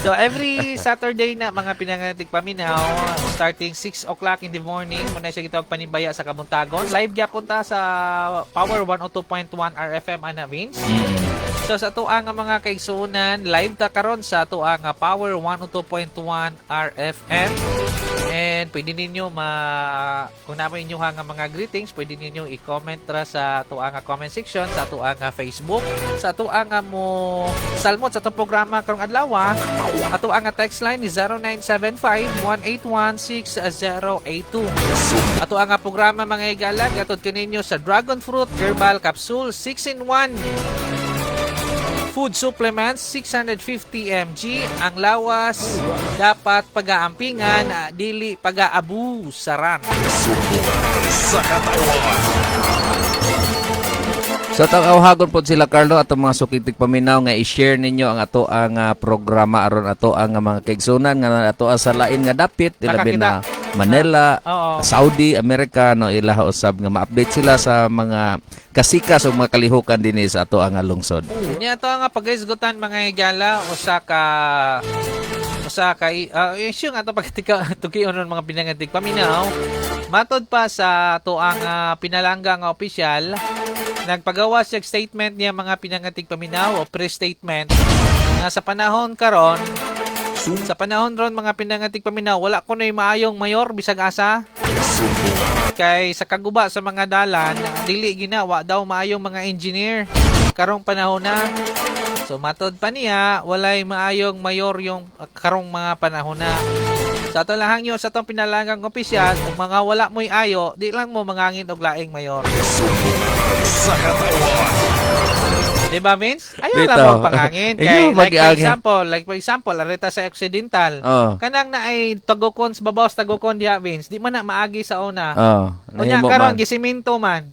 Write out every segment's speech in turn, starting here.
So every Saturday na, mga pinangatik paminaw, starting 6 o'clock in the morning, muna siya gitawag Panimbaya sa Kabuntagon. Live gyapon ta sa Power 102.1 RFM, ana, Vince. So sa atoa nga mga kaigsuonan, live ta karon sa atoa nga Power 102.1 RFM. And pwede ninyo ma kung naa moy inyo nga mga greetings, pwede ninyo i-comment ra sa atoa nga comment section sa atoa nga Facebook. Sa atoa nga mo salmot sa atong programa karong adlaw, atoa nga text line ni 0975 181 6082. Ato ang nga programa, mga higala, gatod kaninyo sa Dragon Fruit Herbal Capsule 6 in 1 food supplements, 650 mg. Ang lawas dapat pag-aampingan, dili pag-aabusaran. Sa katawan. So tawhagon pod sila, Carlo, atong mga sukitig paminaw nga i-share ninyo ang ato ang programa aron ato ang mga kaigsunan nga ato sa lain nga dapit, ilabi na Manila, Saudi, Amerika, no, ilaha usab nga ma-update sila sa mga kasikas o mga kalihukan dinhi sa ato ang lungsod. Niya ato nga pagaisgutan, mga higala, usa ka issue nga ato pagtika tukion mga pinangatig paminaw. Matod pa sa ato ang pinalangga nga opisyal, nagpagawa siya og statement niya, mga pinangatig paminaw, o press statement nga sa panahon ron, mga pinangatig paminaw, wala ko na maayong mayor bisag asa kay sa kaguba sa mga dalan, dili ginawa daw maayong mga engineer karong panahon na. So matod pa niya, walay maayong mayor yung karong mga panahon na. Sa ato lang hangyo sa atong pinalanggang opisyal, kung mga wala mo'y ayo, di lang mo mangangin og laing mayor. Sa katawan. Di ba, Vince? Ayaw lang Dito. mo pangangin. Kay, Ayaw like for mag-iangin. Example, like for example, arita sa Occidental. Kanang na ay tagukon sa babaw sa tagukon diha, Vince. Di man na maagi sa una. Unya Nahimo karon man. gisiminto man.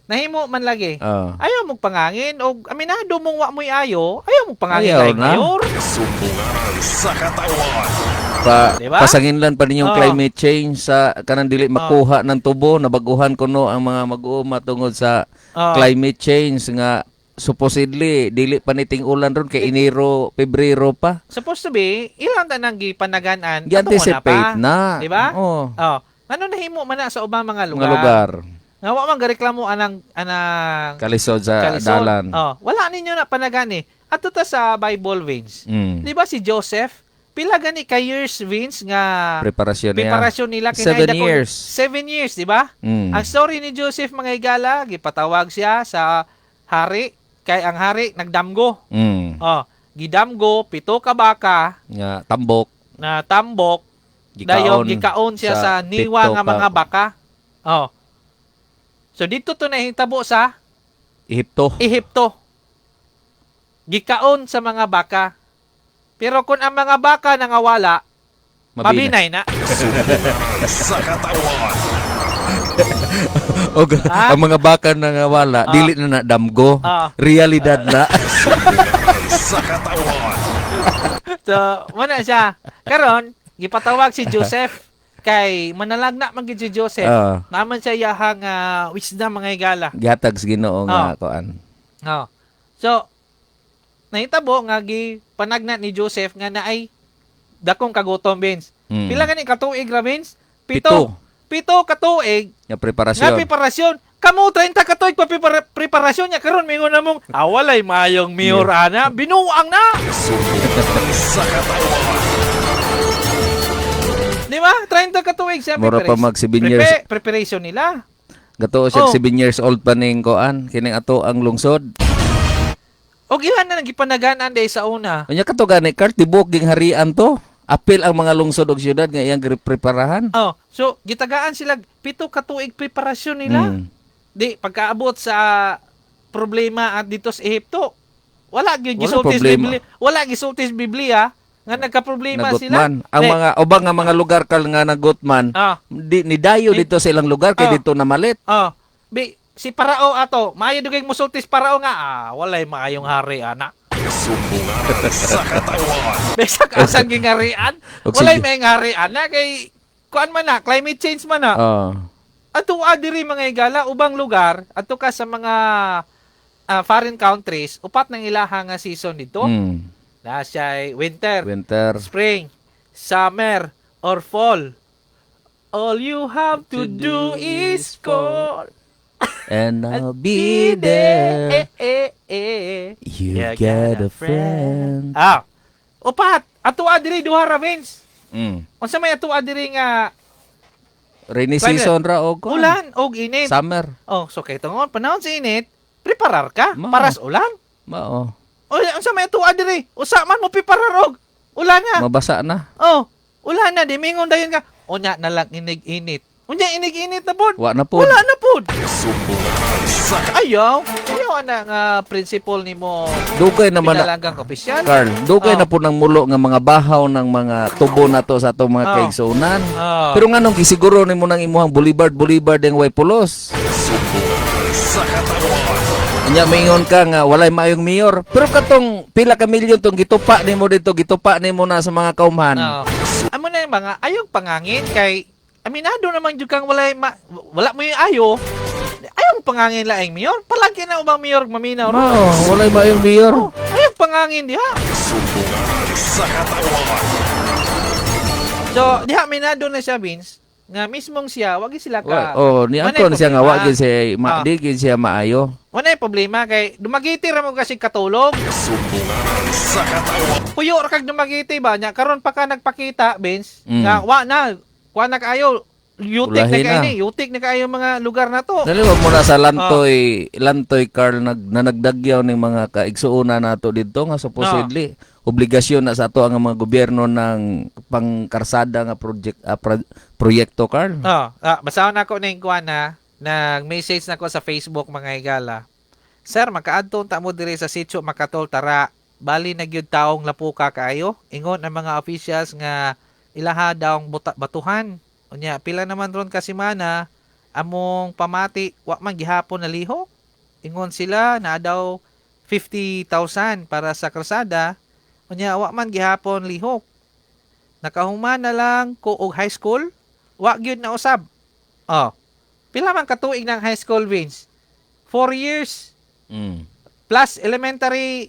Nahimo man lagi. Ayaw mong pangangin og aminado mong wa mo'y ayo, ayaw mong pangangin Ayaw laing na. mayor. Sumbungan sa katawan. Diba? Pasanginlan pa ninyong climate change sa kanang dili makuha ng tubo, nabaguhan kuno ang mga mag-uuma tungod sa climate change nga supposedly dili pa niting ulan ron kay Enero, Pebrero pa. Supposed to be, ilang tanang gipanagan-an, Gi-anticipate na. Di ba? Oo. Oh. Ano nahimo man na sa ubang mga lugar? Mga lugar. Nga wa man gareklamo anang Kalisod sa kalisod. dalan. Oh, wala ninyo na panagan eh. Ato ta sa Bible, Vince. Di ba si Joseph, pila gani ka years, Vince, nga Preparasyon niya. preparasyon nila? 7 kinay years. 7 years, di ba? Ang story ni Joseph, mga higala, gipatawag siya sa hari kay ang hari nagdamgo. Oh, gidamgo 7 ka baka Nga tambok. Na tambok. Gikaon Dayon gikaon siya sa niwa 7 nga mga baka. Oh. So dito to nahitabo sa Ehipto. Ehipto. Gikaon sa mga baka. Pero kung ang mga baka nangawala, Mabinay. mabinay na. Sa katawan. Og Ah? ang mga baka na nga wala, dili na na damgo. Realidad na. Sa katawan. So, muna siya. Karon, gipatawag si Joseph kay manalagna man gid si Joseph. Naman siya yahang wisdom, mga higala. Gihatag sa Ginoo nga kuan. Oh. So, nahitabo nga gipanagna ni Joseph nga naay dakong kagutom, Vince. Pila gani katuig ra, Vince? 7. 7. 7 katuig Nga preparasyon. nga preparasyon. Kamo 30 katuig pa preparasyon niya karon mingon na mong walay maayong mayor ana, binuang na. Sa katawan. Di ba? 30 katuig siya. Mura pa mag 7 years. Preparation nila. Gatuo siya 7 years old pa ning kuan kining ato ang lungsod. Og ilan na nagipanagan day sa una. Unya kato gani, Kart, tibuok ging harian to. Apil ang mga lungsod og syudad nga iyang preparahan. Oh, so gitagaan sila 7 katuig preparasyon nila. Di pagkaabot sa problema at dito sa Ehipto, wala gyud Wala gisulti sa problema. Biblia. Wala gisulti sa Biblia nga nagka-problema sila. Nagutman. Ang Di, mga ubang nga mga lugar kal nga nagutman, di ni dayo dito sa ilang lugar kay dito namalit. Oh. Bi si Parao ato, maayo dugay musulti si Parao nga walay maayong hari ana. Sumbungan sa katawan. Bisag asan gingarian, Og walay sige. maayong hari ana kay kuan man na, climate change man na. Ato diri, mga higala, ubang lugar, ato ka sa mga foreign countries, upat nang ilaha nga season dito. Na siya winter, Winter. Spring, summer, or fall. All you have to do is call. And I'll be there. Eh, eh, eh. You You got a friend. Ah. Upat, atoa diri duha ra, Vince. Unsa may atoa diri nga Rainy Climate. season ra og kuan. Ulan og init? Summer. Oh, so kay tungod panahon sa init, preparar ka Mao. para sa ulan. Mao. O unsa may atoa diri? Usa man mo preparar og ulan na. Mabasa na. Oh, ulan na di mingon dayon ka. Unya na lang inig-init. Unya inig-init na pod. Wa na pod. Wala na pod. Sumbungaran sa Ayaw. Ayaw ana nga principle nimo Dugay naman na, pinalanggang opisyal. Carl, dugay Oh. na po ng mulo nga mga bahaw ng mga tubo na to sa atong mga kaigsuonan. Pero nganong gisiguro nimo nang imuhang boulevard boulevard ang way pulos? Sumbungaran sa katawan. Nya maingon ka nga walay maayong mayor. Pero katong pila ka milyon tong gitupa nimo dito, gitupa nimo na sa mga kaumhan. Oo. Amo na yung mga ayaw pangangin kay aminado naman jud kang walay wala mo yung ayo. Ayaw pangangin laing mayor. Palagi na ubang mayor maminaw ron. Mao, walay maayong mayor. Oh, ayaw pangangin diha. Sumbungaran sa katawan. So, diha aminado na siya, Vince, nga mismong siya, wag sila ka. Oh, ni Walay Anton siya nga wa problema. gid siya ma, di gid siya maayo. Wala yung problema kay Dumaguete ra mo kasi katulog. Sumbungaran sa katawan. Puyo ra kag Dumaguete ba nya karon pa ka nagpakita, Vince, nga wa na, wa na kaayo yutik na Ulahi kaayo na. ni, yutik na kaayo mga lugar na to. Dali wa mo na sa Lantoy, Lantoy Carl na nagdagyaw ning mga kaigsuonan nato didto nga supposedly obligasyon na sa ato ang mga gobyerno ng pangkarsada nga project proyekto, Carl. Oh, basahon ako ning kuan na nag-message na ko sa Facebook, mga higala. "Sir, makaadto unta mo diri sa sitio Makatol Tara. Bali na gyud taong lapuka kaayo. Ingon ang mga officials nga ilaha daw ang batuhan. Unya pila naman ron ka semana among pamati wa man gihapon na lihok. Ingon sila na daw 50,000 para sa kalsada. Unya wa man gihapon lihok. Nakahuman na lang ko og high school, wa gyud na usab." Oh. Pila man katuig ng high school, Vince? 4 years plus elementary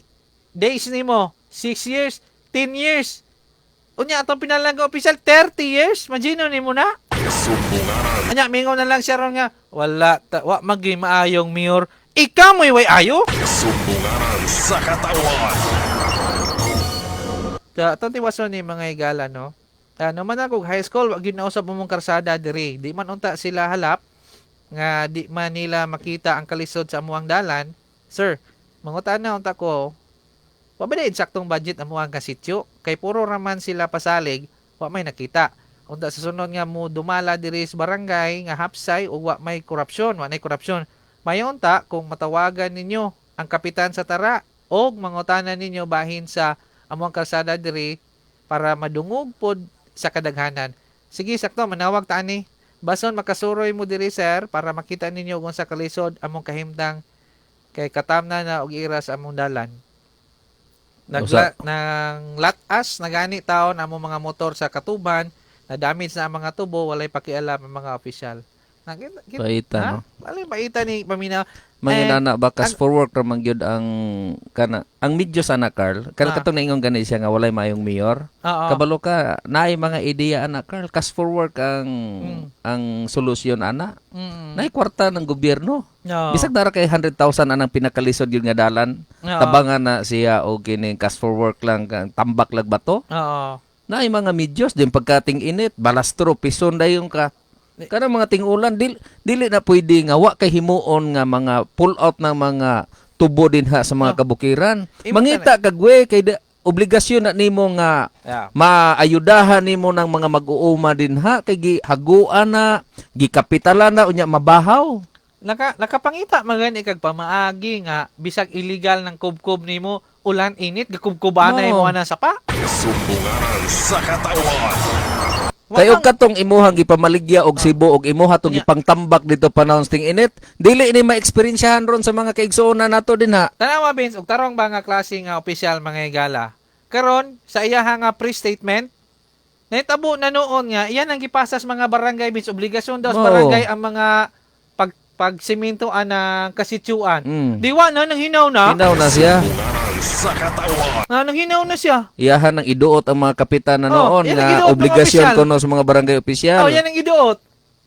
days nimo, 6 years, 10 years. Unya atong pinalangga official 30 years, imagine nimo na. Sumbungaran Anya mingon na lang siya ron nga wala ta, wa magi maayong mayor. Ikaw mo'y way ayo. Sumbungaran sa katawan. Ta atong tiwason ni mga higala, no. Ano man ako high school, wa gyud na usab mong karsada diri. Di man unta sila halap nga di man nila makita ang kalisod sa amuang dalan. Sir, mangutan na unta ko. Wa ba na eksaktong budget amuang kasityo? Kay puro raman sila pasalig, wa may nakita. Unta sa sunod nga mo dumala diri sa barangay nga hapsay ug wa may korupsyon, wa nay korupsyon. Mayo unta kung matawagan ninyo ang kapitan sa Tara og mangutana ninyo bahin sa amuang kalsada diri para madungog pod sa kadaghanan. Sige, sakto manawag ta ani. Bason makasuroy mo diri, sir, para makita ninyo kung sa kalisod among kahimtang kay katamna na og ira sa among dalan. Nagla, nang latas nagani taon among mga motor sa katuban, na damage na ang mga tubo, walay pakialam ang mga opisyal. Nakita, kita, Paita, ha? no? Walay paita ni paminaw. Manginana ba kas for work ra man gyud ang kana ang medyo sana, Carl. Kana katong naingon gani siya nga walay maayong mayor. Kabalo ka naay mga ideya ana, Carl, cash for work ang ang solusyon ana. Naay kwarta ng gobyerno. Bisag nara kay 100,000 anang pinakalisod gyud nga dalan. Tabangan na siya og kining cash for work lang kang tambak lag bato. Naay mga medyos din pagkating init, balastro pison dayon ka. Kanang mga ting-ulan dili na pwede nga wa kay himuon nga mga pull out ng mga tubo dinha sa mga kabukiran. Imo Mangita kag we kay obligasyon na nimo nga maayudahan nimo ng mga mag-uuma dinha kay gihaguan na, gikapitalan na unya mabahaw. Nakapangita man gani kag pamaagi nga bisag illegal ng kubkob nimo, ulan init gakubkubanay No. mo ana sa pa. Sumbungaran sa katawan. Kay og katong imuhang gipamaligya og Cebu og imuha tong gipangtambak dito panahon sa ting-init, dili ni maeksperiensyahan ron sa mga kaigsuonan nato dinha. Tanawa, Vince, og tarong ba nga klase nga opisyal, mga higala. Karon sa iyaha nga pre-statement, nahitabo na noon nga iyan ang gipasa sa mga barangay, Vince, obligasyon daw sa Oo. barangay ang mga pag Pag simento anang kasitsuan. Diwa na nang hinaw na. Hinaw na siya. Sumbunganan sa katawan. Na nang hinaw na siya. Iyahan ang iduot ang mga kapitan na Oh, noon yan ang nga iduot ng obligasyon opisyal. kuno sa mga barangay opisyal. Oh, yan ang iduot.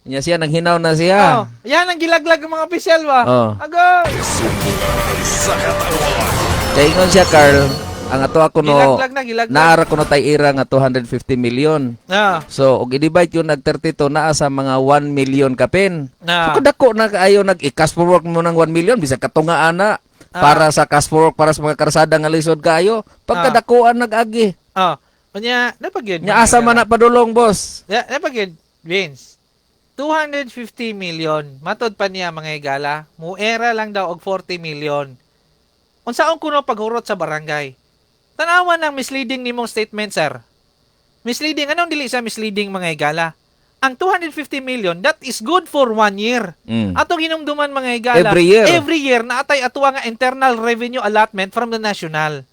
Nya siya nang hinaw na siya. Oh, yan ang gilaglag ng mga opisyal ba? Oh. Agay. Sumbunganan sa katawan. Kay ingon siya, Carl, ang ato ako no Gilaglag na, gilaglag. naara kuno tay ira nga 250 million. So og i-divide yun nag 32 naa sa mga 1 million kapin. Na. So kadako na kaayo nag i-cash for work mo ng 1 million bisag katunga ana para sa cash for work para sa mga karsada nga lisod kaayo. Pagkadakuan nag-agi. Ah. Unya, napag yun. Nya asa man na padulong, boss? Ya, napag yun, Vince. 250 million. Matod pa niya, mga higala. Muera lang daw og 40 million. Unsaon kuno paghurot sa barangay? Tanawa ng misleading nimong statement, sir. Misleading. Anong dili sa misleading, mga higala? Ang 250 million, that is good for one year. Atong hinumduman, mga higala, Every year. every year naatay atua nga internal revenue allotment from the national.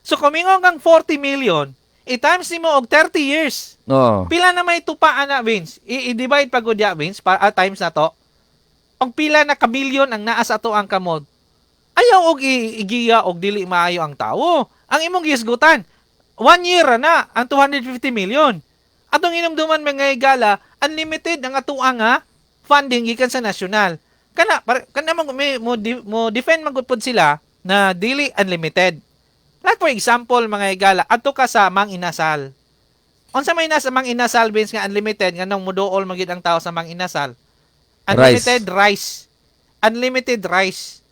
So kumingon kang 40 million, i-times nimo og 30 years. No. Pila na may tupa ana, Vince? I-divide pa gud ya, Vince, pa, times na to. Og pila na ka billion ang naa sa ato ang kamot. Ayaw og igiya og dili maayo ang tawo. Ang imong gihisgutan, one year na ang 250 million. Atong inumduman, mga higala, unlimited ang atua nga funding gikan sa national. Kana kana mo, mo defend man gud pod sila na dili unlimited. Like for example, mga higala, adto ka sa Mang Inasal. Unsa may nasa Mang Inasal, Vince, nga unlimited nganong muduol magid ang tao sa Mang Inasal? Unlimited rice. Unlimited rice.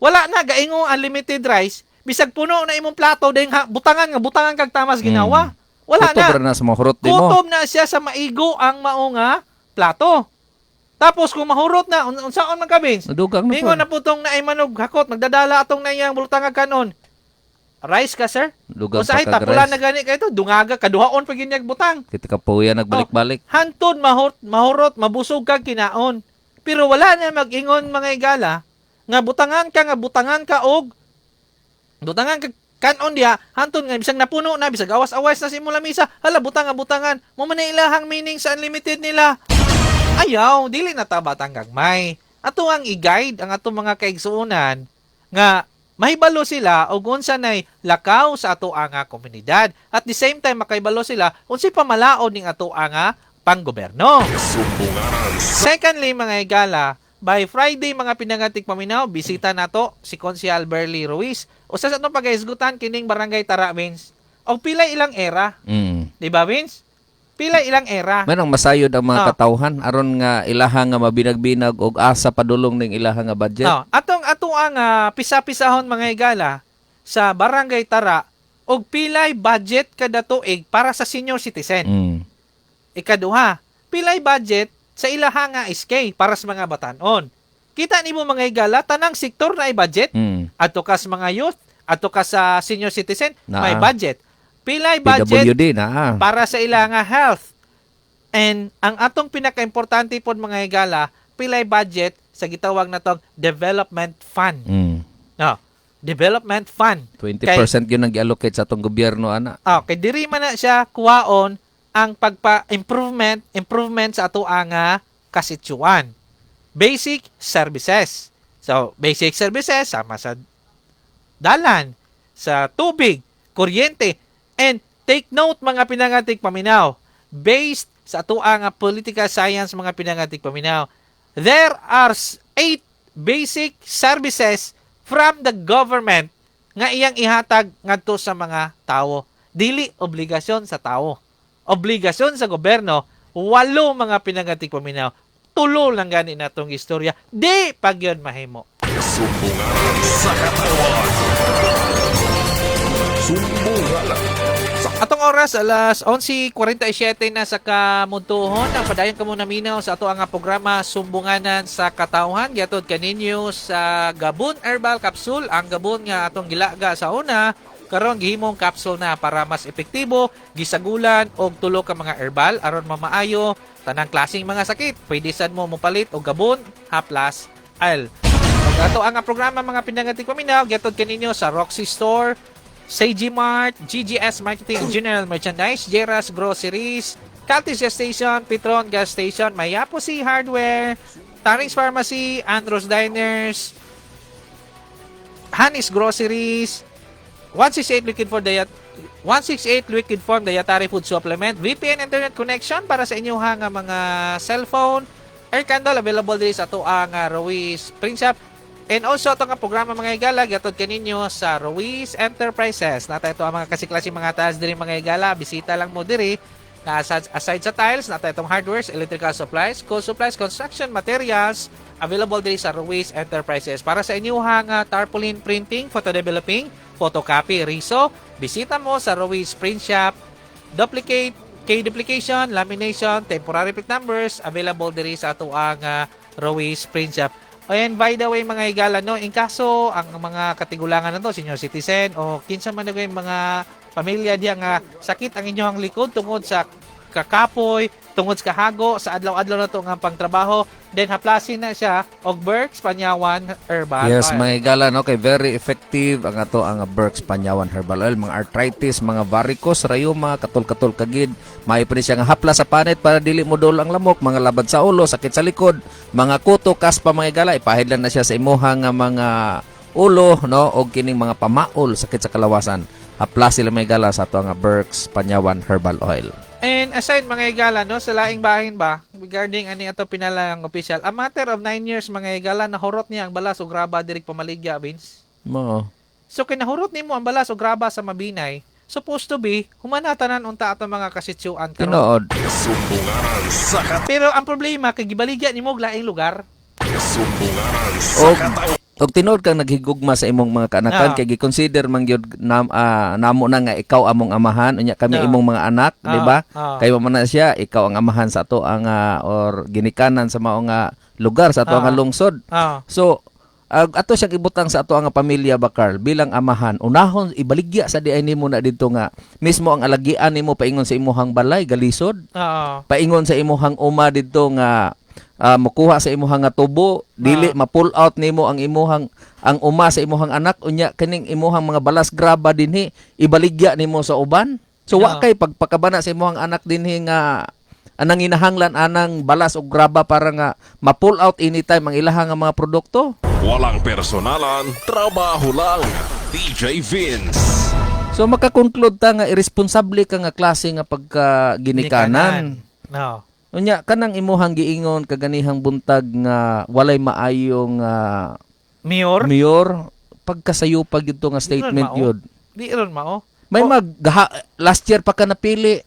Wala na gaingo unlimited rice, bisag puno na imong plato dahil butangan nga butangan kag tamas ginawa. Wala Kutob na. ra na sa mga hurot nimo. Kutob na siya sa maigo ang mao nga plato. Tapos kung mahurot na, unsaon man ka, Vince? Nadugang na Ingon po. na putong na ay manog hakot, magdadala atong na iyang bulutang kanon. "Rice ka, sir?" Dugang Usahay pa kag tapula rice. na gani kay to, dungaga kaduhaon pa ginyag butang. Kita kapuya nagbalik-balik. Hantod mahurot, mahurot, mabusog kag kinaon. Pero wala na mag-ingon, mga igala, nga butangan ka og butangan ka kanon diha hantod nga bisag napuno na, bisag awas-awas na sa imong lamisa, hala, butang nga butangan mo man na ilahang meaning sa unlimited nila. Ayaw dili na ta batang gagmay. Ato ang i-guide ang atong mga kaigsuonan nga mahibalo sila og unsa nay lakaw sa ato nga komunidad. At the same time, makahibalo sila unsay pamalaod ning ato nga panggoberno. Sumbunganan sa Secondly, mga higala, by Friday, mga pinangatik paminaw, bisita nato si Konsehal Berly Ruiz. Usa sa atong pagahisgutan kining Barangay Tara, Vince. Og pila ilang era, di ba, Vince? Pila ilang era. Manong masayod ang mga katawhan aron nga ilaha nga mabinagbinag og asa padulong ning ilaha nga budget. No, atong ato ang pisa-pisahon, mga higala, sa Barangay Tara og pilay budget kada tuig para sa senior citizen. Ikaduha, pilay budget sa ilaha nga SK para sa mga batanon. Kita nimo, mga higala, tanang sektor na i-budget. Adto ka sa mga youth, adto ka sa senior citizen, Naa. may budget. Pilay budget PWD na. para sa ila nga health. And ang atong pinakaimportante pod, mga higala, pilay budget sa gitawag natong development fund. No, development fund. 20% yun ang gi-allocate sa atong gobyerno ana. Ah, kay diri man na siya kuwaon ang pagpa-improvement improvement sa ato nga kasitsuan. Basic services. So, basic services sama sa dalan, sa tubig, kuryente, and take note, mga pinangatik paminaw, based sa ato nga political science, mga pinangatik paminaw, there are eight basic services from the government nga iyang ihatag ngadto sa mga tawo. Dili obligasyon sa tawo. Obligasyon sa gobyerno, walo, mga pinangatik paminaw. Tulo lang gani natong istorya. Di pag yun mahimo. Sumbunganan sa katawan. Sumbunganan sa Atong oras, alas 11:47 na sa kamuntuhon. Ang padayon kamo naminaw sa ato ang programa Sumbunganan sa Katawhan. Giatod kaninyo sa Gabon Herbal Capsule. Ang Gabon nga atong gilaga sa una, karon gihimong capsule na para mas epektibo, gisagulan og tulo ka mga herbal aron mamaayo tanang klaseng mga sakit. Pwede sad mo mopalit og Gabon Haplas Al. Ug ato ang programa, mga pinangatik paminaw, giatod kaninyo sa Roxy Store, Seiji Mart, GGS Marketing and General Merchandise, Jeras Groceries, Caltis Gas Station, Petron Gas Station, Mayapo Sea Hardware, Taring's Pharmacy, Andros Diners, Hanis Groceries, 168 Liquid for Diet 168 Liquid Form Dietary Food Supplement, VPN Internet Connection para sa inyong nga mga cellphone, air candle available diri sa atoang Ruiz Print Shop. And also ato nga programa, mga higala, gatod kaninyo sa Ruiz Enterprises. Nata ito ang mga kasiklase mga taas diri, mga higala, bisita lang mo diri. Na aside sa tiles, nata itong hardwares, electrical supplies, school supplies, construction materials available diri sa Ruiz Enterprises. Para sa inyong tarpaulin printing, photo developing, photocopy, riso, bisita mo sa Ruiz Print Shop. Duplicate, K duplication, lamination, temporary plate numbers available diri sa atoang Ruiz Print Shop. And by the way, mga higala, no, in kaso ang mga katigulangan na to, senior citizen o kinsa man na yung mga pamilya diya nga sakit ang inyong likod tungod sa kakapoy, tungod sa kahago, sa adlaw-adlaw na to nga pangtrabaho, then haplasin na siya og Berks Panyawan Herbal Yes, Oil. mga higala, no, kay very effective ang ato ang Berks Panyawan Herbal Oil, mga arthritis, mga varicose, rayuma, katol-katol kagid, maayo pa ni siya nga hapla sa panit para dili mo dol ang lamok, mga labad sa ulo, sakit sa likod, mga kuto, kaspa, mga higala, ipahid lang na siya sa imuha nga mga ulo, no, og kining mga pamaol, sakit sa kalawasan. Hapla sila, mga higala, sa ato nga Berks Panyawan Herbal Oil. And aside, mga higala, no, sa laing bahin ba, regarding ani ato pinalang official, a matter of 9 years, mga higala, nahurot niya ang balas ug graba diri pamaligya, Vince. Mo. So kinahurot nimo ang balas ug graba sa Mabinay, supposed to be humana tanan unta ato mga kasitsuan karon. Tinuod. Sumbungaran sa Pero ang problema kay gibaligya nimo og laing lugar. Sumbungaran sa katawan. Og tinuod kang naghigugma sa imong mga kaanakan kay gi-consider man gyud namo na nga ikaw among amahan, unya kami imong mga anak, di ba? Kay man na siya ikaw ang amahan sa ato ang or ginikanan sa mao nga lugar sa ato nga lungsod. So ato siyang ibutang sa ato ang pamilya ba, Carl, bilang amahan, unahon ibaligya sa diay nimo na didto nga mismo ang alagian nimo paingon sa imuhang balay galisod, paingon sa imuhang uma didto nga mukuha sa imuhang nga tubo, dili ma-pull out nimo ang imuhang ang uma sa imuhang anak, unya kining imuhang mga balas graba dinhi ibaligya nimo sa uban. So wa kay pagpakabana sa imuhang anak dinhi nga anang inahanglan anang balas og graba para nga ma-pull out anytime ang ilahang nga mga produkto. Walang personalan, trabaho lang. DJ Vince. So makakonclude ta nga iresponsable ka nga klase nga pagka ginikanan. No. Unya kanang imuhang giingon kaganihang buntag nga walay maayong Mayor? mayor, pagkasayo pa gyud to nga statement mao. yun. Di ron mao. May Oh. mag last year pa ka napili.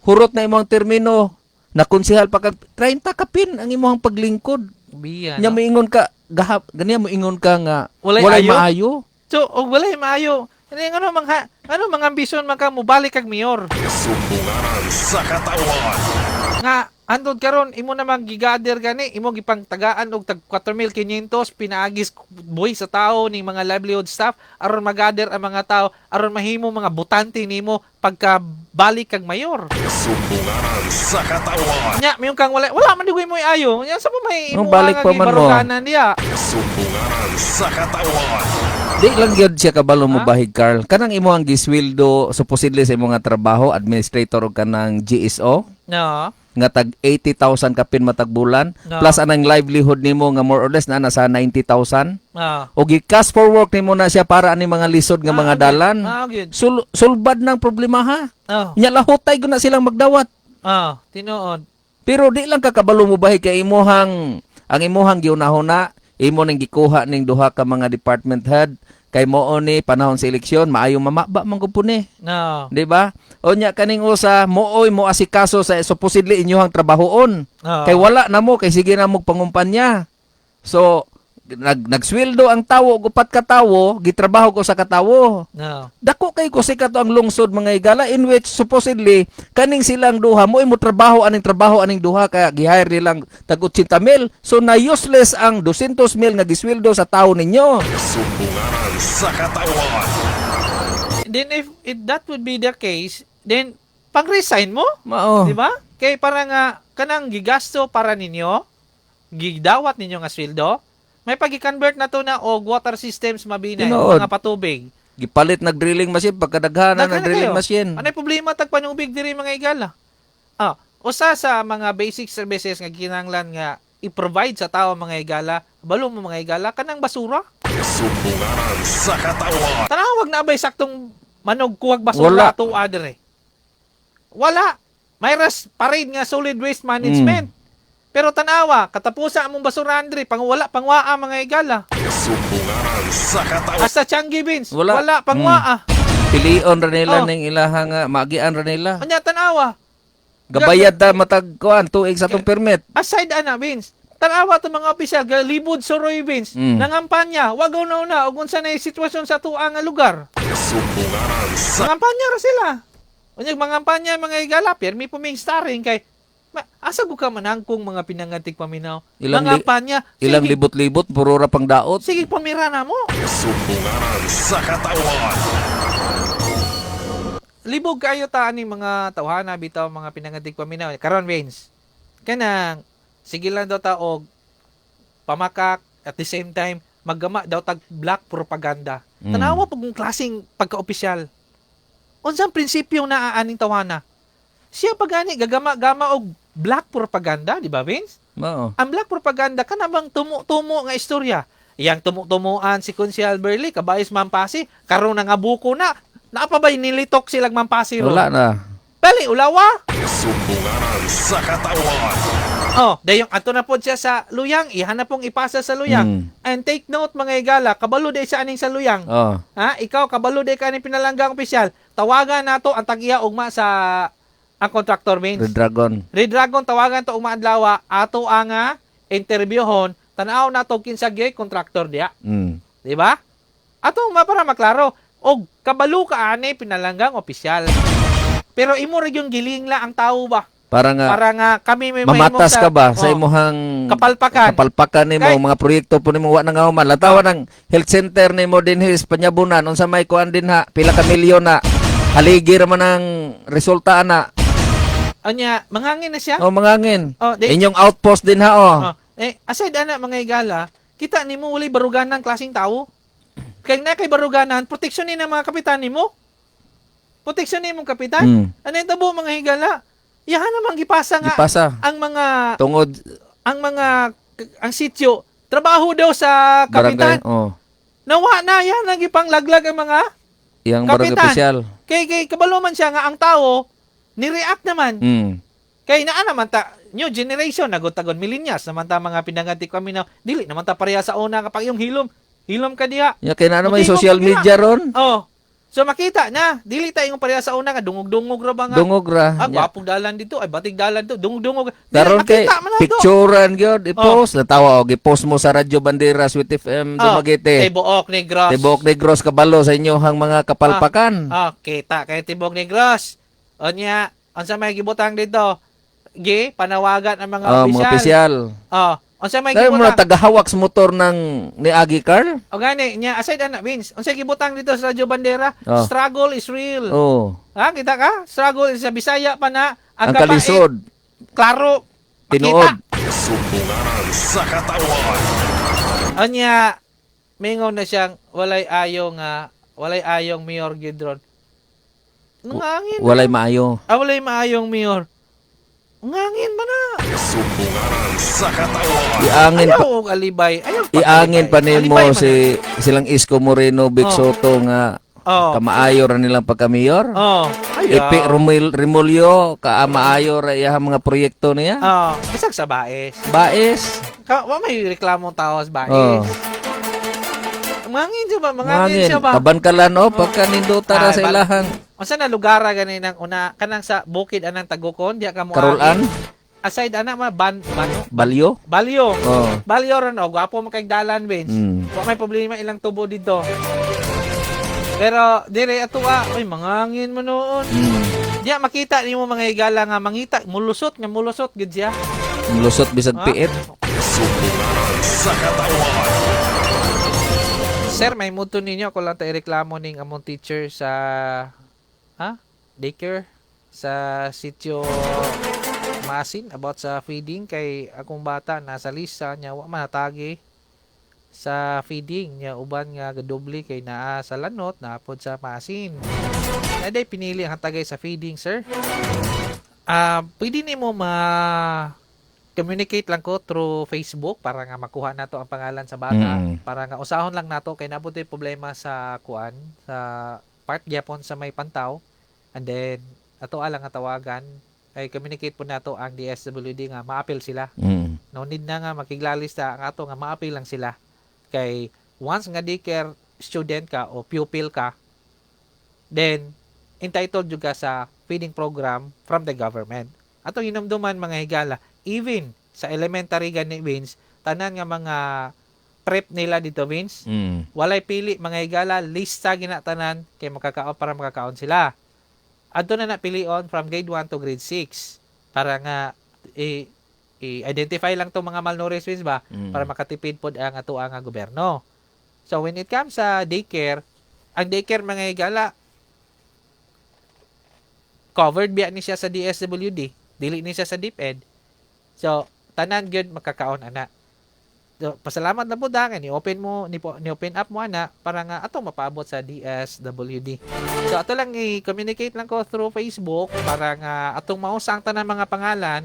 Hurot na imong termino. Nakonsehal pa ka 30 kapin ang imong paglingkod. Biya, Nya no? moingon ka gahap ganiya moingon ka nga Walay walay ayo? maayo. So, og walay maayo. Ano ano mga ano mga ambisyon man ka mobalik kag mayor? Sumbungaran sa katawan. Nga andod karon imo namang gigather gani imo gipangtagaan og tag 4,500 pinaagis buhi sa tao ning mga livelihood staff aron magather ang mga tao aron mahimo mga butante nimo pagka balik kag mayor. Sumbungaran sa katawan. Nya mayon kang wala wala man digoy mo ayo. Nya sa mo may Nung imo balik nga pa man mo. gibaruganan diya. Sumbungaran sa katawan. Di lang gyud siya kabalo mo Ha? bahig, Carl. Kanang imo ang gisweldo supposedly sa imong nga trabaho, administrator og kanang GSO No. nga tag 80,000 kapin matag bulan, No. plus anang livelihood nimo nga more or less na nasa 90,000 Ah. o gi-cash for work nimo na siya para ani mga lisod nga mga Ah, dalan. Gyud. Sulbad ng problema ha. Ah. Nya lahutay gud na silang magdawat. Ah, tinuod. Pero di lang kakabalo mo bahi kay imuhang ang imuhang giunahuna, imo ning gikuha ning duha ka mga department head kay mao ni panahon sa eleksyon maayo mamaba man gud pud ni. No. Di ba? Unya kaning usa mooy mo asikaso sa supposedly inyuhang trabahoon. Ah. Kay wala na mo kay sige na mo pangumpanya. So nagsweldo ang tawo og upat ka tawo, gitrabaho ko sa katawo. No. Dako kay ko kato ang lungsod, mga higala, in which supposedly kaning silang duha mo imo trabaho aning duha kaya gihire nilang tag 80 mil. So na useless ang 200 mil nga gisweldo sa tawo ninyo. Sumbungaran sa katawan. Then if that would be the case, then pang-resign mo. Mao. Di ba? Kay para nga kanang gigasto para ninyo, gidawat ninyo nga sweldo, may pag-convert na to na og water systems Mabinay, Tinuod. mga patubig. Gipalit nag drilling machine pagkadaghanan Daghan ng na drilling kayo. machine. Anay problema tag panubig diri, mga igala? Ah, usa sa mga basic services nga kinahanglan nga i-provide sa tao, mga higala, balo mo, mga higala, kanang basura. Sumbungaran sa katawan. Tanawag na abay saktong manog kuwag basura Wala. ato adre. Wala. May ras parade nga solid waste management. Pero tanawa, katapusa among basura andre, pangwala pangwaa, mga higala. Sumbungaran sa katawan. Hasta Changi, Vince, Wala. wala pangwaa. Pilion ra nila Oh. ning ilaha nga maagian ra nila. Anya tanawa. Gabayad ta matag kuan tuig sa atong permit. Aside ana, Vince, tanawa to mga opisyal galibod suroy, Vince. Nangampanya, wagaw na una ug unsa na yung sitwasyon sa tuang nga lugar. Sumbungaran sa Mangampanya ra sila. Unyag mangampanya, mga higala, pirmi puming starring kay ma, asa gud ka manangkong, mga pinangatik paminaw. Mangampanya. Ilang sige, libot-libot puro ra pang daot. Sige pamira na mo. Sumbungaran sa katawan. Libog kayo ta ani mga tawhana bitaw, mga pinangatik paminaw. Karon, Vince, kanang sige lang daw ta og pamakak, at the same time maggama daw tag black propaganda. Tanawa pag kung klaseng pagka-opisyal. Unsang prinsipyo na aaning tawhana? Siya pag gani gagama-gama og black propaganda, di ba, Vince? Mao. Ang black propaganda kana bang tumo-tumo nga istorya. Iyang tumo-tumuan si Consial Berly, kabayos mampasi, karon na nga buko na. Naa pa ba'y nilitok silang mampasi ron? Wala na. Bali, ulawa. Sumbungaran sa katawan. Oh, dayong ato na pod siya sa luyang, iha na pong ipasa sa luyang. And take note, mga higala, kabalo day sa aning sa luyang. Oh. Ha? Ikaw kabalo day ka aning pinalanggang opisyal. Tawagan nato ang tagiya ugma sa ang contractor, Vince. Red Dragon. Red Dragon, tawagan to ugma adlaw, ato ang interviewhon, tan-aw nato kinsa gyud contractor diya, di ba? Ato ma para maklaro og kabalo ka ani pinalanggang opisyal. Pero imo ra yung gilingla ang tao ba? Para nga Para nga kami may mamatas mahimong ka ba sa Oh, imuhang kapalpakan. Kapalpakan nimo mga proyekto po nimo wa na nga human. Latawa ng health center nimo dinhi sa Panyabunan, unsa may kuan dinha, pila ka milyon na haligi ra man ang resulta ana. Anya, mangangin na siya. O mangangin. Oh, di, Inyong outpost dinha oh. oh. Eh, aside ana, mga higala, kita nimo walay baruganan klaseng tao. Kay na kay baruganan, proteksyon ni ng mga kapitan nimo. Proteksyon ni mong kapitan. Ano yung tabo, mga higala? Yahan namang gipasa nga Gipasa ang mga tungod ang mga ang sityo trabaho daw sa kapitan. Barangay oh. Nawa na yan ang gipanglaglag ang mga Iyang barangay kapitan. opisyal. Kay kabalo man siya nga ang tao ni-react naman. Kay naa naman ta new generation nagutagon millennials naman ta, mga pinanganti kami na dili naman ta pareha sa una kapag yung hilom hilom ka diha. Ya kay na naman Motingog social ka diha. media ron. Oh. So makita na dili ta yung pareha sa una nga dungog-dungog ra ba nga. Dungog ra. Ah, Ya. gwapong dalan dito, ay batig dalan dito, dungog-dungog. Dili, Karon kay makita man na to. picturean gyud i-post, natawa og i-post mo sa Radyo Bandera Sweet FM Oh, Dumaguete. Tibuok Negros. Tibok Negros kabalo sa inyohang mga kapalpakan. Ah, kita kay Tibok Negros. Unya, unsa may gibutang dito? Gi, panawagan ang mga Oh, opisyal. mga opisyal. Oh, unsa may Dahil mo na gibutang? tagahawak sa motor ng ni Agi Carl? O gani, nya aside ana, Vince, unsa gibutang dito sa Radyo Bandera? Oh. Struggle is real. Oh, Ha, kita ka? Struggle is sa Bisaya pa na. ang kapait, kalisod, klaro. tinuod. Makita. Sumbungaran sa katawan. Anya, mingon na siyang walay ayong walay ayong Mayor Gidron. Ngangin. Walay maayo. Ah, walay maayong mayor. Ngangin ba na? Sumbungaran sa katawan. Iangin pa, Ayaw og alibay. Ayaw pa iangin pa alibay. nimo Alibay man si silang Isko Moreno, Vic Oh. Soto nga Oh. kamaayo ra nilang pagka-mayor. Oh. Ayaw. Ipi Romil, Remolyo, kaamaayo ra iyang mga proyekto niya. Oh, bisag sa baes. Baes. Ka, wa may reklamo tao sa baes. Oh. Mangin siya ba? Mangangin Mangin. siya ba? Kabankalan oh, pagka nindota ra Ay, sa ilahang Unsa na lugar gani nang una kanang sa bukid anang Tagukon diya ka mo Karulan, Aside ana ma ban bano Balyo. Balyo. Oh. Balyo ron oh, gwapo man kay dalan, Vince. Wa may problema ilang tubo dito. Pero dire ato ah, ay mangangin mo noon. Diya makita nimo, mga higala, nga mangita mulusot nga mulusot gid siya. Lusot bisag Ha? piit. Sumbungaran sa katawan. Sir, may muto ninyo. Ako lang tayo reklamo ning among teacher sa ha? Daycare sa sitio Masin about sa feeding kay akong bata nasa lista niya, wa man natagi sa feeding niya, uban nga gadoble kay naa sa Lanot, naapod sa Maasin. Na day pinili ang tagay sa feeding, sir. Ah, pwede nimo ma Communicate lang ko through Facebook para nga makuha nato ang pangalan sa bata para nga usahon lang nato kay naabot yung problema sa kuan, sa part gyapon sa may Pantaw, and then ato lang nga tawagan ay communicate po nato ang DSWD nga maapil sila. No need na nga makiglalista ang ato nga maapil lang sila kay once nga daycare student ka o pupil ka, then entitled jud ka sa feeding program from the government. Atong hinumduman, mga higala, even sa elementary gani, Vince, tanan nga mga prep nila dito, Vince, walay pili, mga higala, lista gina tanan kay makakaon para makakaon sila. Adto na na pilion from grade 1 to grade 6 para nga i-identify lang tong mga malnourished, Vince, ba, para makatipid pod ang ato nga gobyerno. So when it comes sa daycare, ang daycare, mga higala, covered biya ni siya sa DSWD, dili ni siya sa DepEd. So tanan gyud makakaon ana. So, pasalamat na po da kay ni open mo ni, ni open up mo ana para nga atong mapaabot sa DSWD. So ato lang i-communicate lang ko through Facebook para nga atong mausa ang tanan mga pangalan,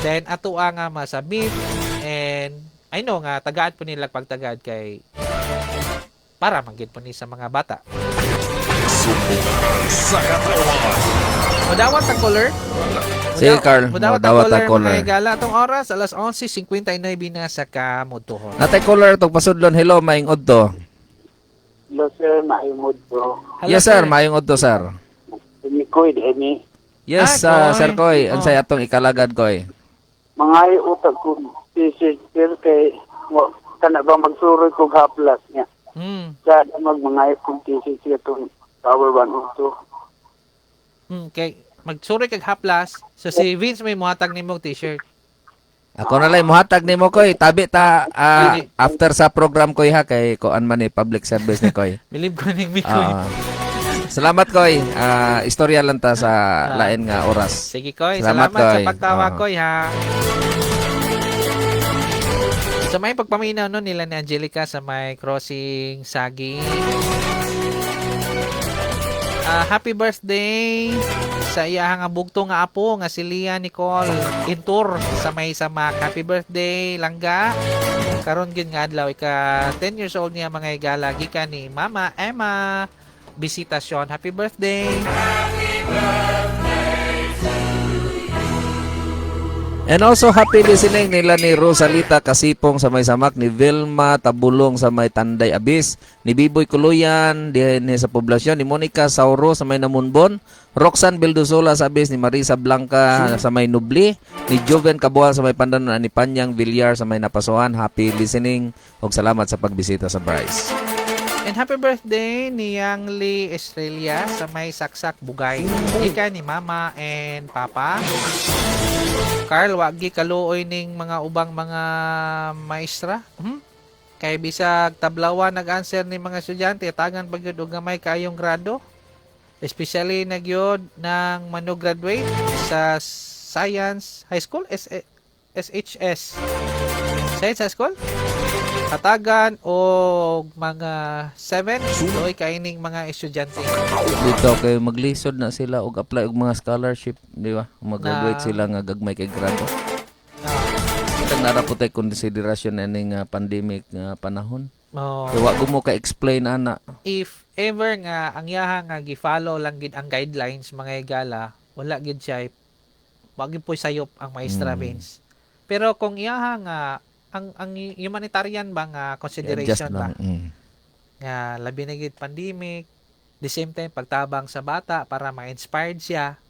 then ato nga masubmit, and I know nga tagaan po nila pagtagad kay para man gyud po ni sa mga bata. Sumbungaran sa katawan. Mudawat ang caller. Sige, Carl. Mudawat ang Mudawat caller, ang caller. mga higala. Atong oras, alas 11:59 na sa kamutuhon. Natay caller tong pasudlon. Hello, maayong udto. Hello sir, maayong udto. Hello, Yes sir, maayong udto, sir. Ni Koy, ni. Yes, Ah, Koy. Sir Koy, Oh. unsay atong ikalagad, Koy? Mga utag ko t-shirt sir kay wa kana ba magsuroy kog haplas niya. Sa mag mga kog t-shirt siya tong Power 102. Kay magsuri kag haplas, so si Vince may muhatag nimo og t-shirt. Ako na lang muhatag nimo, Koy. Tabi ta Pwede. After sa program, Koy, ha, kay kuan man ni public service ni Koy. Bilib ko ning Mikoy. Salamat, Koy. Istorya lang ta sa lain nga oras. Sige, Koy, Salamat, salamat, sa Koy. pagtawag, Oo. Koy, ha. Sa may pagpaminaw no nila ni Angelica sa may crossing Sagi. Happy birthday sa iya nga bugto nga apo nga si Lia Nicole Intur sa may Samak. Happy birthday, langga. Karon gyud nga adlaw ika 10 years old niya, mga higala, gikan ni Mama Emma Visitasyon. Happy birthday. And also happy listening nila ni Rosalita Kasipong sa may Samak, ni Vilma Tabulong sa may Tanday Abis, ni Biboy Kuluyan din sa poblasyon, ni Monica Sauro sa may Namunbon, Roxanne Bildosola sa Abis, ni Marisa Blanca sa may Nubli, ni Joven Cabual sa may Pandanon, ni Panyang Villar sa may Napasohan. Happy listening ug salamat sa pagbisita sa Bryce. And happy birthday ni Yang Lee Estrella sa may Saksak Bugay. Gikan ni Mama and Papa. Carl, wagi kaluoy ning mga ubang mga maestra. Kay bisag tablawan nag-answer ni mga estudyante, tagan pa gyud og gamay kayong grado. Especially na gyud ng mano-graduate sa Science High School, SHS. Science High School? Hatagan og mga 7 luoy kaining mga estudyante. Dito kay maglisod na sila og apply og mga scholarship, di ba? Mag-graduate sila nga gagmay kay grado. Kitang nara po tay konsiderasyon ining pandemic nga panahon. Oh. Kay wa mo ka explain ana. If ever nga ang yaha nga gi-follow lang gid ang guidelines, mga higala, wala gid siya, wa gid po sayop ang maestra, Vince. Pero kung iyaha nga ang humanitarian ba nga Adjust consideration ba lang. Nga labi na gid pandemic, the same time pagtabang sa bata para ma-inspired siya,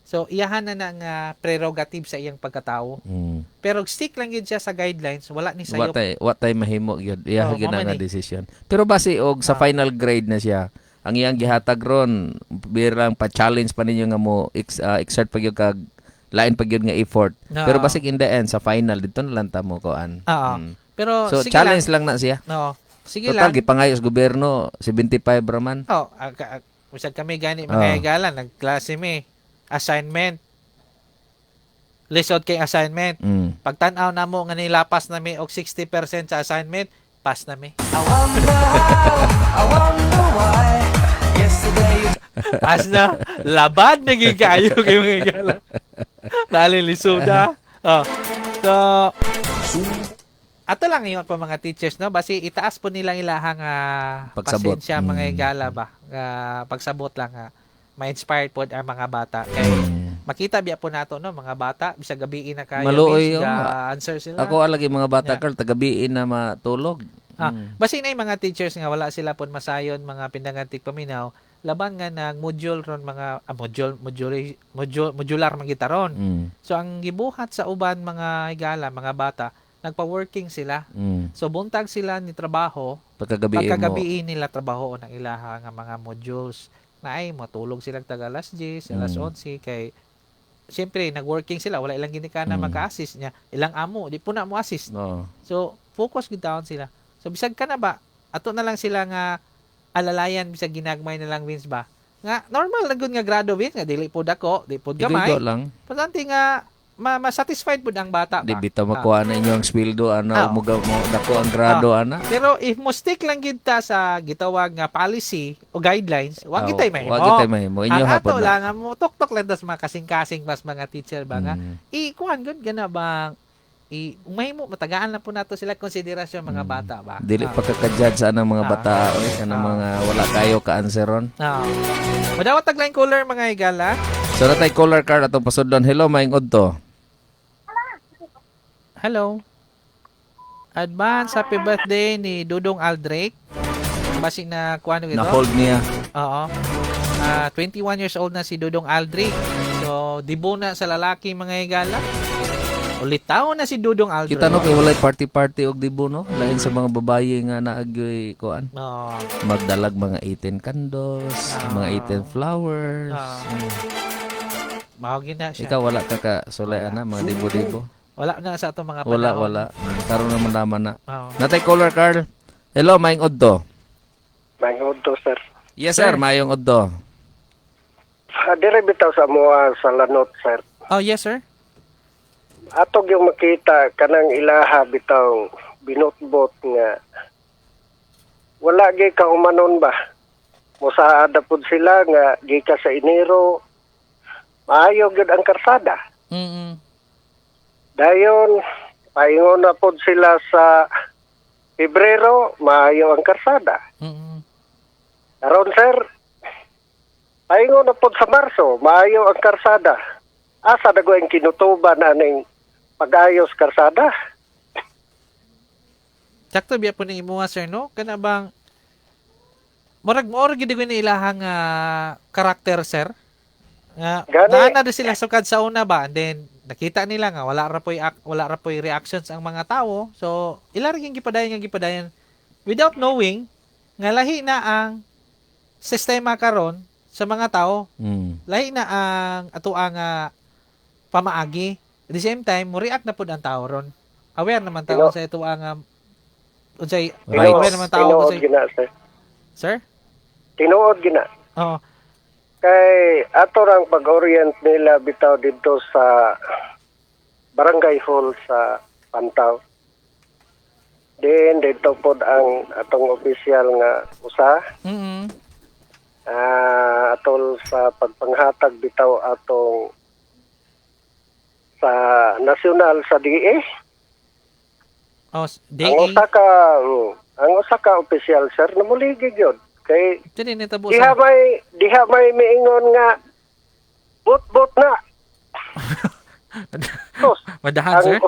so iyahan na na nga prerogative sa iyang pagkatao, pero stick lang gid siya sa guidelines, wala ni Wa sayop. tay mahimo gyud. Iya Oh, gyud mao na man nga eh. decision. Pero base og sa final grade na siya, ang iyang gihatag ron birang pa-challenge pa ninyo nga mo exert pa gyud kag lain pa gyud nga effort. No. Pero basig in the end sa final dito na lang ta mo kuan. Oo. Pero So sige challenge lang na siya. lang. No. Sige Total lang. gipangayo sa gobyerno 75 raman. Oh, bisag kami gani, mga higala, nagklase mi assignment. Lisod kay assignment. Pagtan-aw namo nga nilapas na mi og 60% sa assignment, pass na mi. Pass na. Labad na gid kaayo kay mga higala. Dali lisuda. Oh. So, ato lang ingon pa mga teachers, no, basi itaas po nilang ilahang Pagsabot. pasensya, mga higala ba nga pagsabot lang nga ma-inspired pod ang mga bata kay makita biya po nato, no, mga bata bisag gabi na kayo Maluoy bis, yung- answer sila. Ako lagi mga bata, Carl, tagabiin na matulog. Basi na yung mga teachers nga wala sila pon masayon, mga pindangan paminaw, laban nga nag module ron, mga module module module modular man gitaron. So ang gibuhat sa uban, mga higala, mga bata, nagpa-working sila. So buntag sila ni trabaho, Pagkagabiin mo. pagkagabi nila trabaho ng ilaha nga mga modules na ay matulog sila tag alas 10, alas 11 kay siyempre nag-working sila, wala ilang ginikana maka-assist niya, ilang amo di po na mo assist. Oo. So focus gid taon sila. So bisag ka na ba, ato na lang sila nga alalayan bisag ginagmay na lang, Vince, ba. Nga normal na gud nga grado, Vince, nga dili pod ako, di pod gamay. Igo lang. Importante nga ma-satisfied pud ang bata Di ba. bitaw makuha na inyo ang sweldo ana, umuga mo dako ang grado ana. Pero if mo stick lang gid ta sa gitawag nga policy o guidelines, wa gitay mahimo. Wa gitay mahimo. Inyo Ang ato hapon na. lang ang mo tok lang tas mga kasing-kasing mas mga teacher ba nga i-kuan gud gana bang i mahimo matagaan na po nato sila konsiderasyon mga bata ba. Dili pa ka ka-judge anang mga bata oy, anang mga wala kayo ka-answeron. Madawat tag line caller, mga higala. So natay caller card atong pasudlon. Hello, maayong udto. Hello. Advance happy birthday ni Dudong Aldrake. Basig na kuano ito. Na hold niya. Oo. 21 years old na si Dudong Aldrich. So, dibo na sa lalaki, mga higala. Ulitaw na si Dudong Aldrich. Kita no kay walay party-party og dibo no. Lain sa mga babaye nga naagyoy kuan. Oo. Magdalag mga 18 candles, mga 18 flowers. Mao na siya. Ikaw wala ka ka sulay ana mga dibo-dibo. Wala na sa atong mga Wala, panahon. wala. Karon naman naman na. Oo. Natay caller, Carl. Hello, maayong udto. Maayong udto, sir. Yes sir, maayong udto. Dire bitaw sa amoa sa Lanot, sir. Oh, yes sir. Atog yung makita kanang ilaha bitaw binotbot nga wala gyud kahumanon ba. Musaad na pud sila nga gikan sa Enero maayo gyud ang karsada. Dayon paingon na pud sila sa Pebrero, maayo ang karsada. Karon, sir, paingon na pud sa Marso, maayo ang karsada. Asa na ang kinutuban aning pag-ayos karsada? Sakto biya po ni imuha, sir, no? Kana bang murag mo gid ni ilahang karakter, sir? Nga Gani. naa na sila sukad sa una ba, and then nakita nila nga wala ra poy reactions ang mga tao. So ila ra gyud gipadayon nga gipadayon without knowing nga lahi na ang sistema karon sa mga tao. Lahi na ang atoang pamaagi. At the same time, mo react na pud ang tao ron. Aware naman tao sa ito ang unsay Rights. aware naman tao Tinuod unsay gina, sir. Sir? Tinuod gina. Oo. Kay ato rang pag-orient nila bitaw dito sa barangay hall sa Pantaw. Din dito pod ang atong opisyal nga usa atol sa pagpanghatag bitaw atong sa national sa DA. Oh, Ang DA. usa ka ang usa ka opisyal, sir, namuligi gyud kay Dili nitabo diha sa may diha may miingon nga bot-bot na. Sus, Madahan, ang sir.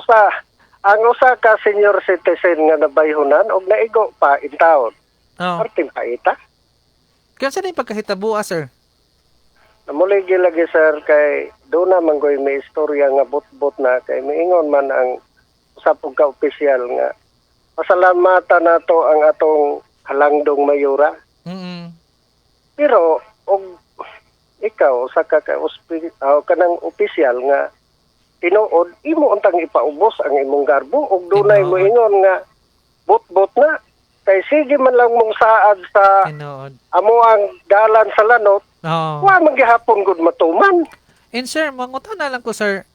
usa ka senior citizen nga nabayhunan og naigo pa in town. Oh. Perting paita. Kaya sa yung pagkahitabo, sir? Namuligi lagi, sir, kay doon na manggoy may istorya nga bot-bot na kay miingon man ang usa pug ka opisyal nga pasalamatan nato ang atong halangdong mayora. Pero og ikaw usa ka ka kanang opisyal nga tinuod imo untang ipaubos ang imong garbo og dunay Tinuod. moingon nga bot-bot na kay sige man lang mong saad sa amo ang dalan sa Lanot, wa man gihapon gud matuman. And sir, mangutan na lang ko, sir,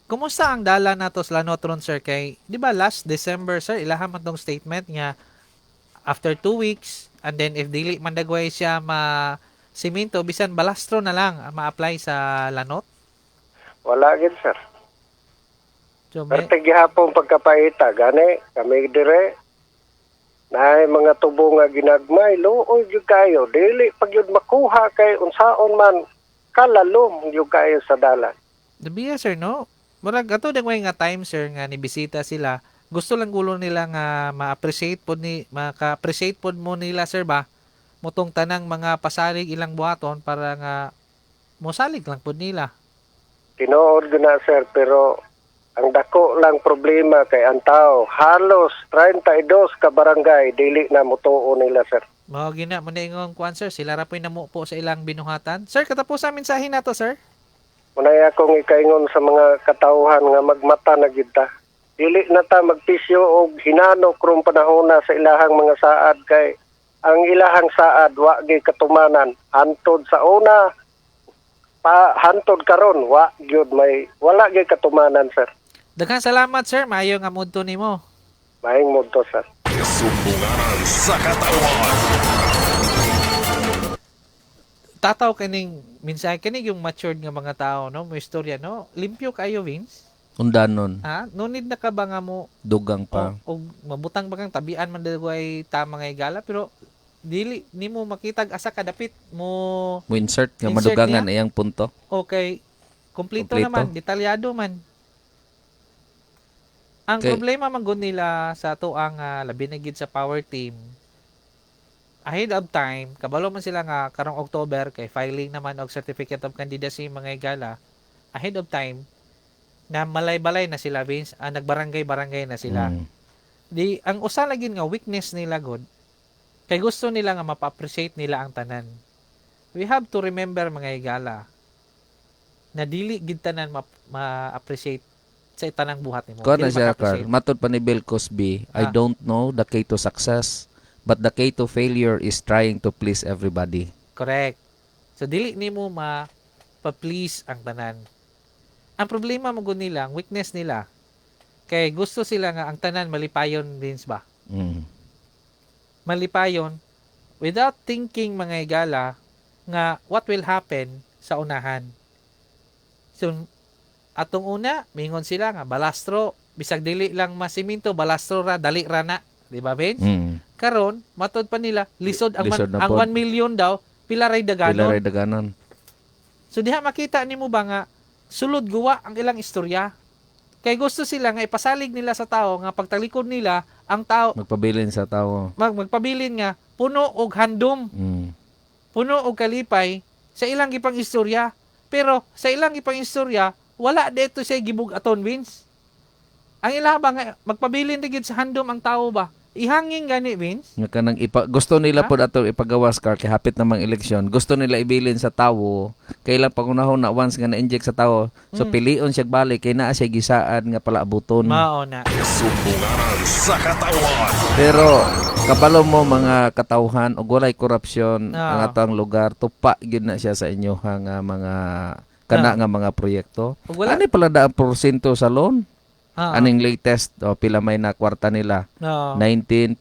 kumusta ang dala nato sa Lanot ron, sir, kay di ba last December, sir, ilaha man tong statement nga after 2 weeks and then if dili man dagway siya ma simento, bisan balastro na lang ang ma-apply sa Lanot? Wala gid, sir. So, may, Perte gihapon pagkapaita gani kami dire naay mga tubo nga ginagmay, luoy gyud kayo, dili pag yun makuha kay unsaon man kalalom gyud kayo sa dalan. Dabiya, sir, no? Murag ato dang way nga time, sir, nga nibisita sila. Gusto lang gulo nila nga ma-appreciate pod ni maka-appreciate pod mo nila, sir, ba? Mutong tanang mga pasalig ilang buhaton para nga mosalig lang pod nila. Tinuod gyud na, sir, pero ang dako lang problema kay ang tao halos 32 ka barangay dili na motuo nila, sir. Mao gina mo na ingong kuan, sir, sila ra po'y namupo sa ilang binuhatan. Sir, katapos sa mensahe nato, sir. Unay akong ikaingon sa mga katawhan nga magmata na gyud ta. Dili na ta magpisyo og hinanok rong panahona sa ilahang mga saad kay ang ilahang saad wa gyud katumanan. Hantod sa una pa hantod karon wa gyud may wala gyud katumanan, sir. Daghang salamat, sir. Maayo nga mudto nimo. Maayong mudto, sir. Sumbunganan sa katawan. Tataw kaning mensahe kani yung matured nga mga tao, no, mo istorya, no. Limpyo kayo, Vince. Undanon, Ha? No need na ka ba nga mo dugang pa. O mabutang ba kang tabian man ay tama nga igala, pero dili nimo makitag asa ka dapit mo Mo insert nga insert madugangan iyang punto. Okay, kompleto Kompleto. naman, detalyado man. Ang problema man gud nila sa ato ang labi na gid sa power team, ahead of time kabalo man sila nga karong October kay filing naman og certificate of candidacy, mga igala. Ahead of time na malay-balay na sila, Vince, nagbarangay-barangay na sila. Di ang usa lagi nga weakness nila god kay gusto nila nga mapa-appreciate nila ang tanan. We have to remember, mga igala, na dili gid tanan ma-appreciate sa tanang buhat nimo. Kuha na siya, Carl. Matod pa ni Bill Cosby, "I don't know the key to success, but the key to failure is trying to please everybody." Correct. So dili nimo ma pa-please ang tanan. Ang problema mo gud nila, ang weakness nila, kay gusto sila nga ang tanan malipayon, Vince, ba? Malipayon without thinking, mga igala, nga what will happen sa unahan. So atong una, mingon sila nga balastro, bisag dili lang masiminto, balastro ra, dali ra na, di ba, Vince? Karon, matod pa nila, lisod ang Lisod na ang pod. 1 million daw, pila ray daganon. Pila ray daganon. So diha makita nimo ba nga sulod guwa ang ilang istorya. Kay gusto sila nga ipasalig nila sa tao nga pagtalikod nila ang tao Magpabilin sa tao. Magpabilin nga puno og handom, puno og kalipay sa ilang gipang istorya. Pero sa ilang gipang istorya, wala dito siya gibug-aton, Vince. Ang ila ba nga magpabilin ra gid sa handom ang tao ba? Ihangin gani, Vince. Nga kanang gusto nila Ha? pod ato ipagawas, Carl, kay hapit namang eleksyon. Gusto nila ibilin sa tawo kay ilang pangunahon na once nga na-inject sa tawo. So pilion siya balik kay naa siya gisaad nga palaabuton. Mao na. Sumbunganan sa katawan. Pero kabalo mo, mga katawhan, og walay korupsyon ang atong lugar, tupa gyud na siya sa inyo nga mga kana nga mga proyekto. Ug wala Ani pala da ang porsyento sa loan? Aning latest, o pila may na kwarta nila? 19.2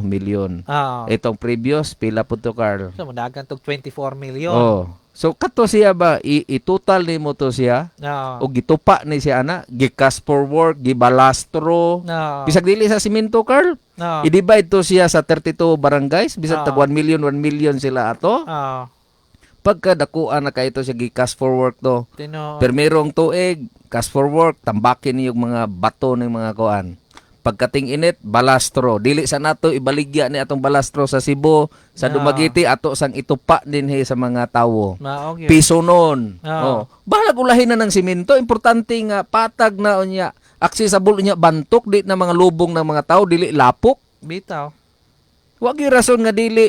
million. Itong previous pila po to, Carl? So modagan tog 24 million. Oh. So kato siya ba i-total nimo to siya o gitupa ni siya ana, gi-cash for work, gibalastro. Bisag dili sa simento, Carl. I-divide to siya sa 32 barangays, bisag tag 1 million, 1 million sila ato. Pagka dakuan na kay ito siya gi-cash for work to. Tinuod. Permirong tuig, cash for work, tambakin yung mga bato ng mga kuan. Pagkating init, balastro. Dili sa nato ibaligya ni atong balastro sa Cebu, sa Dumaguete, ato sang itupa dinhi sa mga tawo. Mao gyud. Piso nun. Oh. Bahalag ulahin na ng simento, importante nga patag na unya. Accessible unya bantok di na mga lubong ng mga tao, dili lapok. Bitaw. Wa gyud rason nga dili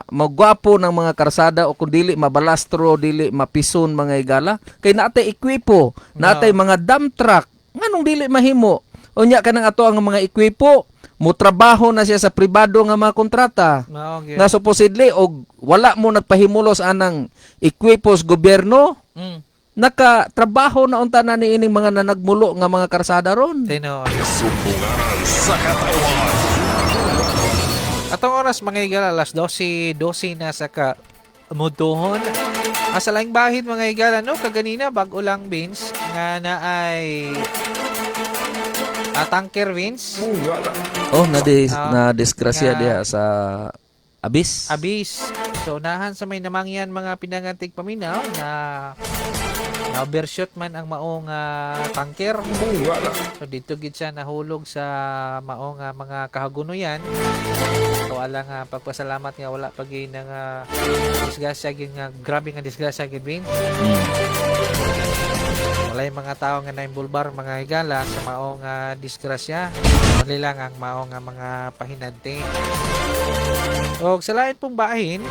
magwapo ng mga karsada o kung dili mabalastro, dili mapison, mga igala. Kay naatay ekwipo, naatay mga dump truck. Nganong dili mahimo? Unya kanang ato ang mga ekwipo, mo trabaho na siya sa pribado nga mga kontrata. Mao gyud. Nga supposedly og wala mo nagpahimulos anang ekwipos gobyerno, nakatrabaho na unta na niining mga nanagmulo nga mga karsada ron. Tinuod. Sumbunganan sa katawan. Atong oras, mga igala, alas 12:12 na sa ka mutuhon. Asa laing bahid, mga igala, no, kaganina bago lang, Vince, nga na ay Tanker, Vince. Oh, na na disgrasya diha sa Abis. Abis. So unahan sa may namangyan, mga pinangantig paminaw, na na-overshoot man ang maong tanker. So dito gid siya nahulog sa maong mga kahagunoyan. So alang pagpasalamat nga wala pa gyud nga disgrasya gyud, nga grabe nga disgrasya gyud, Vince. Walay mga tao nga naimbulbar, mga higala, sa maong disgrasya. Wala lang ang maong mga pahinante. Og sa lain pong bahin,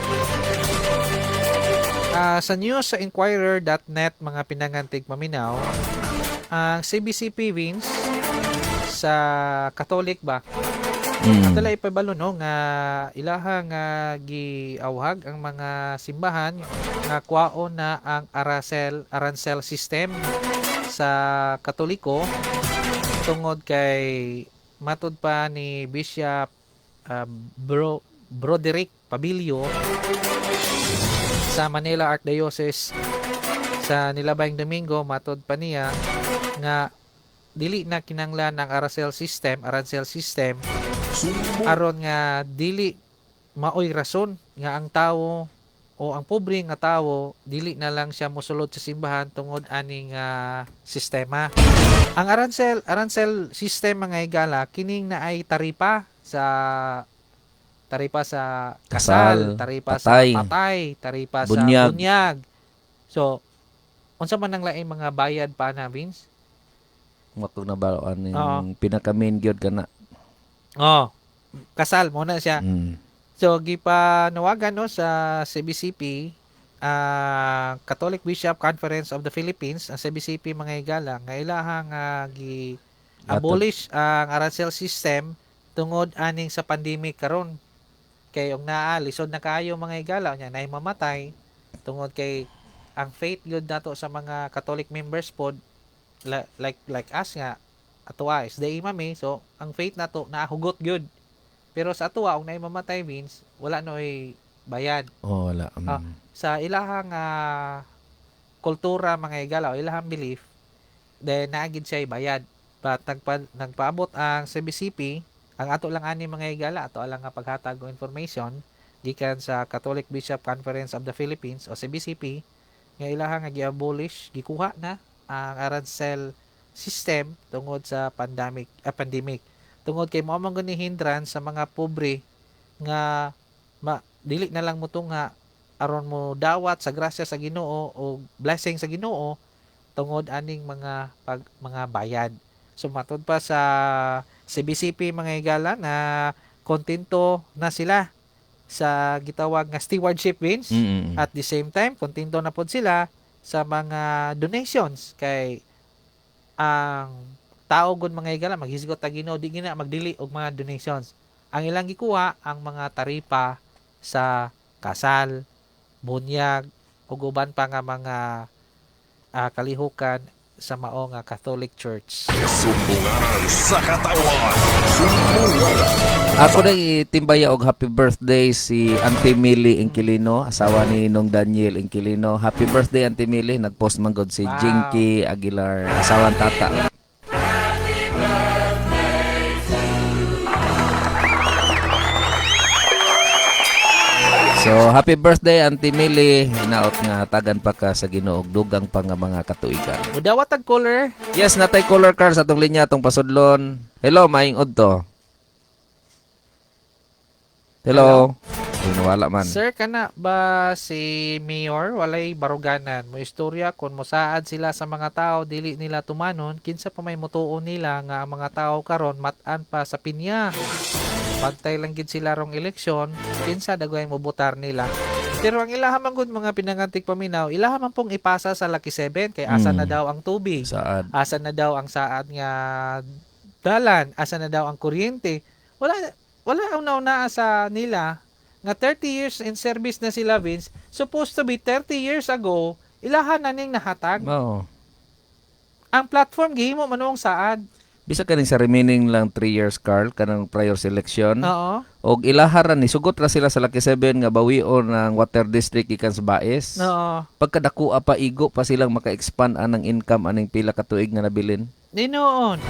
sa news sa inquirer.net, mga pinangantig maminaw, ang CBCP, Vince, sa Catholic ba? Atala ipabalo, no, nga ilaha nga giawhag ang mga simbahan nga kwaon na ang arancel system sa Katoliko tungod kay matud pa ni Bishop Broderick Pabilio sa Manila Archdiocese sa nilabayng Domingo. Matud pa niya nga dili na kinanglan ang arancel system aron nga dili maoy rason nga ang tawo o ang pobre nga tawo dili na lang siya mosulod sa simbahan tungod aning sistema. Ang arancel system, mga higala, kining na ay taripa sa kasal, Kasal, taripa patay, sa patay, taripa bunyag. sa bunyag. So unsa man ang laing mga bayad pa na, Vince? Matug na ba yung pinaka-main gyud kana. Oh, kasal mo na siya. So gipanawagan, no, sa CBCP, Catholic Bishop Conference of the Philippines, ang CBCP, mga higala, nga ilahang gi abolish ang arancel system tungod aning sa pandemic karon. Kay og naa lisod na kaayo, mga higala, nya nay mamatay tungod kay ang faith gyud nato sa mga Catholic members pod, like us nga atoa is the mami, so ang faith nato nahugot gyud, pero sa atoa og naay mamatay, means wala noy bayad. Oh, wala. Sa ilahang kultura, mga higala, o ilahang belief, then naa gid siya bayad, but nagpaabot ang CBCP. Ang ato lang ani, mga higala, ato lang nga paghatag og information gikan sa Catholic Bishop Conference of the Philippines o CBCP nga ilahang nga gi-abolish, gikuha na ang arancel system tungod sa pandemic, tungod kay mao man gud ni hindrance sa mga pobre nga dili na lang mo tunga aron mo dawat sa grasya sa Ginoo o blessing sa Ginoo tungod aning mga bayad. So matud pa sa CBCP, mga higala, na kontento na sila sa gitawag nga stewardship, Vince. At the same time, kontento na pod sila sa mga donations kay ang tao gud, mga higala, maghisgot ta Ginoo, di gina magdili og mga donations. Ang ilang gikuha ang mga taripa sa kasal, bunyag ug uban pa nga mga kalihukan sa mao nga Catholic Church. Sumbunganan sa katawan. Sumbunganan. Ako na itimbaya og happy birthday si Auntie Millie Inquilino, asawa ni Nong Daniel Inquilino. Happy birthday, Auntie Millie. Nagpost man gud si Jinky Aguilar, asawan tata. So, happy birthday, Auntie Millie. Hinaot nga tagan pa ka sa Ginoo og dugang pa nga mga katuigan. Mudawat tag caller. Yes, natay caller car sa atong linya, atong pasudlon. Hello, maayong udto. Hello. Ay, nawala man. Sir, kana ba si Mayor walay baruganan? Mo istorya kung mosaad sila sa mga tao dili nila tumanon, kinsa pa may mutuo nila nga ang mga tao karon mat-an pa sa pinya. Pagtay lang gid sila rong eleksyon, kinsa dagway mo botar nila. Pero ang ilaha man gud, mga pinangantik paminaw, ilaha man pong ipasa sa Lucky 7 kay asa na daw ang tubig. Saad. Asa na daw ang saad nga dalan, asa na daw ang kuryente. Wala wala una-una sa nila nga 30 years in service na sila, Vince, supposed to be 30 years ago ilahan na ning nahatag. Oo. Ang platform gihimo man og saad. Bisa kaning sa remaining lang 3 years, Carl, kanang prior selection. Og ilahara ni sugot ra sila sa Lucky 7 nga bawion ng water district ikan sa Baes. Pagkadaku pa, igo pa silang maka-expand anang income aning pila ka tuig nga nabilin. Ninoon.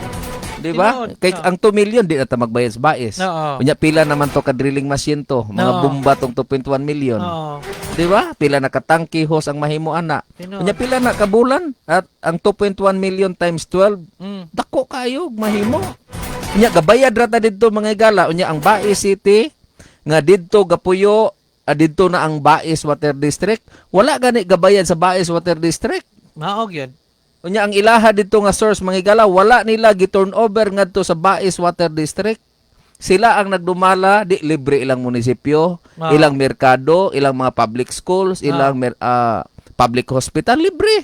Di ba? Tinuod. Kay Oo. ang 2 million di na ta magbayad sa bais. Oo. Unya pila naman to ka drilling machine to, mga Oo. bomba tong 2.1 million. Oo. Di ba? Pila na ka tangki hose ang mahimo ana. Tinuod. Unya pila na ka bulan at ang 2.1 million times 12, dako kayo og mahimo. Unya gabayad ra ta didto, mga higala. Unya ang Bais City nga didto gapuyo, didto na ang Bais Water District, wala gani gabayad sa Bais Water District. Maog yun. Unya ang ilaha didto nga source, mga higala, wala nila gi-turn over ngadto sa Bais Water District. Sila ang nagdumala, di libre ilang munisipyo, ilang merkado, ilang mga public schools, ilang public hospital libre.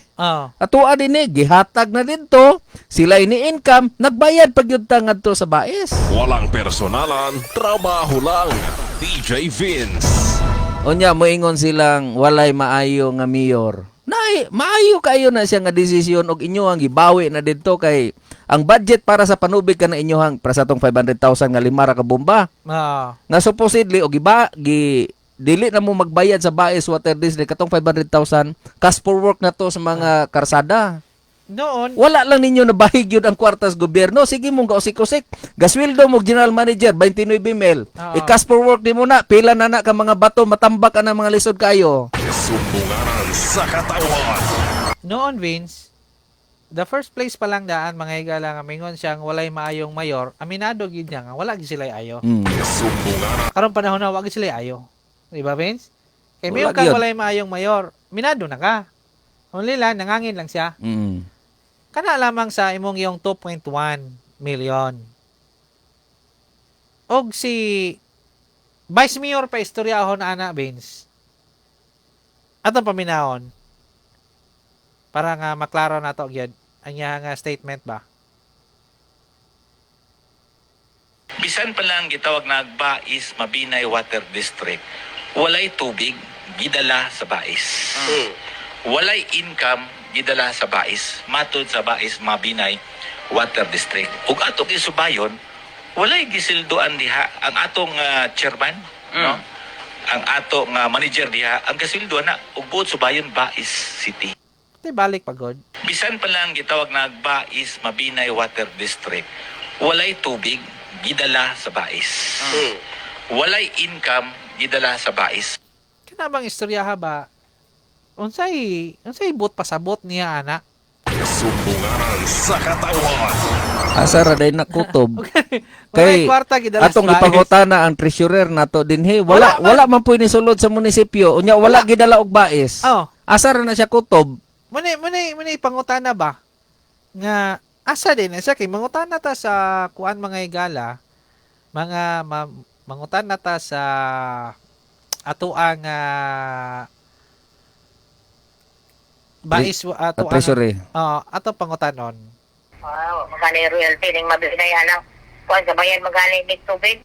Atoa din eh, gihatag na didto, sila ini income, nagbayad pag yun ta ngadto sa Bais. Walang personalan, trabaho lang. DJ Vince. Unya moingon silang walay maayo nga mayor. Nay, maayo kayo na siya nga desisyon og inyo ang gibawi na didto kay ang budget para sa panubig ka na inyohang para sa atong 500,000 nga lima ra ka bomba. Nga supposedly og giba gi dili na mo magbayad sa Bais Water District katong 500,000 cash for work na to sa mga karsada. Noon, Wala lang ninyo nabahig yun ang kwartas gobyerno. Sige mong gausik-usik. Gasweldo mo general manager 29 mil. I-cash for work di mo na. Pila na na ka mga bato, matambak ka na mga lisod kayo. Sumbungaran sa katawan. Noon, Vince, the first place pa lang daan, mga higala nga mingon siyang walay maayong mayor, aminado gid niya nga wala gid sila ayo. Sumbungaran Karon panahon na wala gid sila ayo. Di ba, Vince? Kay Wala mayon kang gyud. walay maayong mayor, minado na ka. Only lang nangangin lang siya. Kana lamang sa imong yung 2.1 million. Og si Vice Mayor pa istoryahon ana, Vince. Atong paminahon para nga maklaro na to gyud ang iya nga statement ba. Bisan pa lang gitawag na Bais Mabinay Water District, walay tubig gidala sa Bais. Walay income gidala sa Bais, matod sa Bais Mabinay Water District. Ug atong isubayon, walay gisildoan diha ang atong chairman, no? Ang ato nga manager diha, ang gasildoan na ug buot subayon Bais City. Di balik pagod. Bisan pa lang gitawag na Bais Mabinay Water District, walay tubig gidala sa Bais. Walay income gidala sa Bais. Kana bang istoryaha ba? Unsay unsay but pasabot niya ana? Sumbungaran sa katawan. Asa ra day na kutob. Walay Kay kwarta gidala atong sa Bais. gipangutana ang treasurer nato dinhi, wala wala man puy nisulod sa munisipyo. Unya wala gidala og bais. Oh. Asa ra na siya kutob? Muna muna muna pangutana ba? Nga asa din na siya kay mangutana ta sa kuan mga higala, mga mangutana ta sa ato ang bais ato At treasury. ang ato pangutanon. Wow, magkano yung royalty ning mabinay anak. Kuan sa bayan magkano yung tubig?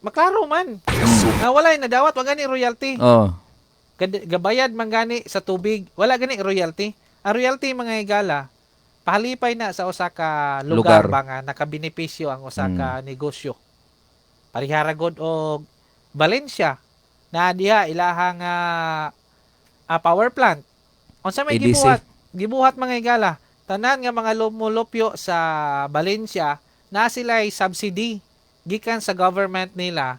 Maklaro man. Nga walay nadawat wa gani royalty. Oh. Gabayad man gani sa tubig, wala gani royalty. Ang royalty, mga higala, pahalipay na sa usa ka lugar, Lugar. ba nga nakabenepisyo ang usa ka negosyo. Parihara god og Valencia na diha ilahang power plant. Unsa may ADC. gibuhat? Gibuhat, mga higala, tanan nga mga lumulupyo sa Valencia na sila'y subsidy gikan sa government nila,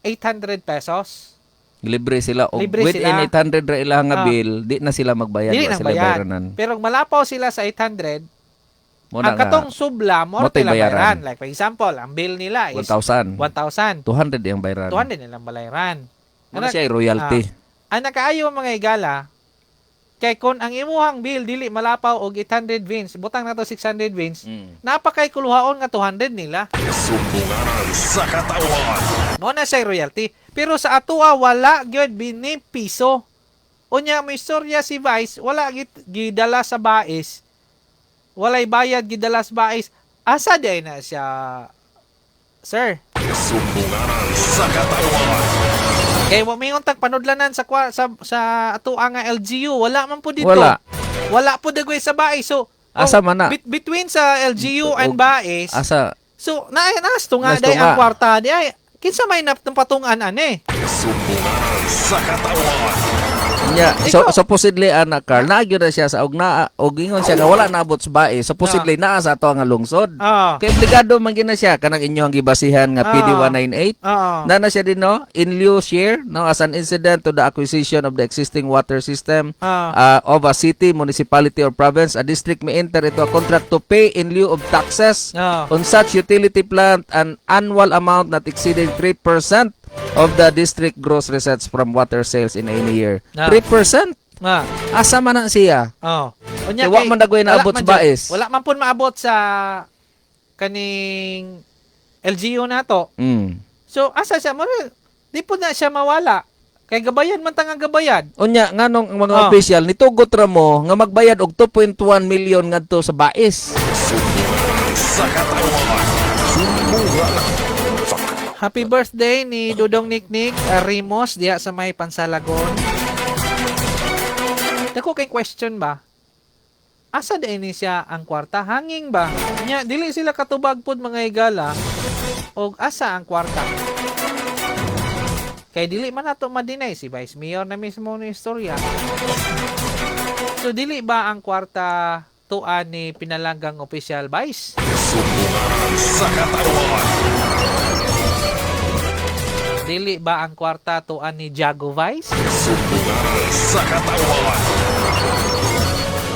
800 pesos. Libre sila og Libre within sila. 800 ra ilang nga bill, di na sila magbayad, Dili wa nang sila bayad. bayranan. Pero kung malapaw sila sa 800, Mo na ang katong subla mo mo to'y sila bayaran. bayaran. Like for example, ang bill nila is 1,000. 1,000. 200 yung bayaran. 200 nilang bayaran. Mo na siya ay royalty. Ang nakaayo, mga higala, kay kung ang imuhang bill dili malapaw og 800, Vince, butang nato 600, Vince, napakay kuluhaon nga 200 nila. Sumbungaran sa katawan. Mo na siya royalty. Pero sa atoa wala gyud bini piso. Unya mo istorya si Vice, wala gidala sa bais. Walay bayad gidala sa bais. Asa di na siya, sir? Sumbungaran sa katawan. Kay wa mingon tag panudlanan sa sa sa atoa nga LGU, wala man po dito. Wala. Wala po dagway sa bais. So, Asa man na? Between sa LGU and bais. Asa So, na nasto nga Nasto day ang nga. kwarta di ay kinsa may patungan ani. Sumbungaran sa katawan. Nya, so supposedly ana, Carl, naa gyud na siya sa og naa og ingon siya nga wala naabot sa Bais. Supposedly naa sa ato nga lungsod. Kay obligado man gyud na siya kanang inyong gibasihan nga PD 198. Na na siya din, no, in lieu share, no, as an incident to the acquisition of the existing water system of a city, municipality or province, a district may enter into a contract to pay in lieu of taxes on such utility plant an annual amount not exceeding 3% of the district gross receipts from water sales in any year. 3%? Asa man na siya? Oh. Unya Kay wa kay- man dagoy wala naabot man sa Bais. Wala man pud maabot sa kaning LGU nato. So asa siya mo, di po na siya mawala. Kay gabayan man tang gabayan. Unya, nganong ang mga official nitugot ra mo nga magbayad og 2.1 million ngadto sa Bais? Sumbunganan sa katawan. Sumbunganan sa Happy birthday ni Dudong Niknik Rimos diha sa may Pansalagon. Dako kay question ba? Asa di ni siya ang kwarta? Hanging ba? Nya dili sila katubag pod, mga higala, og asa ang kwarta? Kay dili man nato ma-deny si Vice Mayor na mismo ni istorya. So dili ba ang kwarta tuan ni pinalanggang opisyal Vice? Sumbunganan sa katawan. Dili ba ang kwarta tuan ni Jago Vice? Sumbunganan sa katawan.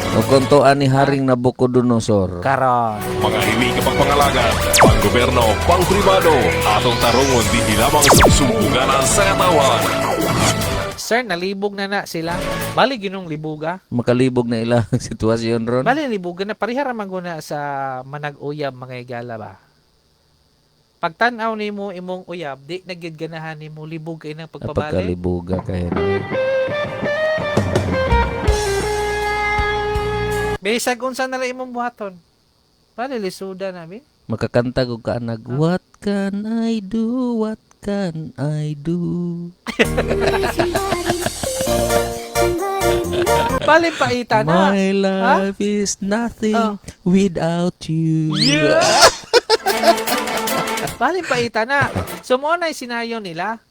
O kung tuan ni Haring Nabucodonosor. Karon. Mga hiwi kapagpangalaga, pang-gobyerno, pang-pribado, atong tarungon dinhi lamang sa Sumbunganan sa Katawan. Sir, nalibog na na sila. Bali ginong libuga. Makalibog na ilang sitwasyon ron. Bali libuga na pareha ra man guna sa manag-uyab, mga higala ba. Pagtan-aw nimo imong uyab, di na gyud ganahan nimo, libog kay nang pagpabali. Pagkalibuga kay na. Bisag unsa na lang imong buhaton. Bali lisuda na bi. Makakanta og kaanag, "What can I do? What can I do?" Bali paita na. My life is nothing without you. Yeah. Bali paita na. So mo na scenario nila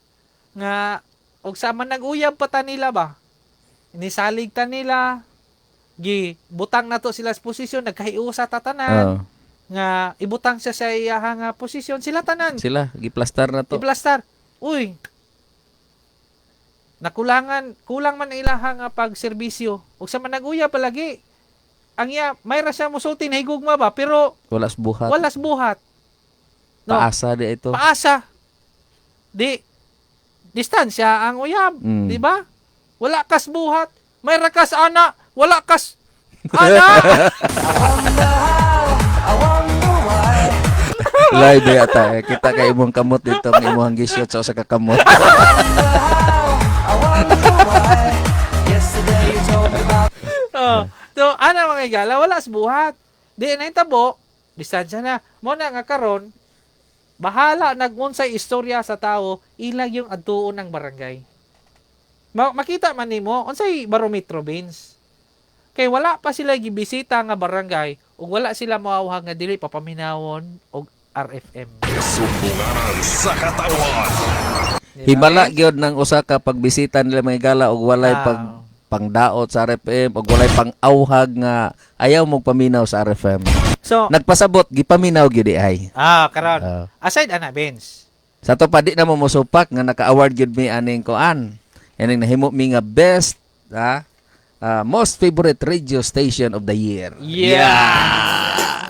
nga og sa man nag-uyab pa ta nila ba. Nisalig ta nila, gi butang na to sila sa posisyon, nagkahiusa ta tanan nga ibutang siya sa iyaha nga posisyon, sila tanan. Sila giplastar na to. I-plastar. Uy, nakulangan, kulang man ilaha nga pagserbisyo ug sa man nag-uyab palagi ang iya may ra siya musulti na higugma ba, pero Walas buhat. Walas buhat, no? Paasa di ito. Paasa di distansya ang uyab, di ba? Wala kas buhat, may rakas ana, wala kas ana. Live yata eh. Kita kay imong kamot dito ang imong gishoot sa usa ka kamot. Oh. So, ana, mga igala, wala sa buhat. Di na tabo, distansya na. Mo na nga karon, bahala nagunsay istorya sa tao, ilag yung adtuon ng barangay. Makita man nimo unsay barometro, Beans. Kay wala pa sila gibisita nga barangay ug wala sila moawhag nga dili papaminawon og RFM. Sumbunganan sa katawan. Di ba, Himala Beans? gyud ng usa ka pagbisita nila, mga igala, og walay pag pangdaot sa RFM og walay pang-awhag nga ayaw mo paminaw sa RFM. So, Nagpasabot gipaminaw gyud di ay. Karon. Aside ana, Beans. Sa to pa di na mo mosupak nga naka-award gyud mi aning kuan. Ining nahimo mi nga best most favorite radio station of the year. Yeah.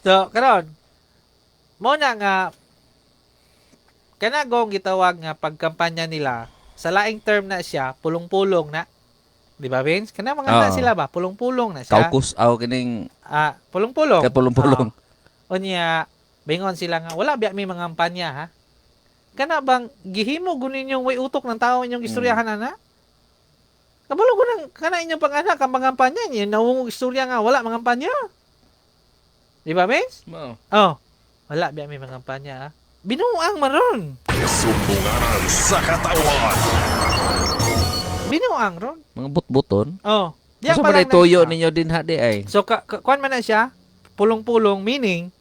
So karon mo na nga kanagong gitawag nga pagkampanya nila sa laing term na siya, pulong-pulong na. Di ba, Vince? Kana mga na Oo. sila ba? Pulong-pulong na siya. Caucus aw kining Pulong-pulong. Kapulong-pulong. Unya, bingon sila nga wala biya may mga kampanya ha. Kana bang gihimo gunin yung way utok ng tao inyong istoryahan ana? Kabalo ko nang kana inyong pang-anak ang mga kampanya niyo nawong istorya nga wala mga kampanya. Di ba, Vince? Mao. Oh, wala biya may mga kampanya ha. Binuang maron. Sumbunganan sa katawan. Binuang ron. Mga butbuton. Oh. Diya Unsa pa man lang ay tuyo ah. ninyo din ha di ay? So kuan man na siya, pulong-pulong, meaning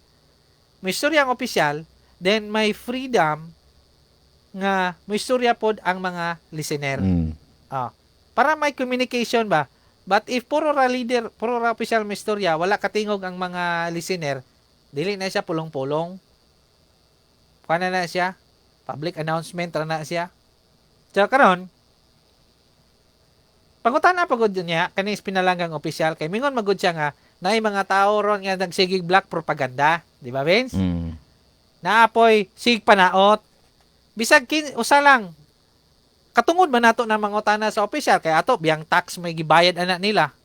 may istoryang opisyal, then may freedom nga moistorya pod ang mga listener. Ah, para may communication ba? But if puro ra leader, puro ra official may istorya, wala katingog ang mga listener, dili na siya pulong-pulong. Kuha na na siya. Public announcement ra na siya. So karon, pangutana pagod niya kani is pinalanggang opisyal kay mingon magud siya nga naay mga tao ron nga nagsigig black propaganda, di ba, Vince? Mm. Naapoy sig panaot. Bisag usa lang. Katungod man nato na mangutana sa opisyal kay ato biyang tax may gibayad ana nila.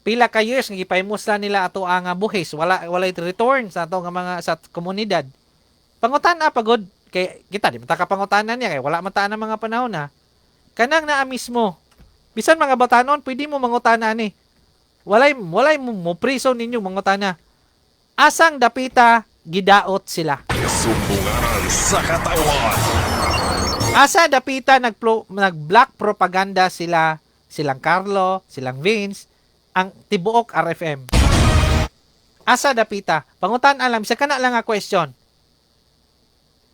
Pila ka years nga gipaymusla nila ato ang buhis, walay return sa ato nga mga sa komunidad. Pangutana pagod kay kita di man ta ka pangutana niya kay wala man ta na mga panahon na. Kanang naa mismo. Bisan mga batanon pwede mo mangutana ani. Walay mo priso ninyo mangutana. Asang dapita gidaot sila? Sumbunganan sa katawan. Asa dapita nag-black propaganda sila, silang Carlo, silang Vince, ang tibuok RFM? Asa dapita? Pangutan alam, sa kana lang nga question.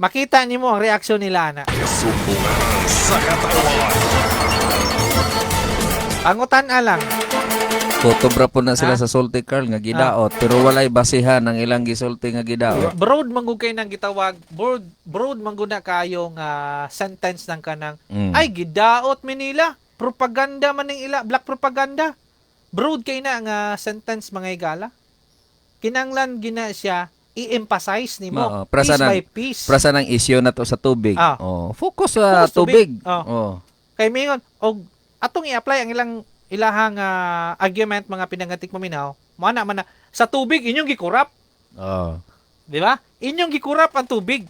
Makita nimo ang reaksyon nila ana. Sumbunganan sa katawan. Pangutan alang. Kutubra po na sila Ha? sa sulti, Carl, nga gidaot pero walay basihan ang ilang gisulti nga gidaot. Broad man gud kay nang gitawag, broad broad man gud na kayo nga sentence ng kanang ay gidaot mi nila. Propaganda man ning ila, black propaganda. Broad kay na nga sentence, mga higala. Kinanglan gina siya i-emphasize nimo. Oo, prasa Piece ng by piece. Prasa ng isyu na to sa tubig. Ah. Oh, focus sa Focus tubig. tubig. Oh. Oh. Kay mingon og atong i-apply ang ilang ilahang argument, mga pinangatik maminaw, mo na man na sa tubig inyong gikurap, Oh. di ba? Inyong gikurap ang tubig.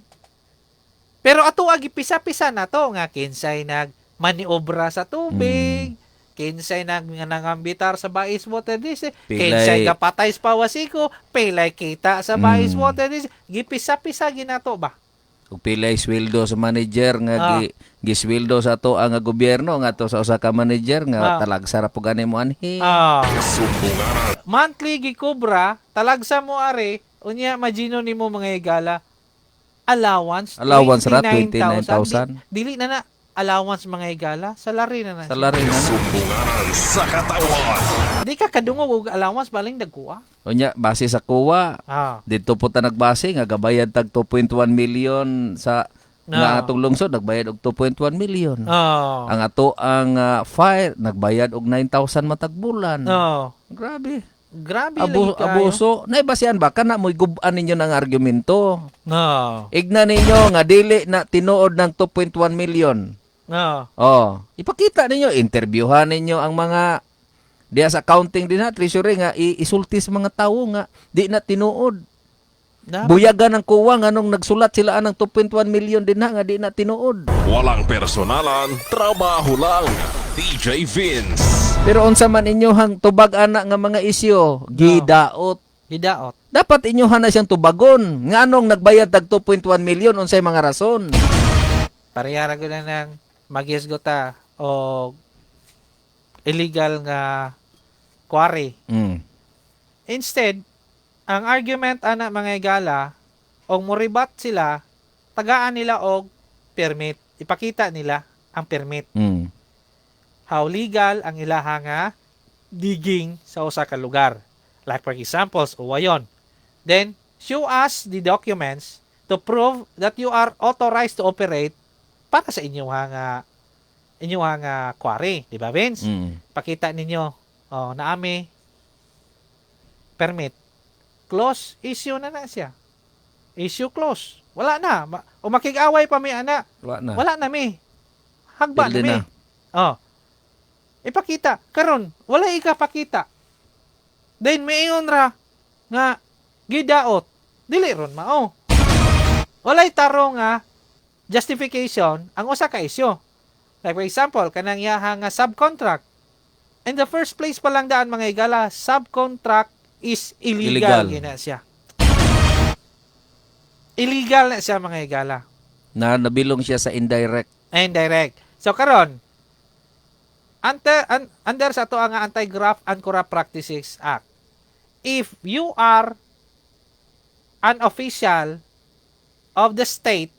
Pero ato agi pisa-pisa na to nga kinsay nag maniobra sa tubig, kinsay nag nangambitar sa Bais Water District, kinsay kapatay sa Pawasiko, pilay kita sa Bais Water District, gipisa-pisa ginato ba? Ug pilay sweldo sa manager nga gisweldo sa ato ang gobyerno nga to sa usa ka manager nga talagsa ra po gani mo anhi. Sumbunganan Monthly gikobra, talagsa mo are, unya majino nimo, mga higala, allowance. Allowance ra, 29,000. 29,000. Dili na na allowance, mga higala, salary na na siya. Salary na na. Sumbunganan sa katawan. Di ka kadungog og allowance baling dagkuha. Unya base sa kuwa dito po ta nagbase nga gabayad tag 2.1 million sa nga atong lungsod nagbayad og 2.1 million. Ang ato ang fire nagbayad og 9,000 matag bulan. Grabe. Grabe lagi kaayo. Abuso. Naibasihan ba kana mo'y gub-an ninyo ng argumento? No. Igna ninyo nga dili na tinuod ng 2.1 million. No. Oh, ipakita ninyo, interviewhan ninyo ang mga diya sa accounting din na, treasury nga isulti sa mga tawo nga di na tinuod. Buyagan ang kuwa nga nung nagsulat sila ang 2.1 million din na nga di na tinuod. Walang personalan, trabaho lang. DJ Vince. Pero unsa man inyohang tubag ana nga mga isyu, gidaot. Gidaot. Dapat inyohan na siyang tubagon. Nga anong nagbayad tag 2.1 million unsay mga rason? Parehara gud na nang magisgota o illegal nga quarry. Instead, ang argument ana, mga higala, og moribat sila, tagaan nila og permit. Ipakita nila ang permit. How legal ang ilaha nga digging sa usa ka lugar. Like for example, Uwayon. Then, show us the documents to prove that you are authorized to operate para sa inyong nga quarry, di ba, Vince? Mm. Pakita ninyo, oh, naami permit. Close issue na na siya. Issue close. Wala na. O makig-away pa mi ana. Wala na. Wala na mi. Hagba na Pildi mi. na. Oh. Ipakita. Karon, wala ikapakita. Then miingon ra nga gidaot. Dili ron mao. Walay tarong nga justification ang usa ka isyu. Like for example, kanang yaha nga subcontract. In the first place pa lang daan, mga higala, subcontract is illegal, Illegal. gina siya. Illegal na siya, mga higala. Na nabilong siya sa indirect. Indirect. So karon, under sa ato ang Anti-Graft and Corrupt Practices Act, if you are an official of the state,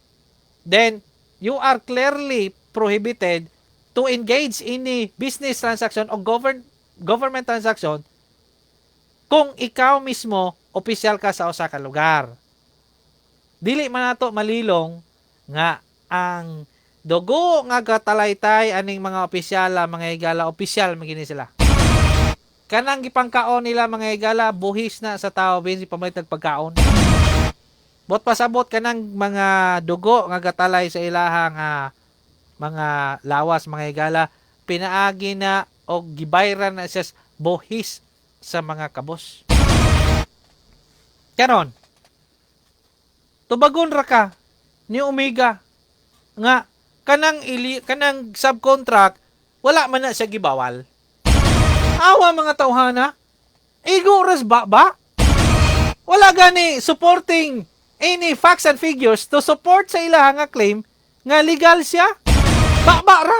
then You are clearly prohibited to engage in a business transaction o government transaction kung ikaw mismo opisyal ka sa usa ka lugar. Dili man nato malilong nga ang dugo nga gatalaytay aning mga opisyala, mga higala, opisyal magini sila. Kanang gipangkaon nila, mga higala, buhis na sa tao binsi pamalit pagkaon. Bot pasabot kanang mga dugo nga gatalay sa ilahang mga lawas, mga higala, pinaagi na og gibayran na siya buhis sa mga kabos. Karon, tubagon ra ka ni Omega nga kanang subcontract wala man na siya gibawal. Awa mga tawhana, igo ras ba ba? Wala gani supporting any facts and figures to support sa ilaha nga claim nga legal siya. Ba-ba ra.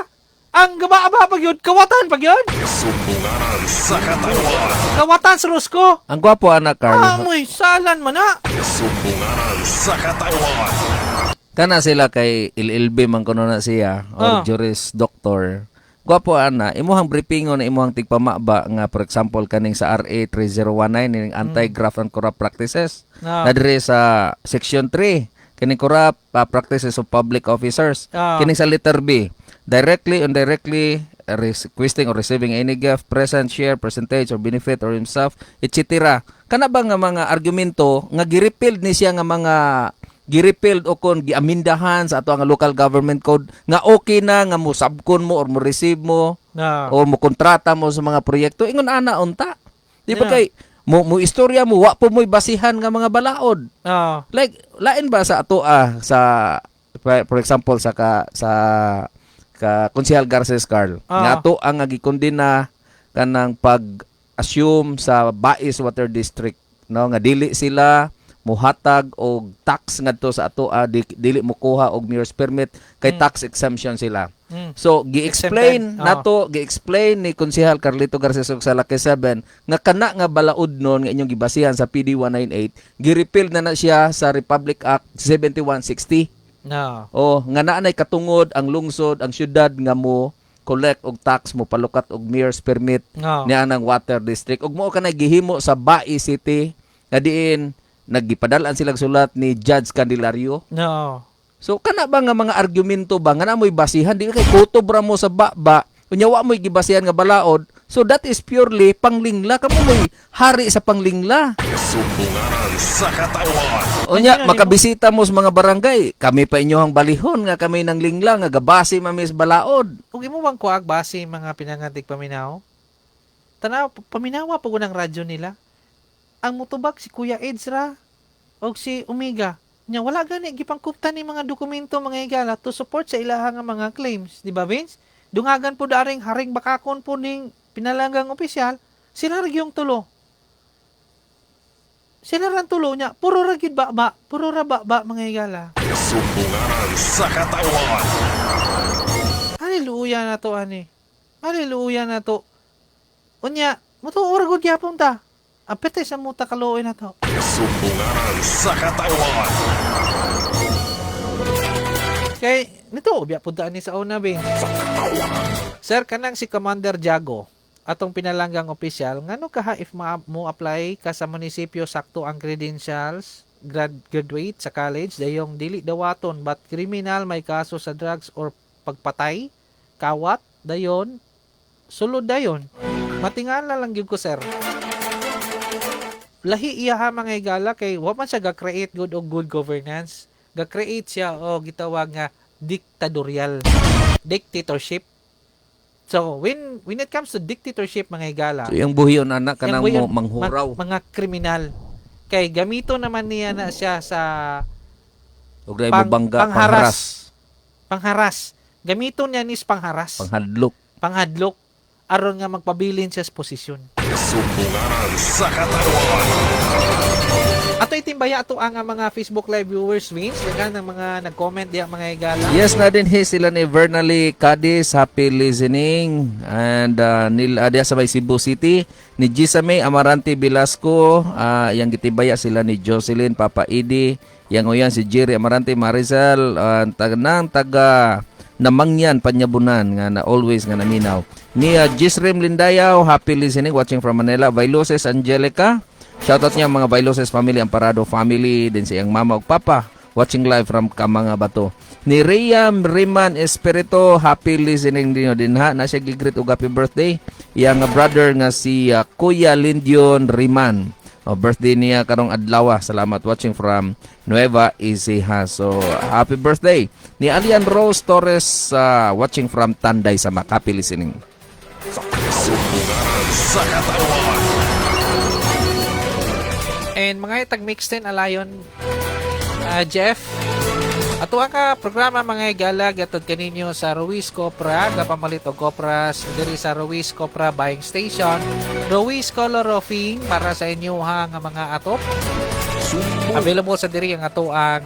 Ang gaba-ba pag yun, kawatan pag yun. Sumbunganan sa katawan. Kawatan sa Rusko. Ang gwapo ana, Carl. Amoy, salan man na. Sumbunganan sa katawan. Kana sila kay LLB man kuno na siya or juris doctor. Gwapo ana, imuhang briefingon na imuhang tigpamaba nga, for example, kaning sa RA 3019 ning anti-graft and corrupt practices. Na diri sa section 3 kining corrupt practices of public officers. Kining sa letter B, directly or indirectly requesting or receiving any gift, present, share, percentage or benefit or himself, etc. Kana ba nga mga argumento nga gi-repealed ni siya nga mga gi-repealed o kon giamindahan sa ato ang local government code nga okay na nga mo subcon mo or mo receive mo o mo kontrata mo sa mga proyekto, ingon ana unta, di ba? Kay mo mo istorya mo, wa po mo'y basihan nga mga balaod. Like lain ba sa ato sa for example sa ka Konsehal Garces, Carl, nga ato ang gikondena kanang pag assume sa Bais Water District, no, nga dili sila muhatag og tax ngadto sa ato, dili mokuha og mayor's permit kay tax exemption sila. So gi-explain Exempted. Nato, gi-explain ni Konsehal Carlito Garces og sa Lucky 7 nga kana nga balaod nun nga inyong gibasihan sa PD 198, gi-repeal na na siya sa Republic Act 7160. Oh, nga naa nay katungod ang lungsod, ang syudad nga mo collect og tax, mo palukat og mayor's permit niya ng water district. Ug mao kanay gihimo sa Bais City nga diin naggipadal-an silang sulat ni Judge Candelario. So kana ba nga mga argumento ba nga na mo'y basihan, di kay kutob ra mo sa baba, unya wa mo'y gibasihan nga balaod? So that is purely panglingla. Kamo mo'y hari sa panglingla. Sumbunganan sa katawan. Unya makabisita mo sa mga barangay, kami pa inyohang balihon nga kami nang lingla nga gabase mami sa balaod. Ug imo bang kuag base, mga pinangantig paminaw? Tanaw, paminawa po ko ng radyo nila. Ang mutubag si Kuya Eds ra og si Omega. Nya wala gani gipangkuptan ni mga dokumento, mga higala, to support sa ilaha nga mga claims, di ba, Vince? Dungagan po daring haring bakakon po ning pinalanggang opisyal, sila ra gyung tulo. Sila ra tulo niya, puro ra gyud ba, puro ra ba, mga higala. Sumbunganan sa katawan. Hallelujah na to ani. Hallelujah na to. Unya, mutuo ra gud gyapon ta. Apete sa muta kaluoy na to. Sumbunganan sa katawan. Kay nito biya pud ta ani sa una, be. Sir, kanang si Commander Jago, atong pinalanggang opisyal, ngano kaha if mo apply ka sa munisipyo, sakto ang credentials, graduate sa college, dayong dili dawaton, but criminal, may kaso sa drugs or pagpatay, kawat dayon, sulod dayon? Matingala lang gyud ko, sir. Lahi iya ha, mga higala, kay wa man siya ga-create good og good governance. Ga-create siya o gitawag nga dictatorial dictatorship. So when it comes to dictatorship, mga higala, So yung buhiyon anak kanang yung buhiyon, mo manghuraw. Mga kriminal kay gamito naman niya na siya sa ug dai mo bangga. Pangharas. Pangharas. Pangharas. Gamito niya nis pangharas. Panghadlok. Panghadlok aron nga magpabilin siya sa posisyon. Sumbunganan sa katawan. Ato itimbaya ato ang mga Facebook Live viewers, Vince, daghan ng mga nag-comment diha, mga higala. Yes na din he sila ni Vernally Cadiz, happy listening. And nil diha sa may Cebu City, ni Gisa May Amarante Velasco, yang gitibaya sila ni Jocelyn Papa Idi. Yang uyan si Jerry Amarante Marisel, tagnang taga Namangyan Panyabunan nga na always nga naminaw. Ni Jisrim Lindayaw, happy listening, watching from Manila. Vailoses Angelica, shoutout niya mga Vailoses family, Amparado family, din sa iyang mama ug papa, watching live from Kamanga Bato. Ni Rhea Riman Espirito, happy listening din din ha. Na siya gigreet og happy birthday. Iyang brother nga si Kuya Lindion Riman. Oh, birthday niya karong adlaw. Salamat, watching from Nueva Ecija. So, happy birthday. Ni Alian Rose Torres, watching from Tanday sa Happy listening. Sa katawan. And mga itag mix din alayon, Jeff. Ato ang ka programa, mga higala, gatod kaninyo sa Ruiz Copra, gapamalit og kopras diri sa Ruiz Copra Buying Station. Ruiz Color Roofing para sa inyo ha nga mga atop. Available sa diri ang ato ang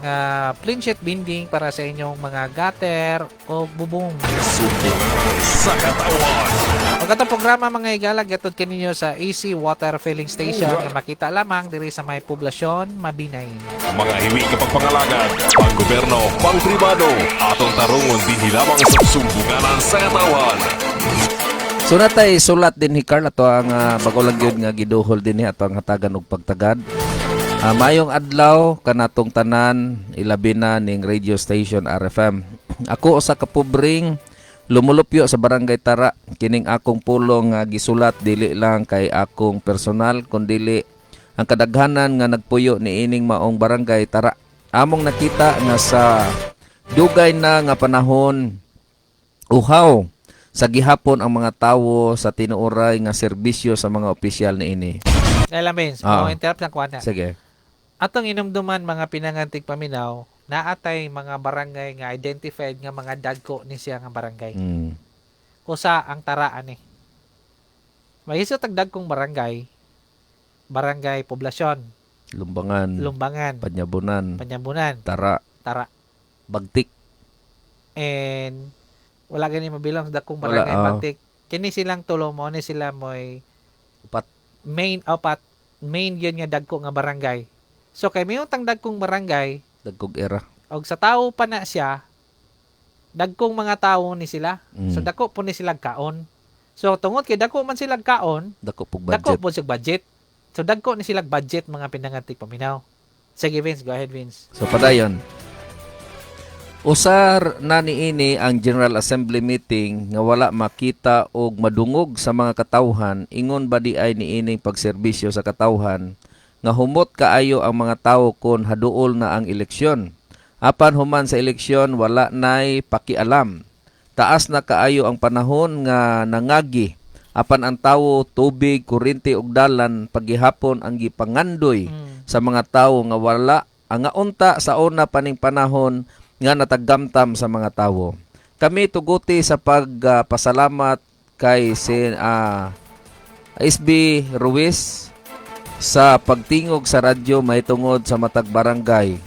plain sheet binding para sa inyong mga gutter o bubong. Sa katawan. Ug atong programa, mga higala, gatod kaninyo sa AC Water Filling Station nga makita lamang diri sa may poblasyon Mabinay. Mga hiwi kapag pangalagad, panggobyerno, pangpribado, atong tarungon dinhi lamang sa Sumbuganan sa Katawan. So natay sulat din ni Carl ato ang bago lang gyud nga giduhol din ni ato ang hatagan og pagtagad. Mayong adlaw kanatong tanan, ilabi na ning radio station RFM. Ako usa ka pobreng lumulupyo sa barangay Tara. Kining akong pulong nga gisulat dili lang kay akong personal kundili ang kadaghanan nga nagpuyo ni ining maong barangay Tara. Among nakita nga sa dugay na nga panahon, uhaw sa gihapon ang mga tawo sa tinuoray nga serbisyo sa mga opisyal niini. Dahil Vince, mo interrupt lang ko na. Sige. Atong inumduman, mga pinangantig paminaw, naatay mga barangay nga identified nga mga dagko ni siya nga barangay. Kusa ang taraan eh. Mahisot ang dagkong barangay, barangay Poblasyon, Lumbangan, Lumbangan, Panyabunan, Panyabunan, Tara, Tara. Bagtik. And wala gani mabilang sa dakong Wala, barangay oo. Bagtik. Kini silang tulo mo ni sila mo'y Upat. Main upat main yun nga dagko nga barangay. So kay mayon tang dagkong barangay Dagkog era. Og sa tao pa na siya, dagkong mga tao ni sila. So dako po ni sila kaon. So tungod kay dako man sila kaon, Dako pug dako budget. po sila budget. So dagko ni sila budget, mga pinangantik paminaw. Sige Vince, go ahead, Vince. So padayon. Usar na niini ang General Assembly meeting nga wala makita og madungog sa mga katawhan, ingon ba di ay niining pagserbisyo sa katawhan nga humot kaayo ang mga tawo kon haduol na ang eleksyon. Apan human sa eleksyon, wala nay pakialam. Taas na kaayo ang panahon nga nangagi. Apan ang tawo, tubig, kuryente ug dalan pagihapon ang gipangandoy sa mga tawo nga wala ang nga unta sa una paning panahon nga natagamtam sa mga tawo. Kami tuguti sa pagpasalamat kay si SB Ruiz sa pagtingog sa radyo mahitungod sa matag barangay.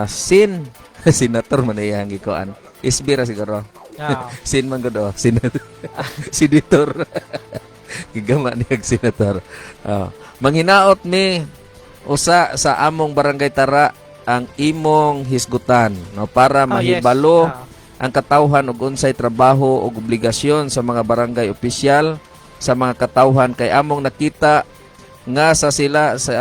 Sin senator man iyang gikuan. SB ra siguro. Sin man gud oh, senator. Senator. Gigama niya senator. Manghinaot mi usa sa among barangay Tara ang imong hisgutan, no, para mahibalo ang katawhan og unsay trabaho ug obligasyon sa mga barangay opisyal sa mga katawhan, kay among nakita nga sa sila sa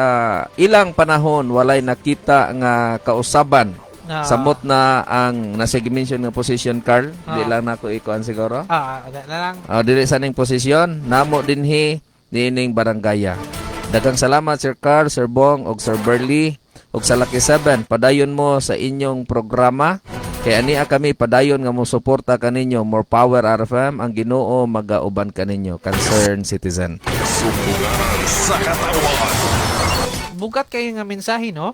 ilang panahon walay nakita nga kausaban. Samot na ang nasa gimension nga position, Carl. Di lang nako ikuan siguro. Na lang. Ah, dili sa ning posisyon namo dinhi niining barangaya. Daghang salamat, Sir Carl, Sir Bong ug Sir Burley ug sa Lucky 7. Padayon mo sa inyong programa kay ania kami padayon nga mo suporta kaninyo. More power RFM, ang Ginoo magauban kaninyo. Concerned citizen. Sumbuganan sa katawan. Bugat kayo nga mensahe, no?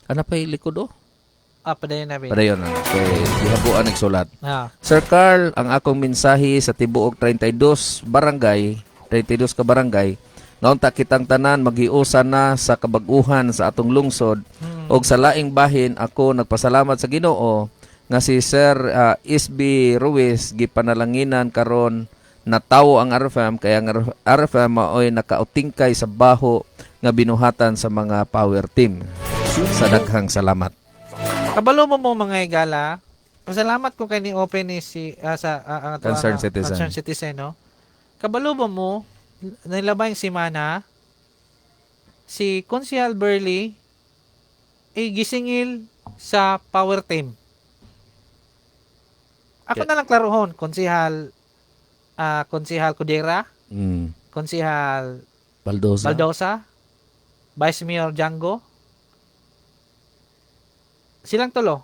Ana pa likod oh. Padayon na, Vince. Padayon na. Kay gihabuan nagsulat. Sir Carl, ang akong mensahe sa tibuok 32 barangay, 32 ka barangay, naunta kitang tanan maghiusa na sa kabag-uhan sa atong lungsod. Og sa laing bahin, ako nagpasalamat sa Ginoo nga si Sir SB Ruiz gipanalanginan karon natawo ang RFM, kaya ang RFM maoy nakautingkay sa baho nga binuhatan sa mga power team. Sa daghang salamat. Kabalo mo mo, mga higala. Pasalamat ko kay ni open ni si sa ang ato Concerned ang, citizen. Concerned citizen, no. Kabalo ba mo nilabay semana si Konsehal Burley eh, gisingil sa power team. Ako na lang klarohon, Konsehal Cudera, Konsehal Baldosa. Baldosa, Vice Mayor Django. Silang tulo.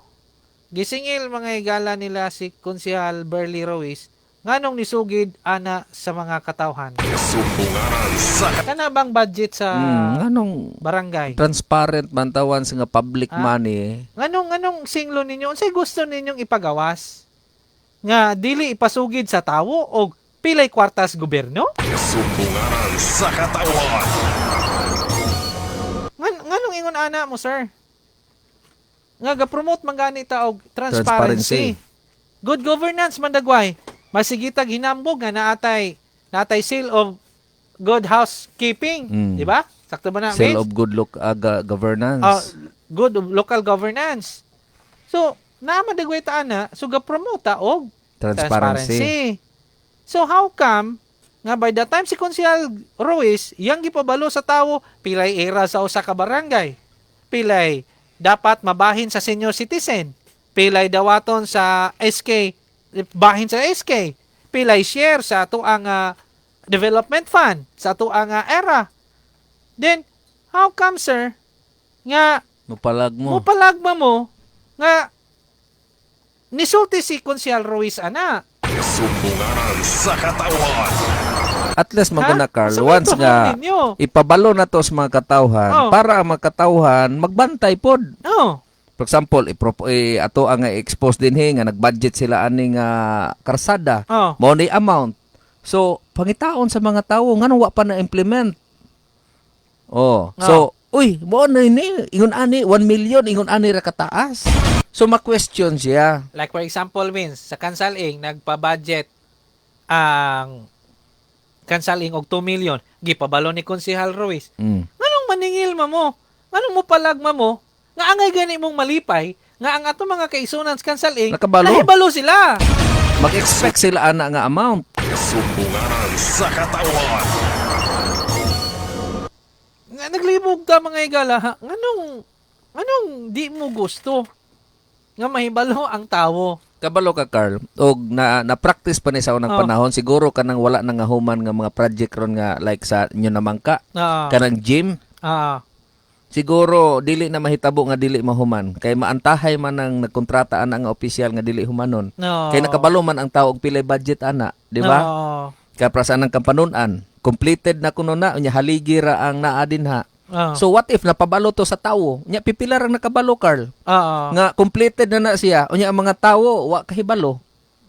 Gisingil, mga higala, nila si Konsehal Burley Ruiz nganong nisugid ana sa mga katawhan. Sumbunganan sa Kana bang budget sa Anong barangay? Transparent man tawan sa nga public Ah? money. Nganong nganong singlo ninyo? Unsay gusto ninyong ipagawas? Nga dili ipasugid sa tawo og pilay kwartas gobyerno? Sumbunganan sa katawan. Nganong ingon ana mo, sir? Nga ga-promote man gani ta og transparency. Transparency. Good governance man dagway. Masigitag hinambog nga naatay seal of good housekeeping, di ba? Sakto ba na, Seal Vince? of good look governance. Good local governance. So, naa man dagway ta ana, so ga-promote ta og Transparency. transparency. So how come nga by the time si Konsehal Ruiz yang gipabalo sa tawo pilay era sa usa ka barangay, pilay dapat mabahin sa senior citizen, pilay dawaton sa SK, bahin sa SK, pilay share sa atoang development fund sa atoang era, then how come, sir, nga Mupalag mo. mupalagma mo nga nisulti si Konsehal Ruiz ana? Sumbunganan sa katawan. At least maguna Ha? Carl, Sa once mga nga ninyo. ipabalo na to sa mga katawhan para ang mga katawhan magbantay pod. For example, ato ang expose dinhi nga nag-budget sila aning karsada. Mao ni amount. So, pangitaon sa mga tawo nganong wa pa na implement. Oh. So, uy, mao na ini ingon ani 1 million, ingon ani ra kataas. So ma-question siya. Like for example, Vince, sa Kansaling nagpa-budget ang Kansaling og 2 million, gipabalo ni Konsehal Ruiz. Nganong maningil ma mo? Nganong mo palagma mo? Nga angay gani mong malipay nga ang ato mga kaisunan sa Kansaling Nakabalo. nahibalo sila. Mag-expect sila ana nga amount. Sumbunganan sa katawan. Nga naglibog ka, mga higala, ha? Nganong nganong di mo gusto nga mahibalo ang tawo? Kabalo ka, Carl, og na na practice pa ni sa unang panahon siguro kanang wala na nga human nga mga project ron nga like sa inyo namangka kanang gym, siguro dili na mahitabo nga dili mahuman kay maantahay man ang nagkontrata ana nga opisyal nga dili humanon kay nakabalo man ang tao og pilay budget ana, di ba? Kay para sa anang kampanunan completed na kuno na, unya haligi ra ang naa dinha. So what if napabalo to sa tawo, nya pipila ra nakabalo, Carl, nga completed na na siya, unya ang mga tawo wa kahibalo?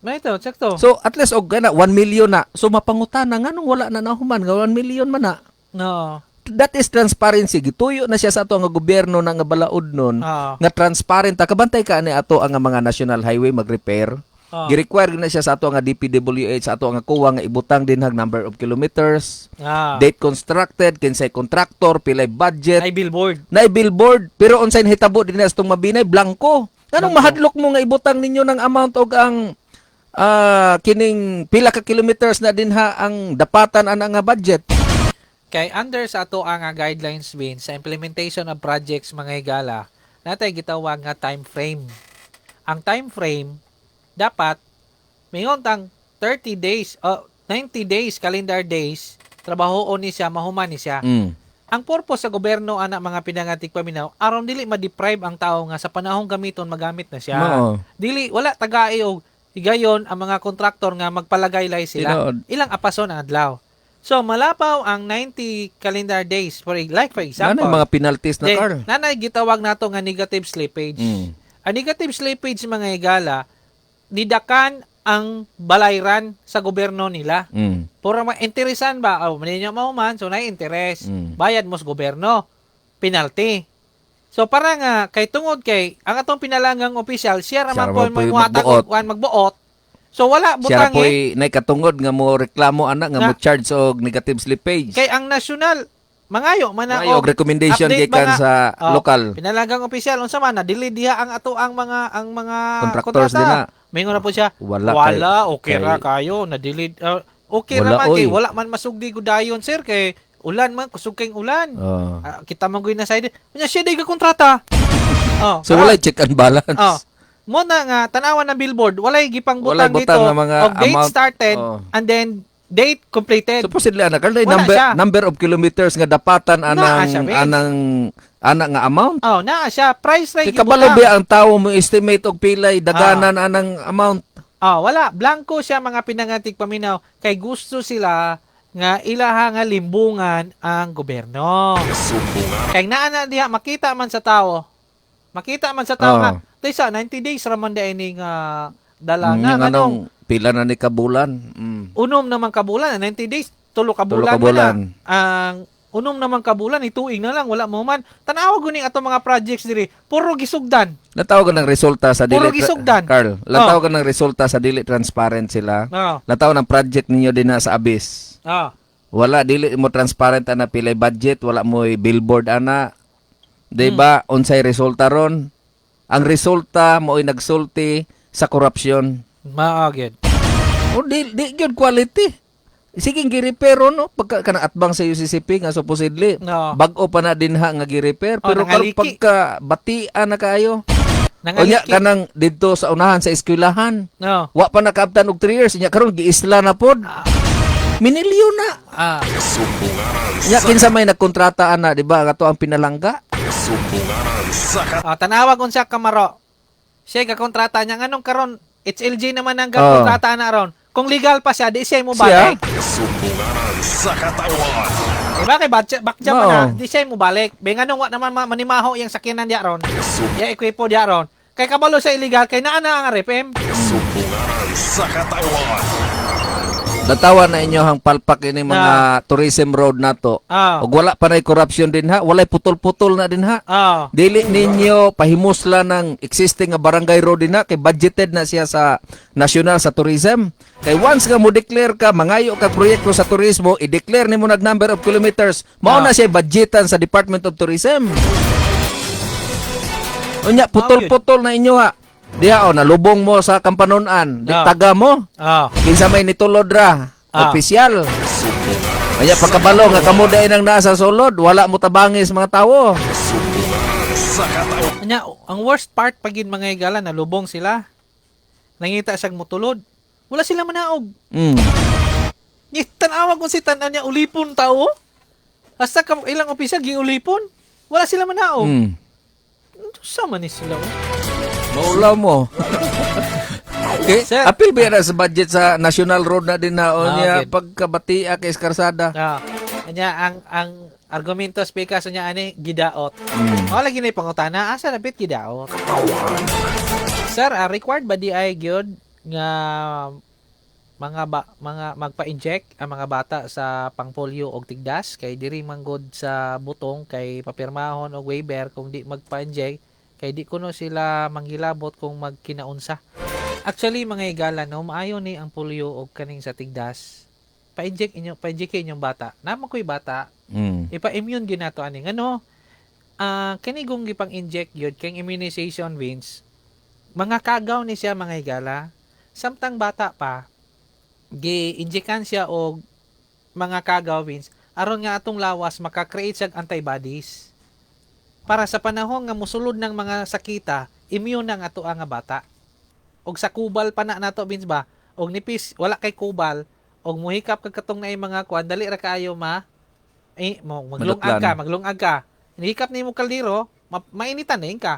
May ito, sakto. So at least og gana 1 million na. So mapangutana nganong wala na nahuman nga 1 million man na. That is transparency. Gituyo na siya sa ato nga gobyerno na nga balaod nun nga transparent ta. Kabantay ka ani ato ang mga national highway mag-repair. Gi-require na siya sa ato nga DPWH, sa ato nga COA nga ibutang dinhag number of kilometers, date constructed, kinsay contractor, pilay budget, Ay billboard. Na billboard, pero unsay nahitabo dinhi sa atong Mabinay, blanko. Nganong mahadlok mo nga ibutang ninyo ng amount og ang kining pila ka kilometers na dinha ang dapatan ana nga budget? Kay under sa ato ang guidelines bin sa implementation of projects, mga higala, natay gitawag nga time frame. Ang time frame dapat mingon tang 30 days o 90 days, calendar days, trabahoon ni siya, mahuman ni siya. Ang purpose sa gobyerno ana, mga pinangatik paminaw, aron dili ma-deprive ang tao nga sa panahong gamiton magamit na siya. Mao. Dili wala tagai og higayon ang mga kontraktor nga magpalagaylay sila. Tinuod. Ilang apason ang adlaw. So malapaw ang 90 calendar days like for example. Nanay mga penalties na, Then, Carl. nanay gitawag nato nga negative slippage. Ang negative slippage, mga higala, nidakan ang balayran sa gobyerno nila. Pura mga interesan ba? Oh, ninyo mahuman, so na interest. Bayad mo sa gobyerno. Penalty. So para nga kay tungod kay ang atong pinalangang opisyal, siya ra Siya man ra po man po'y magmuhatag magbuot. og kuan, magbuot. So wala Siya ra butang eh. po'y nay katungod nga mo reklamo ana nga mo charge og negative slippage. Kay ang national Mangayo man na Mangayo og recommendation update gikan ba nga? sa Oh, lokal. Pinalagang opisyal unsa man na delay diha ang ato ang mga Contractors kontrata. din na. Mingon na po siya. Wala, Wala, okay ra kayo na delay, okay Wala, ra man kay oy. wala man masugdi gudayon, sir, kay ulan man, kusog kay ulan. Oh. Ah, kita man na side. Unya siya day ka kontrata. Oh, So walay check and balance. Oh. Mo na nga tanawan ng billboard, walay gipang Walay butang butang dito nga mga og date amount. started Oh. and then date completed. Supposedly ana Carl, Wala number siya. number of kilometers nga dapatan Naa anang siya, Ben. anang ana nga amount. Oh, naa siya price ra Kay kabalo gibutang. ba ang tawo mo estimate og pilay daganan anang amount? Ah, wala, blanco siya, mga pinangatig paminaw, kay gusto sila nga ilaha nga limbungan ang gobyerno. Kay naa na diha makita man sa tao. Makita man sa tao Oh. nga taysa 90 days ra man di ini nga dala nga Yung nganong anong pila na ni kabulan. Unom naman ka bulan, 90 days, tulo ka Tulo bulan ka bulan. na. Ang unom naman ka bulan, ituig na lang, wala mo man. Tanawa guning ato mga projects diri, puro gisugdan. Natawag ka ng resulta sa dili Puro gisugdan. Carl, natawag ka ng resulta sa dili transparent sila. Oh. Natawag ng project ninyo din na sa abyss. Oh. Wala, dili mo transparent ana pilay budget, wala mo billboard ana. 'Di ba? Unsay resulta ron? Ang resulta mo'y nagsulti sa korupsyon. Mao gyud. O di gyud quality. Sige gi-repair no pagka kanang atbang sa UCCP nga supposedly No. bag-o pa na dinha nga gi-repair Oh, pero karon nangaliki. pagka batian na kaayo. Unya Nangaliki. kanang didto sa unahan sa eskwelahan. No. Wa pa nakaabtan og 3 years nya karon giisla na pod. Minilyon na. Ah. Nya kinsa may nagkontrata ana, di ba? Kato ang pinalangga. Ah, tanawag unsa kamaro. Siya gakontrata niya nganong karon HLG naman ang Oh. gakontrata na ron. Kung legal pa siya, di siya mo Siya? balik. Diba kay bakja, bakja man Oo. na, di siya mo balik. Be nganong wa naman manimaho yang sakyanan diya ron. Ya ekwipo diya ron. Kay kabalo sa illegal kay naa na ang RFM. Datawa na inyo ang palpak ini mga tourism road nato. Ah. Og wala pa na corruption din ha, walay putol-putol na din ha. Ah. Dili ninyo pahimusla ng existing nga barangay road din ha kay budgeted na siya sa national sa tourism. Kay once nga mo declare ka mangayo ka proyekto sa turismo, i-declare nimo nag number of kilometers, mao na siya budgetan sa Department of Tourism. Unya putol-putol na inyo ha. Diha o nalubong mo sa kampanonan, di taga mo. Kinsa may nitulod ra, opisyal. Kaya pagkabalo nga kamo dahil ang nasa sulod, wala mo tabangis mga tawo. Anya, ang worst part pag yun mga higala, nalubong sila. Nangita siyang mutulod. Wala sila manaog. Tanawa kung si tanan niya ulipon tao. Hasta ka, ilang opisyal giulipon. Wala sila manaog. Sama ni sila, oh. Maulaw mo. Okay, Sir. apil ba yan sa budget sa national road na din na o niya okay. pagkabatia kay Eskarsada? Anya ang argumento speaker sa niya ani gidaot. Wala lagi na pangutana asa na bit gidaot. Sir, required ba di ay gyud nga mga magpa-inject ang mga bata sa pangpolio og tigdas kay diri manggod sa butong kay papirmahon og waiver kung di magpa-inject kay di kuno sila manghilabot kung magkinaunsa. Actually mga higala no, maayo ni ang polio og kaning sa tigdas. Pa-inject inyo, pa-inject inyong bata. Namo ko'y bata, ipa-immune gyud nato ani ngano kini kung gipang-inject gyud kay immunization wins mga kagaw ni siya mga higala samtang bata pa gi-injectan siya og mga kagaw wins aron nga atong lawas maka-create siya antibodies para sa panahon nga mosulod ng mga sakita immune na nga ato ang nga bata og sa kubal pa na nato Vince ba og nipis wala kay kubal og muhikap kag katong naay mga kuan dali ra kaayo ma eh mo maglungag Madutlan. ka maglungag ka nihikap nimo kaldero mainitan na ka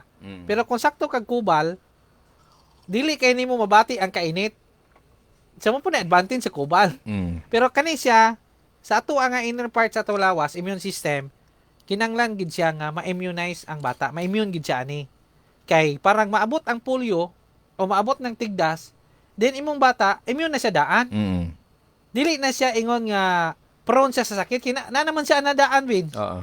pero kung sakto kag kubal dili kay nimo mabati ang kainit sa mo po na advantage sa kubal pero kani siya sa ato ang nga inner part sa ato lawas immune system kinanglan gid siya nga ma-immunize ang bata ma-immune gid siya ani kay parang maabot ang polio o maabot ng tigdas then imong bata immune na siya daan dili na siya ingon nga prone siya sa sakit kina na naman siya nadaan win Oo.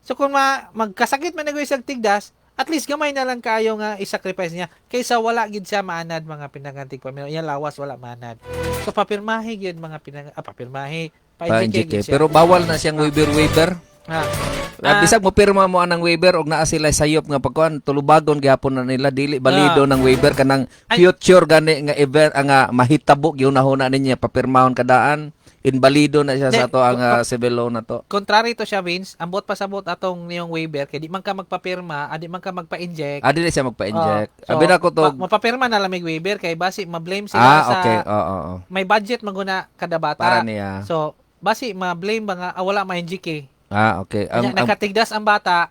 so kung magkasakit man na sa tigdas at least gamay na lang kayo nga i-sacrifice niya kaysa wala gid siya maanad mga pinangantig pamilya. Iya lawas wala maanad. So papirmahe gyud mga pinang papirmahe. Pa-inject Pa-inject. Pero bawal na siyang waiver-waiver. Ha. Bisag mo pirma mo anang waiver og naa sila sayop nga pagkuan, tulubagon gihapon na nila, dili balido ng waiver kanang future gani nga event nga mahitabo gihunahuna niya papirmahon kadaan, inbalido na siya sa ato ang civil law na to. Contrary to siya, Vince, ambot pasabot atong niyong waiver kay di man ka magpapirma, adi man ka magpa-inject. Adi na siya magpa-inject. So, Abi na ko to. Mapapirma na lang may waiver kay basi ma-blame sila sa Okay. Oo, oo. may budget maguna kada bata. Para niya. So, basi ma-blame ba nga wala ma-inject eh. Okay. Ang nakatigdas ang bata,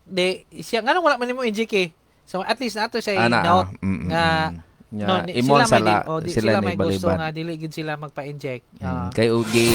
di siya nganong wala man nimo inject eh. So at least nato siya note nga nga no, ni, imong sila may sala, di, oh, di, sila sila may gusto nga dili gid sila magpa-inject. Kay ugi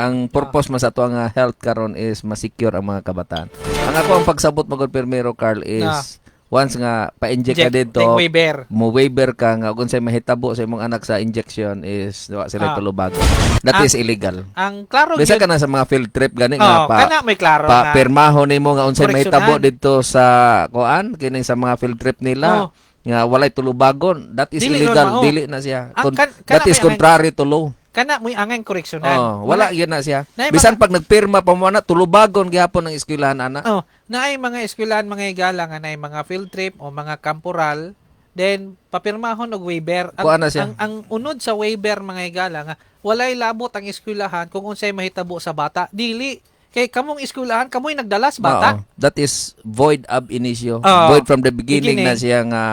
ang purpose man sa ato ang health karon is ma-secure ang mga kabataan. Ang ako ang pagsabot magod permero, Carl, is once nga pa-inject ka Inject, dito, take waiver. Mo waiver ka nga kung say mahitabo sa imong anak sa injection is wa sila tulubagon. That is illegal. Ang klaro Bisa gyud ka na sa mga field trip gani nga oh, pa kana may klaro pa na pirmahon nimo nga unsay mahitabo koreksyonan. didto sa kuan kini sa mga field trip nila nga walay tulubagon, that is Dili illegal, ron mao. dili na siya. Ang That kana is may contrary to law. Kana mo'y angay koreksyonan. Oh, wala yun na siya. Naay Bisan pag nagpirma pa mo na, tulubagon gihapon ng eskwelahan ana. Oh, naay mga eskwelahan, mga higala, nga naay mga field trip o mga kamporal, then papirmahon og waiver. Ang, Kuha na siya. ang unod sa waiver, mga higala, nga walay labot ang eskwelahan kung unsay mahitabo sa bata. Dili kay kamong eskwelahan, kamoy nagdala sa bata. Oo. That is void ab initio. Oo. Void from the beginning, Beginning. na siya nga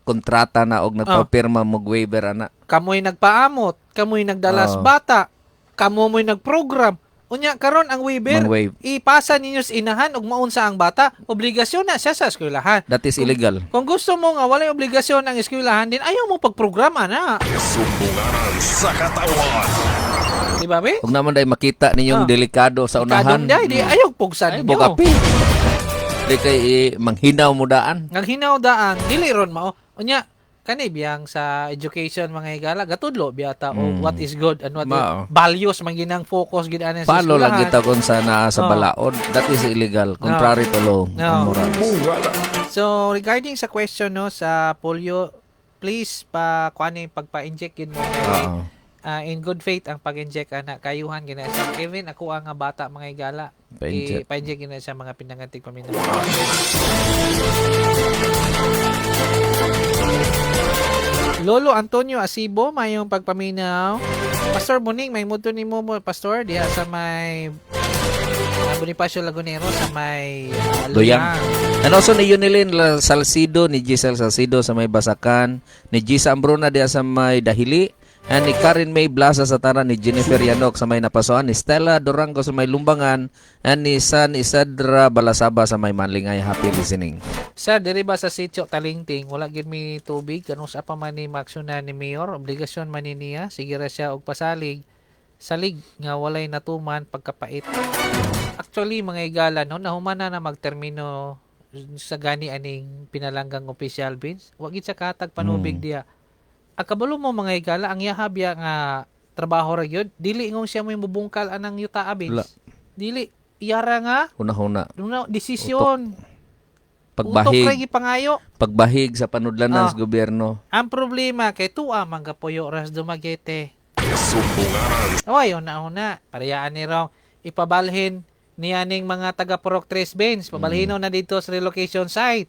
kontrata na og nagpapirma mo waiver ana. Kamoy nagpaamot, kamoy nagdala sa bata, kamo mo'y nagprogram. Unya karon ang waiver, Mang-waive. ipasa ninyo sa inahan og maunsa ang bata, obligasyon na siya sa eskwelahan. That is illegal. Kung gusto mo nga walay obligasyon ang eskwelahan din, ayaw mo pagprograma na. Sumbunganan sa katawan. Di ba, be? Ug naman day makita ninyong delikado sa unahan. Kadong day, di ayaw pugsan Ay, ninyo. bukapi. Di kay manghinaw mo daan. Nang hinaw daan, dili ron mao. Unya, kani biyang sa education, mga higala, gatudlo biyata o what is good and what is Mao. values man ginang focus gid ani sa Palo lang eskwelahan. kita kung sa naa sa balaod. That is illegal. Contrary to law No. and morals. So regarding sa question, no, sa polio, please pa kuan pagpa-inject gid mo kay in good faith ang pag-inject ana, kayuhan gina siya. Even ako ang nga bata, mga higala, Pa-inject. Pa-inject gina siya, mga pinangantig paminaw. Lolo Antonio Asibo, mayong pagpaminaw. Pastor Muning, may muto nimo mo, Pastor, diha sa may Bonifacio Lagunero sa may Luyang. Luyang. And also ni Unilin Salcido, ni Giselle Salcido sa may Basakan, ni Gisa Ambrona diha sa may Dahili, and ni Karen May Blasa sa Tara, ni Jennifer Yanok sa may Napasoan, ni Stella Durango sa may Lumbangan, and ni San Isadra Balasaba sa may Manlingay. Happy listening. Sir, diri ba sa sitio Talingting, wala gid mi tubig, kanus pa man ni maaksyonan ni mayor, obligasyon man ni niya, sige ra siya og pasalig, salig nga walay natuman pagkapait. Actually, mga igala, no, nahuman na na magtermino sa gani aning pinalanggang opisyal, Vince. Wa gid siya katag panubig diya. Ang kabalo mo, mga igala, ang yahabya nga trabaho ra gyud, dili ingong siya mo mubungkal anang yuta, Wala. Vince. Dili iyara nga Huna-huna. una, desisyon. Utok Pagbahig, ra gipangayo. pagbahig sa panudlanan sa gobyerno. Ang problema kay tuwa man gapuyo ras Dumaguete. Sumbunganan Away una una, parehaan ni rong ipabalhin niya ning mga taga Purok Tres, Benz, pabalhino na dito sa relocation site.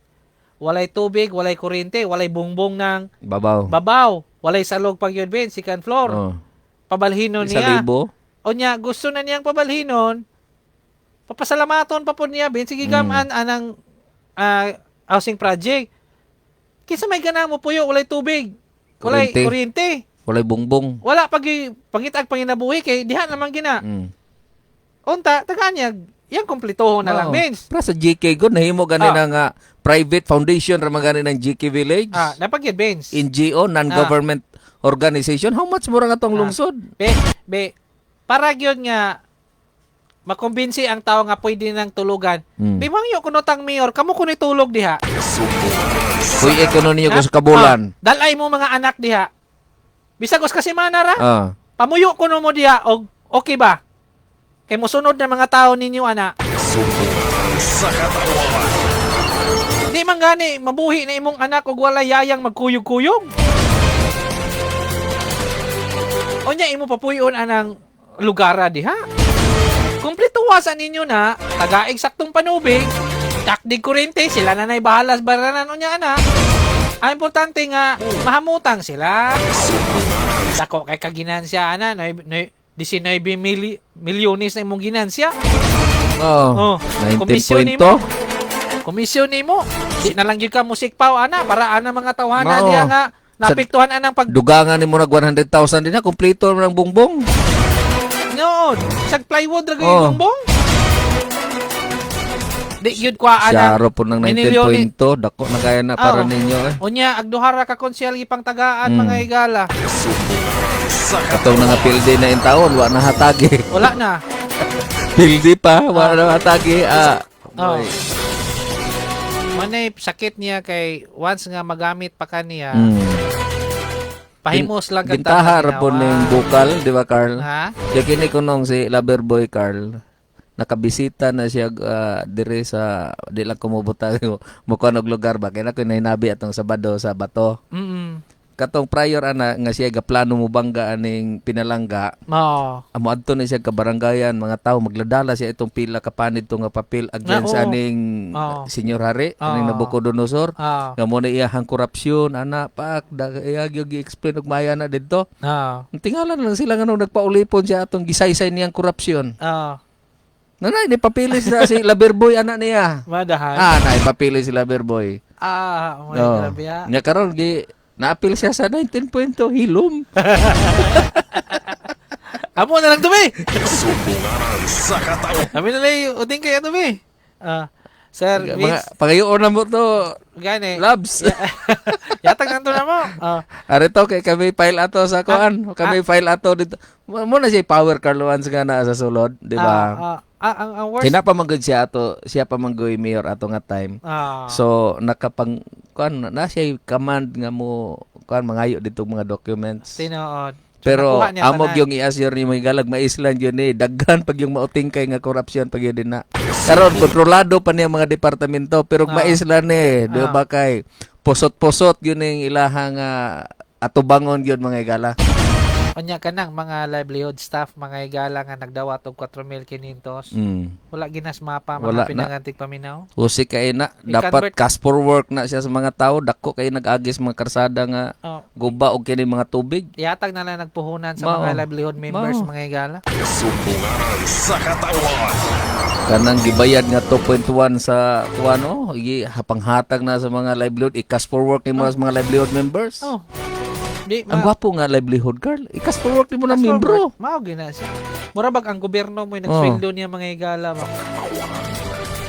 Walay tubig, walay kuryente, walay bungbong ng Babaw. babaw, walay salog pag yun, Benz, second floor. Pabalhino Isa niya. libo. O niya, gusto na niyang pabalhinon, papasalamaton pa po niya, Benz, sige gaman anang housing project. Kinsa may ganang mo puyo, walay tubig, walay Kuryente. kuryente. Walay bungbong. Wala pag pangitag panginabuhi kay diha naman gina. Unta tagaan niya, yang kumplitohon na lang, Oo. Benz. Para sa GK good nahimo gani na nga private foundation ra man gani ng GK Village. Napagyud, Benz. NGO, non-government organization. How much mura nga tong lungsod? Be, be, para gyud nga makumbinsi ang tao nga pwede nang tulugan. Be, mangyo kuno tang mayor, kamo kuno tulog diha. Kuy ekono niyo ko sa kabulan. Dalay mo mga anak diha. Bisag us kasi mana ra. Pamuyo kuno mo diha og okay ba? Kay mosunod na mga tao ninyo ana. Sumbunganan sa katawan. Di man gani mabuhi na imong anak og walay yayang magkuyog-kuyog. Unya imo papuyon anang lugara diha. Kumpleto sa ninyo na tagaig saktong panubig, takdig kuryente, sila na na'y bahala sa baranan unya ana. Ang importante nga mahamutang sila. Dako kay kaginansya ana, 19 milyones na imong ginansya. Oh. Oh, komisyon 19.2. nimo. Komisyon nimo. Di na lang gyud ka musik paw ana para ana mga tawhana Mao. diha nga naapektuhan anang pag Dugangan nimo nag 100,000 din na kumpleto ng bungbong. noon. Sag plywood ra gyud Oh. bongbong. Di gyud kwa ana. Siyaro po ng 19.2, dako na kaya na para Oo. ninyo eh. Unya ag duha ra ka konsyel gipang tagaan mga higala. Katong nga pildi na in taon, wa na hatagi. Wala na. Pildi pa, wa na hatagi. Ah. Oh. Boy. Manay sakit niya kay once nga magamit pa kaniya, pahimos lang kag Bintaha ra po ning bukal, di ba, Carl? Ha? Kaya kini kunong si Loverboy Carl, nakabisita na siya dire sa di lang kumubuta mo og lugar ba kay na ko nahinabi atong Sabado sa Bato. Katong prior ana nga siya gaplano mo bangga aning pinalangga, Oo. amo adto na siya kabaranggayan mga tao magladala siya itong pila ka panid to nga papel against Ah, oo. aning Oo. Senyor Hari, aning Oo. Nabucodonosor. Nga mo na iyahang korupsyon ana pak da iya gyud gi-explain og maya na didto. Ang Tingala na lang sila nga nung nagpaulipon siya atong gisaysay niyang korupsyon. Nanay, ni papilis na si Laberboy anak niya. Madahan. Ah, nay papili si Laberboy. Ah, oh my Oh. grabe ah. Nya karon gi naapil siya sa 19.2 hilom. Amo na lang tumi. Sumbunganan sa katawan. Kami na lang uting kay tumi. Ah, Sir, Mga Vince, pagayoon na mo to, gani. labs. Yatag nanto na mo. Ah, Arito kay kami file ato sa kuan, kami file ato dito. Mo na siya power Carloans nga naa sa sulod, di ba? Ang worst. Kina pa man gud siya ato, siya pa man gud mayor ato nga time. So nakapang kuan na siya command nga mo kuan mangayo dito mga documents. Tinuod. So, Pero nakuha niya amog tanan. yung i-assure ni mga galag maislan yun eh. Daghan pag yung mautingkay nga korupsyon pag yun din na. Karon kontrolado pa niya mga departamento pero maislan eh, di ba kay posot-posot yun yung ilahang atubangon yun mga igala. Unya kanang mga livelihood staff, mga higala nga nagdawat og 4,500. Wala ginas mapa mga Wala na. pinangantig paminaw. Usi kay na dapat I-convert. cash for work na siya sa mga tao, dako kay nag-agis mga karsada nga Oh. guba og kini mga tubig. Ihatag na lang nagpuhunan sa Mao. mga livelihood members Mao. mga higala. Sumbunganan sa katawan. Kanang gibayad nga 2.1 sa kuan oh, igi panghatag na sa mga livelihood, i-cash for work nimo sa mga livelihood members. Oh. Di Ang gwapo nga livelihood girl. I-cash for work nimo na membro. Mao gina siya. Mura bag ang gobyerno mo nagsweldo niya mga higala ba.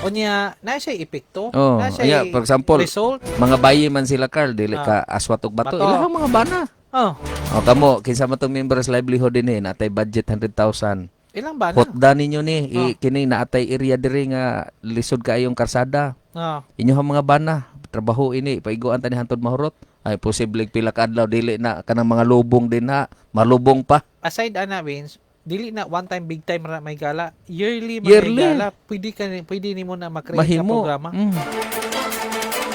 Unya, na siya epekto. Oh, na siya yeah, for example, result. mga bayi man sila Carl, dili ka aswat og bato. Bato. Ilahang mga bana. Oh, O kamo kinsa man tong member sa livelihood din eh, natay budget 100,000. ilang ba na? Hotda ninyo ni, kini naatay area diri nga lisod kaayong karsada. Oh. Inyo mga bana, trabaho ini, paiguan tani hantod mahurot. Ay posible pila ka adlaw dili na kanang mga lubong din ha, malubong pa. Aside ana Vince, dili na one time big time ra may gala. Yearly mga Yearly. gala, pwede nimo na ma-create nga Mahimo. programa.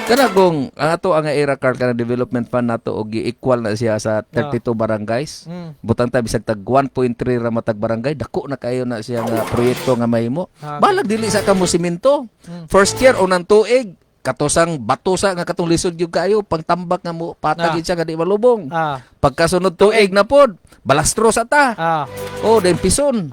Kana kung ang ato ang era card kana development fund nato og gi-equal na siya sa 32 barangays. Butang ta bisag tag 1.3 ra matag barangay, dako na kayo na siya nga proyekto nga mahimo. Balag dili sa kamo simento. First year unang tuig katosang bato sa nga katong lisod gyud kayo pangtambak nga mo patag siya nga di malubong. Pagkasunod tuig na pod, balastro sa ta. Oh, then pison.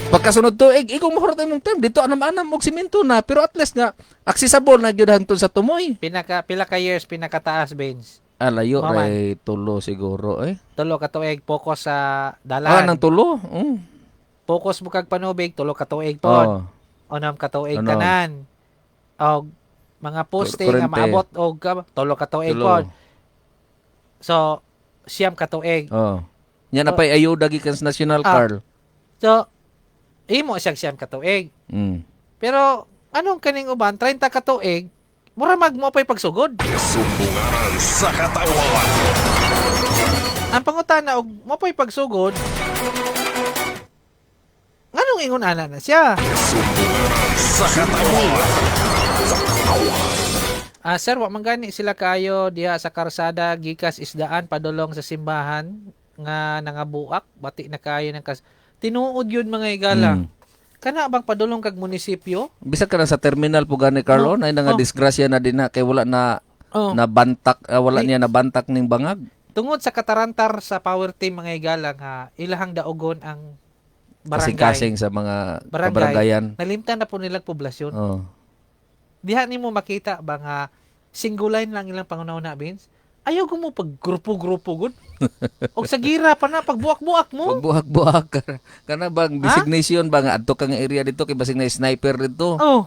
Pagkasunod tuig, ikaw mahurot imong term dito anam-anam og simento na pero at least nga accessible na gyud hangtod sa tumoy. Pinaka pila ka years pinakataas Vince. Ah, layo Maman. ray tulo siguro eh. Tulo ka tuig focus sa dalan. Ah, nang tulo. Focus mo kag panubig, tulo ka tuig pod. Oh. Onam ka tuig Ano? tanan. Og mga poste nga Kurente. maabot og tulo ka tuig Tulo. pod. So 9 ka tuig. Oh. Nya na pay ayuda gikan sa National Carl. So imo siyang 9 ka tuig. Pero anong kaning uban 30 ka tuig, mura mag mo pa'y pagsugod. Sumbunganan sa katawan. Ang pangutana og mo pa'y pagsugod, nganong ingon ana na siya? Sumbunganan sa katawan. Ah, sir, wa man gani sila kayo diha sa karsada gikas isdaan padulong sa simbahan nga nangabuak, bati na kayo ng kas. Tinuod yun, mga higala. Kana bang padulong kag munisipyo? Bisag ka na sa terminal po gani, Carlo, na nga disgrasya na din na kay wala na nabantak, wala niya nabantak ning bangag. Tungod sa katarantar sa power team, mga higala, nga ilahang daugon ang barangay. Kasing-kasing sa mga Barangay. kabaranggayan. Nalimtan na po nilang poblasyon. Oh. Diha nimo makita ba nga single line lang ilang pangunauna, Vince? Ayaw ko mo pag grupo-grupo gud. Og sa gira pa na pagbuak-buak mo. Pagbuhak-buhak kana bang designation ba nga adto ka nga area dito kay basig na sniper dito. Oh.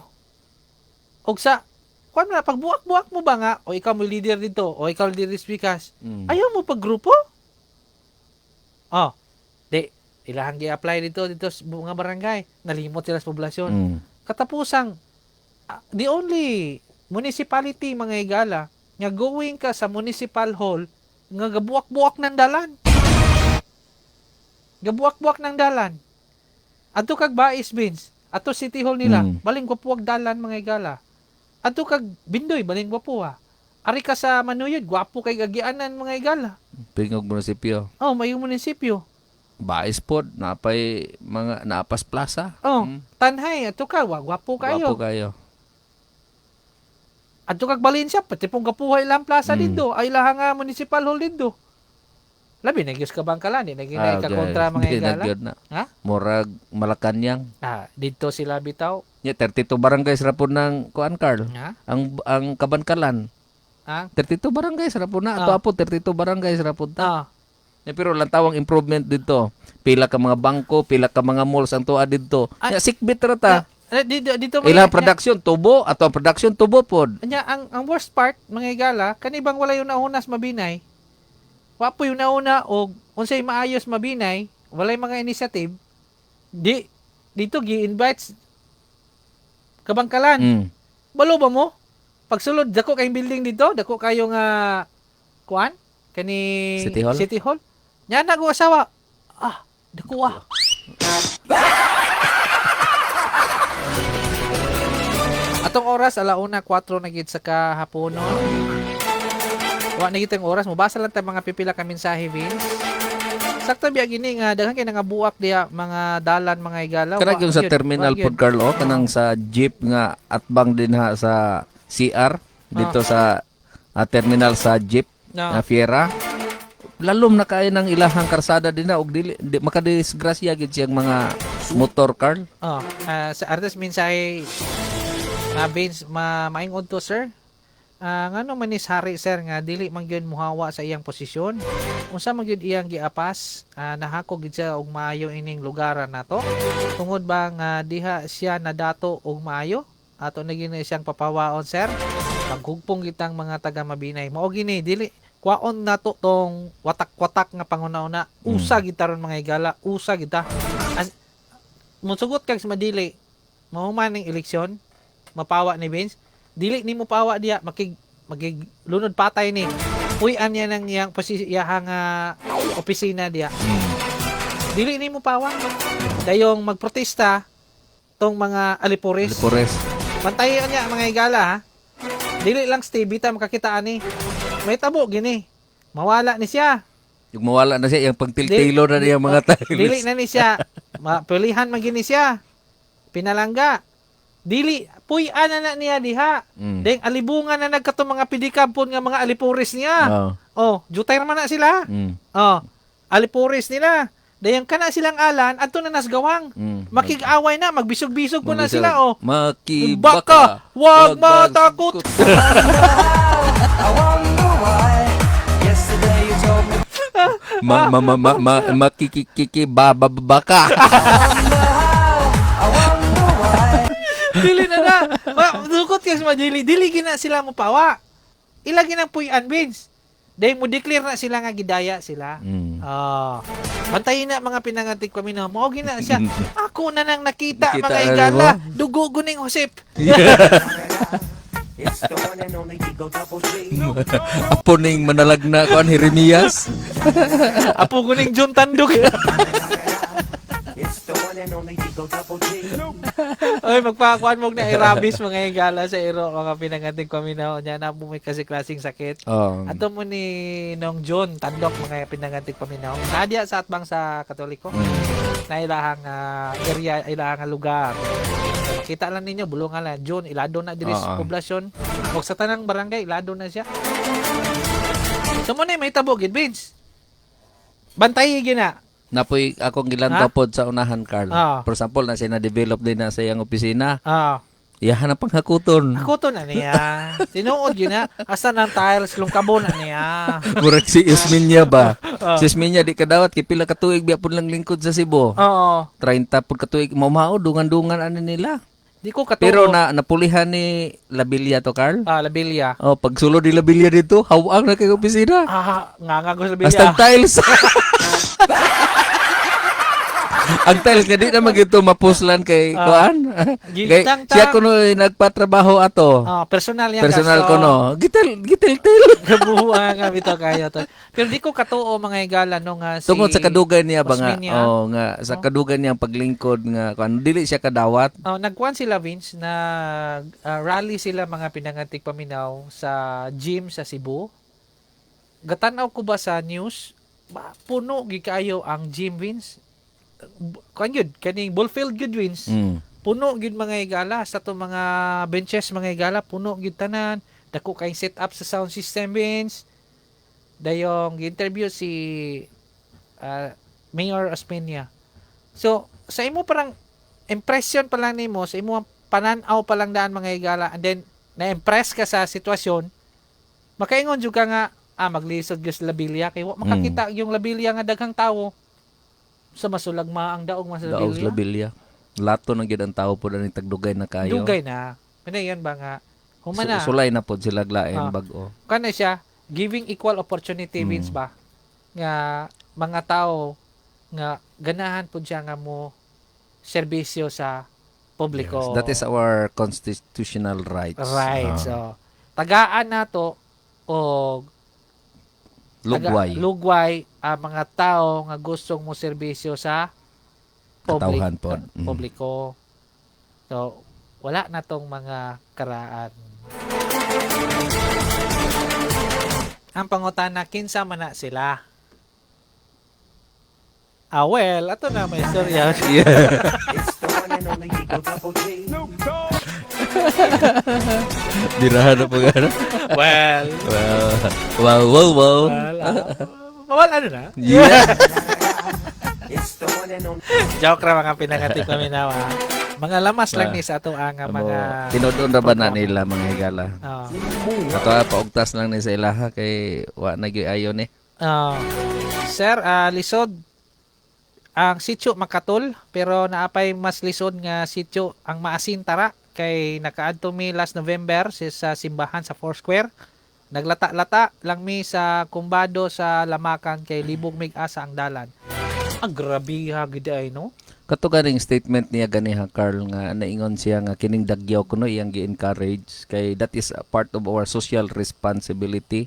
Og sa kuan na pagbuak-buak mo ba nga o ikaw mo leader dito o ikaw leader speakers. Ayaw mo pag grupo? Oh. Di ilahang gi-apply dito dito sa mga barangay. Nalimot sila sa poblasyon. Katapusang the only municipality, mga higala, nga going ka sa municipal hall nga gabuak-buak ng dalan. Gabuak-buak ng dalan. Adto kag Bais, Vince. Ato City Hall nila, baling gwapo dalan, mga higala. Adto kag Bindoy, baling gwapo ha. Ari ka sa Manuyod, gwapo kay gagianan, mga higala. Pingog munisipyo. Oh, may munisipyo. Bais pod, napay mga Naapas Plaza. Oh, Tanhay, adto ka, gwapo kayo. Gwapo kayo. Adto kag Valencia, pati pong gapuhay lang plaza dito, ay lahang nga municipal hall dito. Labi na gyud ka bangkalan, di na gyud ka kontra, mga Di na higala. gyud na. Ha? Murag Malacañang. Ah, dito sila bitaw. Nya 32 barangays ra pod ng kuan, Carl. Ha? Ang Kabankalan. Ah? 32 barangays ra pod na. Ato apo 32 barangays ra pod ta. Nya, pero lantawang improvement dito. Pila ka mga bangko, pila ka mga malls ang tuwa dito. Ay. Nya sikbit ra ta. Eh, dito dito Ilang production tubo ato ang production tubo pod. Nya ang worst part, mga higala, kani bang wala yung nauna sa Mabinay? Wa po yung nauna og unsay maayos Mabinay, walay mga initiative. Di dito gi-invite Kabangkalan. Balo ba mo? Pagsulod dako kayong building dito, dako kayo nga kuan kani City Hall? City Hall. Nya na ko asawa. Ah, dako ah. Atong oras 1:04 na gid sa kahaponon. Wa na gid ang oras, mobasa lang ta mga pipila ka mensahe, Vince. Sakto biya gini nga daghan kay nangabuak diha mga dalan, mga higala. Kana Wa gyud sa gyud, terminal wa gyud. pod, Carlo, kanang sa jeep nga atbang dinha sa CR dito sa terminal sa jeep na Fiera. Lalom na kaayo ng ilahang karsada dinha og dili di, makadisgrasya gid siyang mga motor, Carl. Oh, sa artist mensahe na Vince, maingon to, sir. Ngano man is hari, sir, nga dili man gyud muhawa sa iyang posisyon. Unsa man gyud iyang giapas? Nahakog gid siya og maayo ining lugaran nato. Tungod ba nga diha siya nadato og maayo? Ato na gyud na siyang papawaon, sir. Maghugpong kitang mga taga Mabinay. Mao gini dili kwaon nato tong watak-watak nga panguna-una. Usa gid taron, mga higala, usa gid ta. As, musugot kag sa madili, mahuman ning eleksyon, mapawa ni Vince, dili ni mo pawa diya, makig magig lunod patay ni. Puy-an niya ng iyang iyahang opisina diya. Dili ni mo pawa. Dayong magprotesta tong mga alipores. Alipores. Bantayan niya, mga higala, ha. Dili lang sa TV ta makakita ani. May tabo gini. Mawala ni siya. Yung mawala na siya, yung pagtiltilo na niya mga tiles. Dili na ni siya. Mapilihan man gini siya. Pinalangga. Dili puy-an na na niya diha. Deng alibungan na nagkato mga pidikab nga mga alipores niya. Oh, jutay naman na sila. Oh, alipores nila. Dayang kana silang alan adto na nasgawang. Makig-away na, magbisog-bisog po na sila oh. Makibaka, Baka, wag matakot. Ma ma ma ma ma makikikiki ba ba ba- baka. Dili na na. Dukot kay sa dili. Dili gina sila mo pawa. Ila ginang puy-an, Vince. Dahil mo declare na sila nga gidaya sila. Ah. Bantayin na mga pinangatik kami na mao gina siya. Ako na nang nakita, Nakita mga na higala. mo? Dugo guning Josep. Apo ning manalagna kuan Jeremias. Apo guning John Tandok. Oy, magpakuan mo na irabis mga higala sa iro, mga pinanganting paminaw niya na may kasi klaseng sakit. Oh. Ato mo ni nung June, tandok mga pinanganting paminaw. Nadia sa atbang sa Katoliko. Na ilahang area, ilahang lugar. So, makita lang ninyo, bulungan lang. June, ilado na diri sa Oo. poblasyon. O sa tanang barangay, ilado na siya. So mo na may tabo gid, Vince. Bantay gina. Napoy akong gilantaw Ha? pod sa unahan, Carl. Ah. For example, na siya na-develop din na sa iyang opisina. Ah. Iyahan ang panghakuton. Ako to na niya. Tinuod yun na. Asa ng tiles, lungkabo na niya. Murag si Isminya ba? Ah. Si Isminya di kadawat kay pila ka tuig biya pud lang lingkod sa Cebu. Oo. 30 pud ka tuig mamao dungan-dungan ani nila. Di ko katuo. Pero na napulihan ni Labilia to, Carl. Ah, Labilia. Oh, pagsulod ni Labilia dito, hawang na kay opisina. Ah, nga nga ko sa Labilia. Hasta ang tiles. Ang tiles nga di na magito mapuslan kay kuan. Kay Gitang siya kuno nagpatrabaho ato. Ah, personal yan. Personal gasto. ko no. Gitil gitil til. Kabuha nga bitaw kayo to. Pero di ko katuo mga higala no nga si Tungod sa kadugay niya ba nga Osmeña. oh nga sa kadugay niyang paglingkod nga kuan dili siya kadawat. Oh, nagkuan sila, Vince, na rally sila mga pinangantik paminaw sa gym sa Cebu. Gatanaw ko ba sa news, ba, puno gid kaayo ang gym, Vince. Kuan gyud kaning Bullfield gyud, Vince. Puno gyud mga higala sa to mga benches mga higala, puno gyud tanan. Dako kay set up sa sound system, Vince. Dayong interview si Mayor Osmeña. So, sa imo parang impression pa lang nimo, sa imo panan-aw pa lang daan mga higala, and then na-impress ka sa sitwasyon, makaingon jud ka nga maglisod gyud sa Labilia kay wa makakita yung Labilia nga daghang tawo sa masulag ma ang daog man sa Daog sa Labilia. Labilia. Lato na gyud ang tao po na tagdugay na kayo. Dugay na. Pinayon ba nga humana Sulay na pod sila glain bag-o. Kana siya giving equal opportunity means ba nga mga tao nga ganahan pud siya nga mo serbisyo sa publiko. Yes, that is our constitutional rights. Right. So tagaan nato og Lugway. Lugway ang mga tao nga gustong mo serbisyo sa public, Katawhan pod. Publiko. So wala na tong mga karaan. Ang pangutana, kinsa man na sila? Ah, well, ato na may istorya. Dirahan na po gana. Well, Wow, wow, wow. Well, well, ano na? Yeah. Joke ra mga pinangatik namin na. Mga lamas lang ni sa ato ang mga Tinuod ra ba na nila mga higala? Oh. Ato paugtas lang ni sa ilaha kay wa na gyud ayon ni. Sir, lisod ang sitio Makatol pero naapay mas lisod nga sitio ang Maasin tara kay nakaadto mi last November sa simbahan sa Foursquare. Naglata-lata lang mi sa kumbado sa Lamakan kay libog mig asa ang dalan. Ang grabe ha gid ay no. Kato ganing statement niya ganiha Carl nga naingon siya nga kining dagyaw kuno iyang gi-encourage kay that is a part of our social responsibility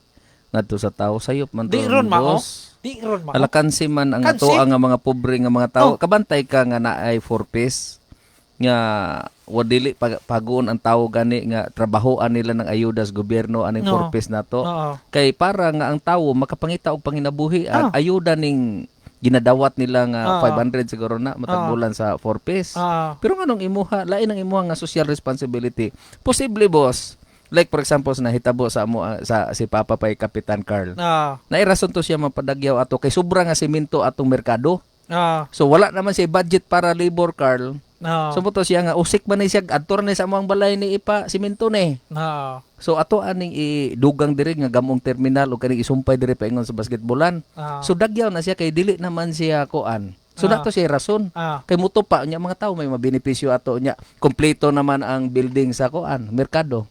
ngadto sa tao sayop man to Di ron mao. boss. Di ron mao. Alakansi man ang Kansi? ato ang mga pobre nga mga tao. Oh. Kabantay ka nga naay four piece nga wa dili paguon ang tao gani nga trabahoan nila ng ayuda sa gobyerno aning No. four piece nato. Oo. Kay para nga ang tao makapangita og panginabuhi at ayuda ning ginadawat nila nga 500 siguro na matag bulan sa four piece. Pero nganong imuha, lain ang imuha nga social responsibility. Posible boss. Like for example sa nahitabo sa amo sa si Papa pay Kapitan Carl. Nairason to siya mapadagyaw ato kay sobra nga semento atong merkado. So wala naman siya budget para labor Carl. So mo to siya nga usik man ni siya adto ni sa among balay ni ipa semento ni. So ato aning idugang diri nga gamong terminal o kaning isumpay diri paingon sa basketballan. So dagyaw na siya kay dili naman siya kuan. So nato siya rason. Kay muto pa nya mga tao may mabenepisyo ato nya. Kompleto naman ang building sa kuan, merkado.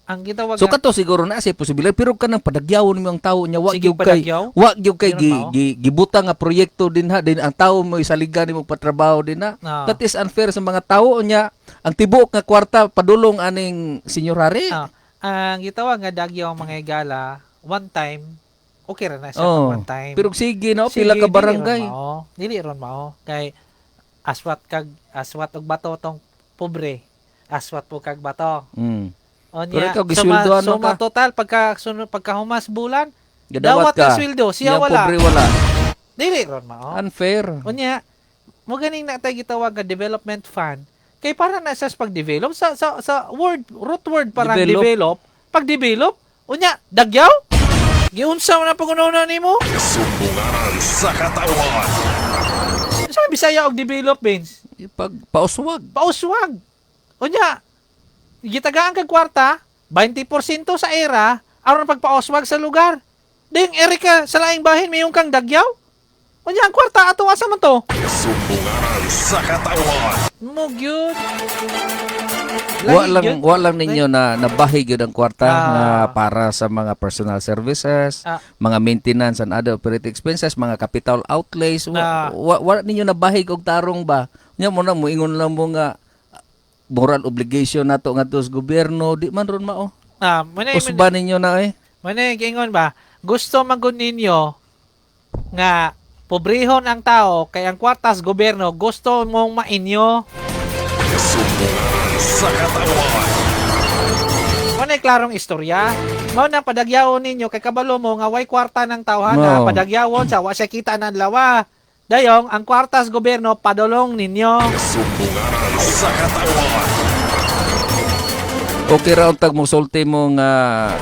Ang gitawag So kato siguro na siya posibilidad pero kanang padagyawon mo ang tao nya wa Sige, gyud kay padagyaw? wa gyud kay Meron ba, oh? gibutang nga proyekto din ha din ang tao mo isaligan nimo patrabaho din ha. That is unfair sa mga tao nya ang tibuok nga kwarta padulong aning senyorari. Ang gitawag nga dagyaw mga higala one time okay ra na siya Oh. one time. Pero sige no Sige, pila ka barangay. Dili ron mao. Dili ron mao kay Aswat kag aswat og bato tong pobre. Aswat po kag bato. Onya, Pero ikaw, gisweldohan mo suma ka. total pagka sunod pagkahumas bulan, Gadawat dawat ka. ang sweldo, siya Yang wala. pobre wala. Dili ron mao. Unfair. Unya, mo ganing na tayo gitawag nga development fund kay para na sa pag-develop sa word root word parang Develop. develop, pag-develop unya dagyaw giunsa man ang pagununa nimo Sumbunganan sa katawan. Sa Bisaya og develop means Pag pauswag. pauswag. Unya, gitagaan kag kwarta, 20% sa era aron pagpauswag sa lugar. Ding Erika sa laing bahin mayong kang dagyaw. Unya ang kwarta ato asa man to? Sumbunganan sa katawan. Mo gyud. Wa Lahi lang gyud. wa lang ninyo na nabahi gyud ang kwarta nga para sa mga personal services, mga maintenance and other operating expenses, mga capital outlays. Wa, wa ninyo nabahig og tarong ba? Nya mo na moingon lang mo nga moral obligation nato ngadto sa gobyerno, di man ron mao. Muna Usba ninyo na eh. Muna ingon ba? Gusto man gud ninyo nga pobrehon ang tao kay ang kwartas gobyerno gusto mong mainyo. Sumbunganan sa katawan. Mao na klarong istorya. Mao na padagyawon ninyo kay kabalo mo nga way kwarta ng tawhana, No. padagyawon sa wa siya kita ng adlaw. Dayong ang kwartas gobyerno padulong ninyo. Sumbunganan sa katawan. Okay ra untag mo sulti mo nga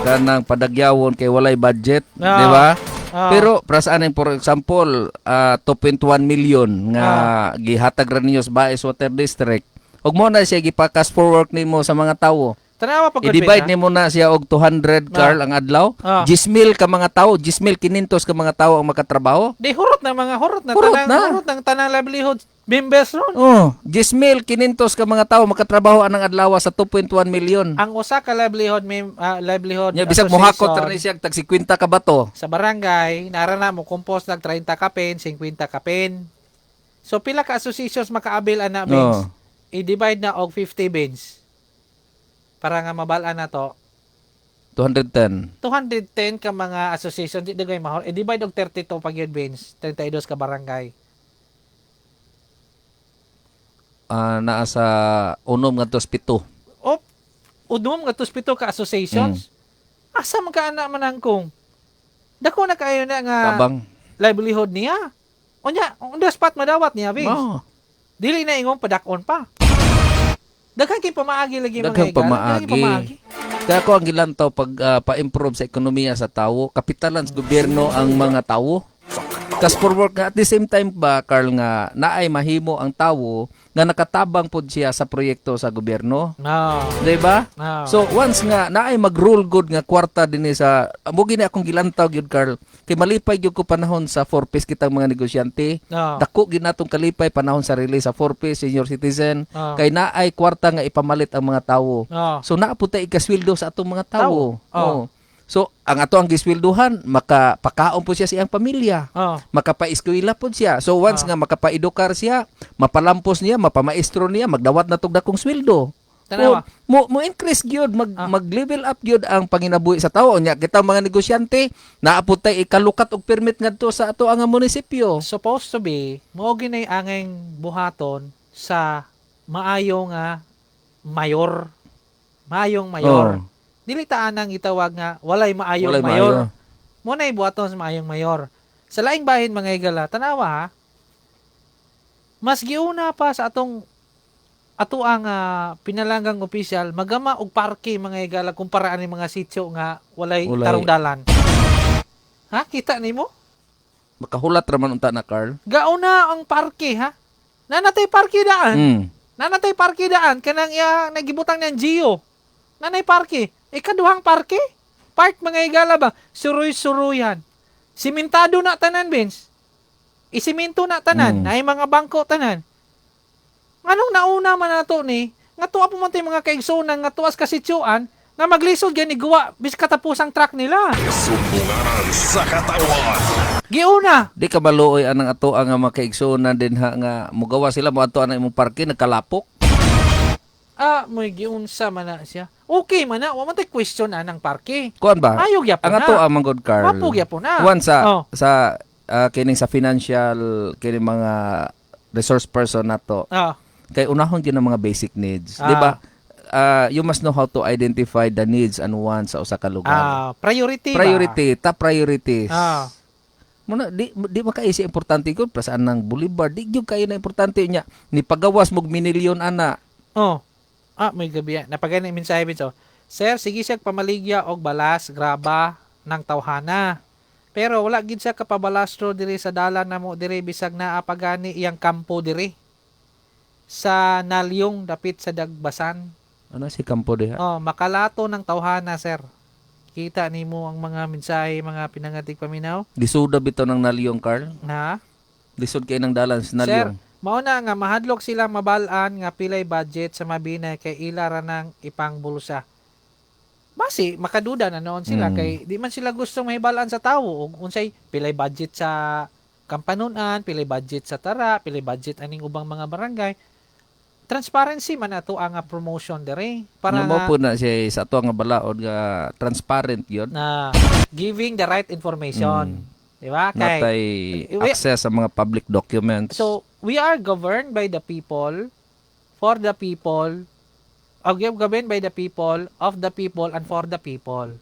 kanang padagyawon kay walay budget, di ba? Pero para sa aning for example, 2.1 million nga gihatag ra ninyo sa Baes Water District. Ug mo na siya gipa-cash for work nimo sa mga tawo. Tanawa pag I-divide nimo na siya og 200 Carl ang adlaw. 10,000 ka mga tawo, 10,500 ka mga tawo ang makatrabaho. Di hurot na mga hurot na Hurot tanang na. hurot ng tanang livelihood members ron. Oh, 10,500 ka mga tawo makatrabaho anang adlaw sa 2.1 million. Ang usa ka livelihood livelihood Nya bisag mohakot association ra ni siya tag 50 ka bato. sa barangay, nara na mo compost nag 30 kapin, 50 kapin. So pila ka associations makaabil ana bins? Oh. I-divide na og 50 bins. Para nga mabal-an na to. 210. 210 ka mga association di dagay mahol. I-divide og 32 pag yun bins, 32 ka barangay. Naa sa unom ngadto sa 7. O unom nga 7 ka associations. Asa man ka ana man ang kung dako na kayo na nga Tabang. livelihood niya. Unya, on the spot madawat niya, Vince. Oh. Dili na ingong padakon pa. Daghan kay pamaagi lagi mga Daghang higala. Daghang pamaagi. pamaagi. Kaya ako ang gilantaw pag pa-improve sa ekonomiya sa tawo, kapitalan sa gobyerno ang mga tawo. Cash for work at the same time ba Carl nga naay mahimo ang tawo nga nakatabang pod siya sa proyekto sa gobyerno, No. di ba? No. So once nga naay mag-roll good nga kwarta dinhi sa amo gini akong gilantaw gyud Carl kay malipay gyud ko panahon sa 4 piece kitang mga negosyante. No. Dako gyud natong kalipay panahon sa release sa 4 piece senior citizen No. kay naay kwarta nga ipamalit ang mga tawo. No. So naa po tay ikasweldo sa atong mga tawo. Tawo. Oo. So ang ato ang gisweldohan makapakaon po siya sa iyang pamilya. Oh. Makapaeskwela po siya. So once nga makapaedukar siya, mapalampos niya, mapamaestro niya, magdawat na tog dakong sweldo. Tanawa. Mo increase gyud, mag level up gyud ang panginabuhi sa tawo. Nya kita mga negosyante, naa po tay ikalukat og permit ngadto sa ato ang munisipyo. Supposed to be, mao ginay angeng buhaton sa maayo nga mayor. Maayong mayor. Oh. Dili ta anang gitawag nga walay maayong Walay mayor. maayo. Mo na ibuhaton sa maayong mayor. Sa laing bahin mga higala, tanawa ha. Mas giuna pa sa atong ato ang pinalanggang opisyal magama og parke mga higala kumpara ani mga sitio nga walay, Walay. tarong dalan. Ha, kita nimo? Makahulat ra man unta na Carl. Gauna ang parke ha. Nanatay parke daan. Nanatay parke daan kanang iya nagibutang ng Gio. Nanay parke. Ikaduhang parke. Park mga higala ba? Suruy-suruyan. Simentado na tanan, Vince. Isiminto na tanan. Naay mga bangko tanan. Anong nauna man nato ni? Nga tuwa po man tayo mga kaigsunan, nga tuwas kasitsuan, nga maglisod gani guwa, bis katapusang truck nila. Sumbunganan sa katawan. Giuna. Di ka maluoy anang ato ang mga kaigsuonan din ha nga mugawa sila mo ato anang imong parke nagkalapok. Moy giunsa man na siya. Okay man na, wa man tay question anang parke. Kuan ba? Ayaw gyapon Ang na. ato ang manggod Carl. Mapo gyapon na. Kuan sa Oh. sa kining sa financial kining mga resource person nato. Kay unahon gyud ang mga basic needs, di ba? You must know how to identify the needs and wants sa usa ka lugar. Priority ba? Priority, top priorities. Muna di di makaisi importante ko para saan ng boulevard, di gyud kayo na importante niya. Ni pagawas mo minilyon ana. Oh. May gabi. Napagani mensahe bito. Sir, sige siya pamaligya og balas, graba ng tawhana. Pero wala gid siya kapabalastro diri sa dalan namo diri bisag naa pagani iyang kampo diri. Sa Nalyong dapit sa Dagbasan. Ano si kampo diha? Oh, makalato ng tawhana, sir. Kita nimo ang mga mensahe, mga pinangatig paminaw. Lisuda bitaw ng Nalyong, Carl. Na? Lisod kay ng dalan sa Sir, Nalyong. Mao na nga mahadlok sila mabal-an nga pilay budget sa Mabinay kay ila ra nang ipangbulsa. Basi makaduda na noon sila kay di man sila gusto mahibalaan sa tawo og unsay pilay budget sa Kampanunan, pilay budget sa Tara, pilay budget aning ubang mga barangay. Transparency man ato ang promotion dere para Para mo nga po na siya sa ato nga balaod nga transparent yun. Na giving the right information. Di ba? Kay Natay access sa mga public documents. So, we are governed by the people, for the people, governed by the people, of the people, and for the people.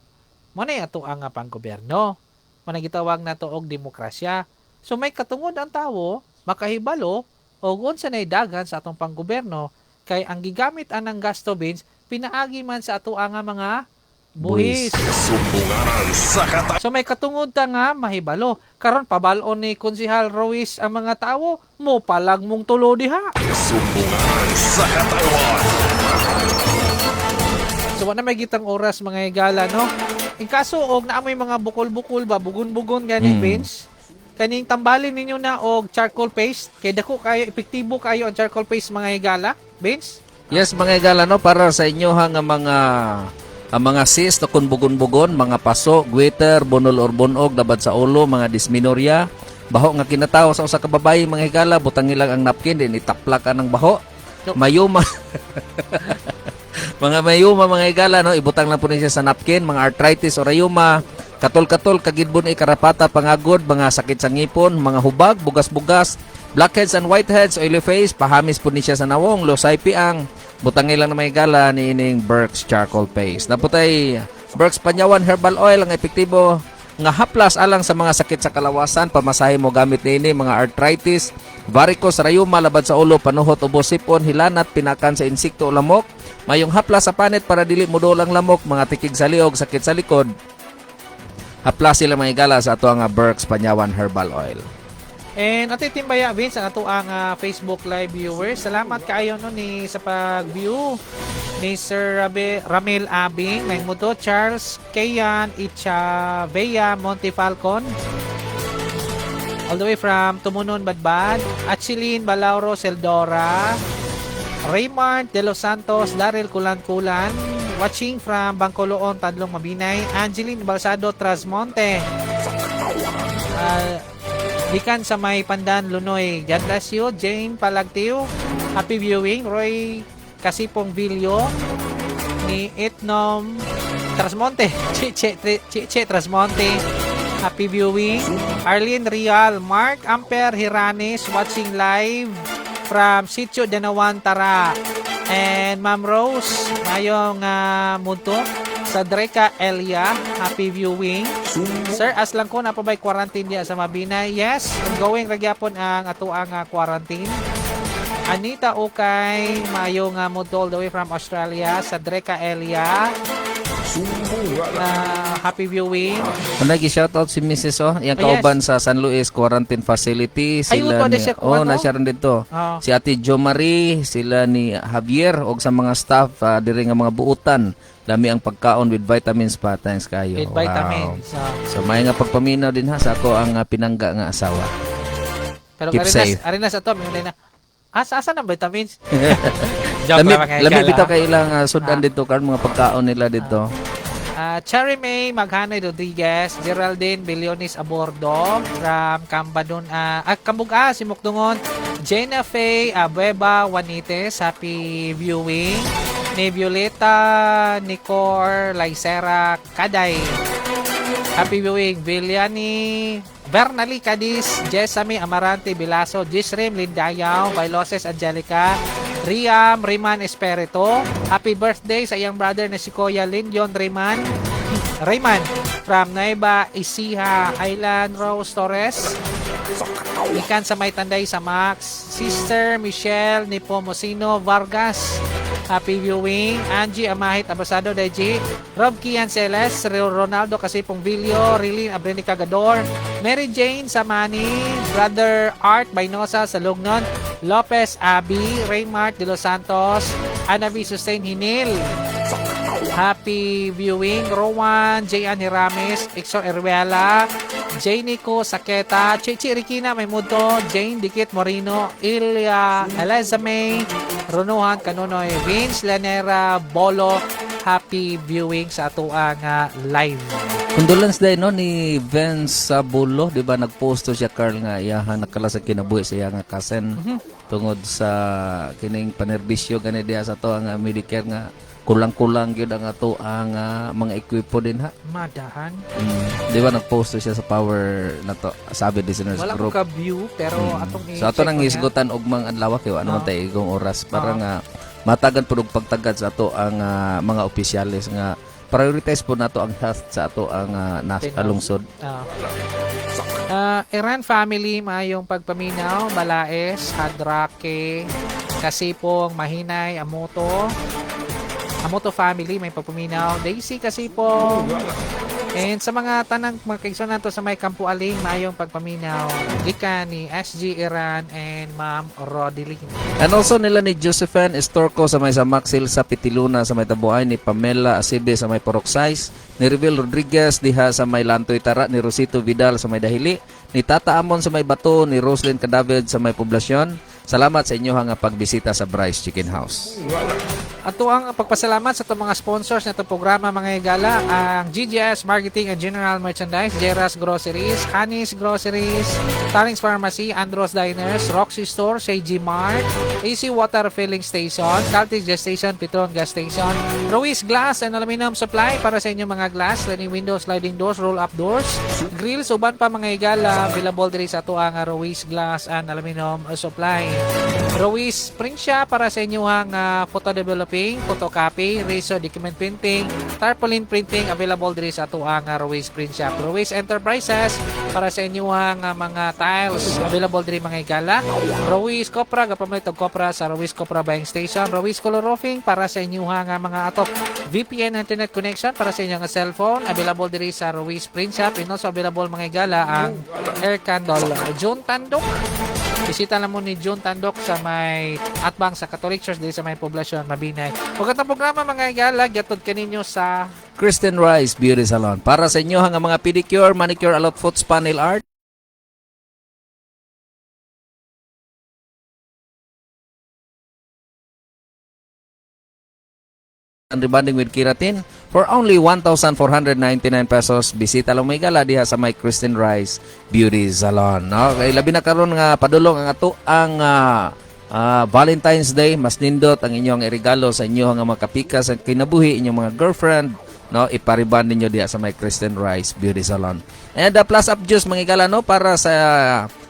Mo na ato ang panggobyerno. Mo na gitawag nato og demokrasya. So may katungod ang tawo makahibalo og unsa nay dagan sa atong panggobyerno kay ang gigamit anang gasto, Vince, pinaagi man sa ato ang mga buhis. Sumbunganan sa kata. So may katungod ta nga mahibalo. Karon pabal-on ni Konsihal Ruiz ang mga tawo, mo palag mong tulo diha. Sumbunganan sa katawan. So wala may gitang oras, mga higala, no. In kaso og naamoy mga bukol-bukol ba, bugon-bugon gani, Vince. Kaning tambalin ninyo na og charcoal paste kay dako kayo, epektibo kayo ang charcoal paste, mga higala, Vince. Yes, mga higala, no, para sa inyo ha nga mga ang mga cyst o kung bugon-bugon, mga paso, goiter, bunol or bunog, labad sa ulo, mga dysmenorrhea, baho nga kinatawo sa usa ka babayi, mga higala, butang lang ang napkin din itaplak ang baho. No. Mayuma. Mga mayuma, mga higala, no, ibutang lang po niya sa napkin, mga arthritis o rayuma, katol-katol, kagidbon ay karapata, pangagod, mga sakit sa ngipon, mga hubag, bugas-bugas, blackheads and whiteheads, oily face, pahamis po ni siya sa nawong, losay piang, butangin lang na may gala ni ining Burke's Charcoal Paste. Naputay Burke's Panyawan Herbal Oil ang epektibo nga haplas alang sa mga sakit sa kalawasan, pamasahe mo gamit niini mga arthritis, varicose, rayuma, labad sa ulo, panuhot, ubo, sipon, hilanat, pinakan sa insekto o lamok, mayong haplas sa panit para dili modol ang lamok, mga tikig sa liog, sakit sa likod. Haplas sila, mga higala, sa ato ang Burke's Panyawan Herbal Oil. And ati timbaya, Vince, ang ato ang Facebook Live viewers. Salamat kaayo, no, ni sa pag-view ni Sir Ramil Abing, may muto Charles Kayan Ichavea Montefalcon. All the way from Tumunon, Badbad, Achilin Balauro Seldora, Raymond De Los Santos, Daryl Kulan-Kulan, watching from Bangkoloon, Tadlong Mabinay, Angeline Balsado Trasmonte. Gikan sa may Pandan, Lunoy. God bless you. Jane Palagtio. Happy viewing. Roy Kasipong Villo. Ni Etnom Trasmonte. Chiche, Chiche Trasmonte. Happy viewing. Arlene Rial. Mark Amper Hiranes watching live from Sitio Danawan, Tara. And Ma'am Rose, mayong mundo. Sa Dreka Elia, happy viewing. Sir, aslang ko na pa ba'y quarantine diya sa Mabinay? Yes, ongoing ra gyapon ang ato ang quarantine. Anita Ukay, maayong mundo all the way from Australia. Sa Dreka Elia, na happy viewing. Unagi shoutout si Mrs. Oh, iyang Oh, yes. kauban sa San Luis Quarantine Facility. Ay, Sila uto, ni, na siya oh, kuwan, na no? siya rin dito. Oh. Si Ate Jo Marie, sila ni Javier og sa mga staff diri nga mga buutan. Lami ang pagkaon with vitamins pa. Thanks kayo. With vitamins. Wow. So may nga pagpaminaw din ha sa ako ang pinangga nga asawa. Pero Keep arinas, safe. Arinas ato, may na. Asa asa ng vitamins? Joke Lami, lang, mga lami higala. bitaw kay ilang sudan dito karon mga pagkaon nila dito. Cherry May Maghanay Rodriguez, Geraldine Bilionis Abordo from Cambadon, Cambuga, Simukdungon, Jenna Faye Abueva Juanites, happy viewing. Ni Violeta Nicor Laisera Kaday. Happy viewing. Villani Bernali Cadiz, Jessamy Amarante Bilaso, Jisrim Lindayaw, Bailoses Angelica, Riam Riman Esperito. Happy birthday sa iyang brother na si Kuya Lindion Riman Rayman from Nueva Ecija Island, Rose Torres. Ikan sa may Tanday sa Max. Sister Michelle Nepomuceno Vargas. Happy viewing. Angie Amahit Abasado Deji. Rob Kian Celes. Ronaldo Kasipong Villo. Rilin Abrenica Gador. Mary Jane Samani. Brother Art Baynosa sa Lugnon. Lopez Abi. Raymart De Los Santos. Anabi Sustain Hinil. Happy viewing. Rowan, Jayan Hiramis, Ixor Eruela, Janico Saketa, Chichi Rikina Maymudo, Jane Dikit Morino, Ilya Eliza May, Ronohan Kanunoy, Vince Lanera Bolo. Happy viewing sa atoang live. Condolence day no ni Vince Sabulo, di ba nagpost to siya, Carl, nga iyahan nakala sa kinabuhi sa iya nga cousin tungod sa kining panerbisyo gani diha sa ato ang Medicare nga kulang-kulang gyud ang ato ang mga ekwipo din ha. Madahan. Di ba nagpost to siya sa Power na to, Sabi Listeners Wala Group. ko ka-view pero atong So ato i-check nang ko niya. hisgutan ugmang adlaw kay ano man tay igong oras para nga matagan pud og pagtagad sa ato ang mga opisyales nga prioritize po nato ang health sa ato ang lungsod. Iran family, maayong pagpaminaw, Balaes, Hadrake, Kasipong, Mahinay, Amoto. Amoto family, may pagpaminaw. Daisy Kasipong. And sa mga tanang mga kaigsoon nato sa may Kampo Aling, maayong pagpaminaw. Gikan ni SG Iran and Ma'am Rodeline. And also nila ni Josephine Estorco sa may Samak, Silsa Pitiluna sa may Tabuay, ni Pamela Asibe sa may Porok Size, ni Revel Rodriguez diha sa may Lantoy Tara, ni Rosito Vidal sa may Dahili, ni Tata Amon sa may Bato, ni Roslyn Cadavid sa may Poblasyon. Salamat sa inyo nga pagbisita sa Bryce Chicken House. Ato ang pagpasalamat sa itong mga sponsors na itong programa, mga higala, ang GGS Marketing and General Merchandise, Jeras Groceries, Honey's Groceries, Talings Pharmacy, Andros Diners, Roxy Store, Seiji Mart, AC Water Filling Station, Caltex Gas Station, Petron Gas Station, Ruiz Glass and Aluminum Supply para sa inyong mga glass, sliding windows, sliding doors, roll-up doors, grills, uban pa, mga higala, available diri sa ato ang Ruiz Glass and Aluminum Supply. Ruiz Print Shop para sa inyong photo developing, photocopy, reso document printing, tarpaulin printing, available diri sa ato ang Ruiz Print Shop. Ruiz Enterprises para sa inyong mga tiles, available diri, mga higala. Ruiz Copra, gapamalit og copra sa Ruiz Copra Buying Station. Ruiz Color Roofing para sa inyong mga atop. VPN internet connection para sa inyong cellphone, available diri sa Ruiz Print Shop. And also available, mga higala, ang Air Candle. June Tandok. Bisita lang mo ni June Tandok sa may atbang sa Catholic Church diri sa may Poblasyon, Mabinay. Ug atong programa, mga higala, giatod kaninyo sa Kristen Rice Beauty Salon. Para sa inyo ang mga pedicure, manicure, alot foot spa, nail art, and rebonding with keratin for only 1,499 pesos. Bisita lang, may gala, diha sa may Kristen Rice Beauty Salon. Okay, labi na karon nga padulong ang ato ang Valentine's Day, mas nindot ang inyong regalo sa inyong mga kapika sa kinabuhi, inyong mga girlfriend, no, ipa-rebond ninyo diha sa may Kristen Rice Beauty Salon. And the Plus Up Juice, mga higala, no, para sa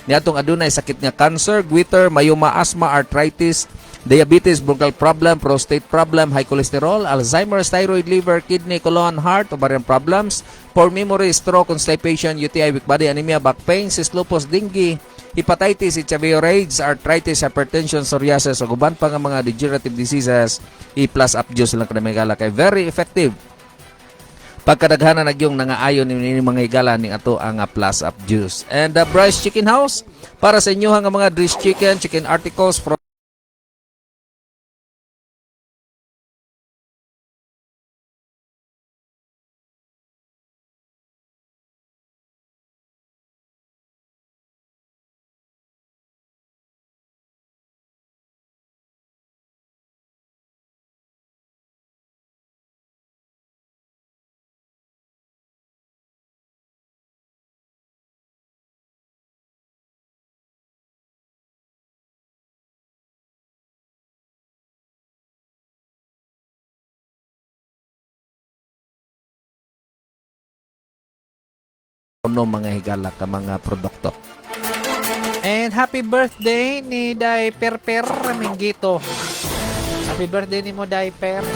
niatong adunay sakit nga cancer, goiter, myoma, asthma, arthritis, diabetes, bronchial problem, prostate problem, high cholesterol, Alzheimer's, thyroid, liver, kidney, colon, heart, ovarian problems, poor memory, stroke, constipation, UTI, weak body, anemia, back pain, cyst, lupus, dengue, hepatitis, HIV or AIDS, arthritis, hypertension, psoriasis, ug uban pa nga mga degenerative diseases, i-Plus Up Juice lang kanamigala kay very effective. Pagkadaghanan nagyong nangaayon ni mga higala ning ato ang Plus Up Juice. And the Bryce Chicken House para sa inyo nga mga dressed chicken, chicken articles from kuno, mga higala, ka mga produkto. And happy birthday ni Day Perper Mingito. Happy birthday ni mo, Day Per.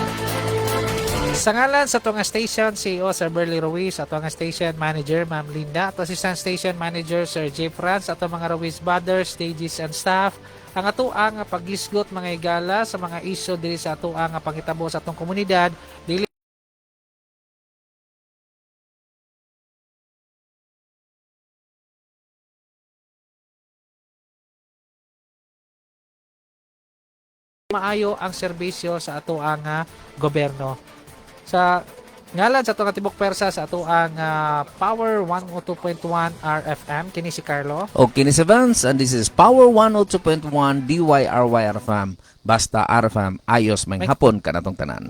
Sa ngalan sa atong station CEO Sir Berly Ruiz, atong station manager Ma'am Linda, ato assistant station manager Sir J. Franz, ato mga Ruiz brothers, stages and staff, ang ato ang paghisgot, mga higala, sa mga isyu diri sa ato ang pangitabo sa atong komunidad dili maayo ang serbisyo sa ato ang gobyerno. Sa ngalan sa atong tibok persa sa ato ang Power 102.1 RFM, kini si Carlo. Okay ni si Vance, and this is Power 102.1 DYRY RFM. Basta RFM, ayos may hapon kanatong tanan.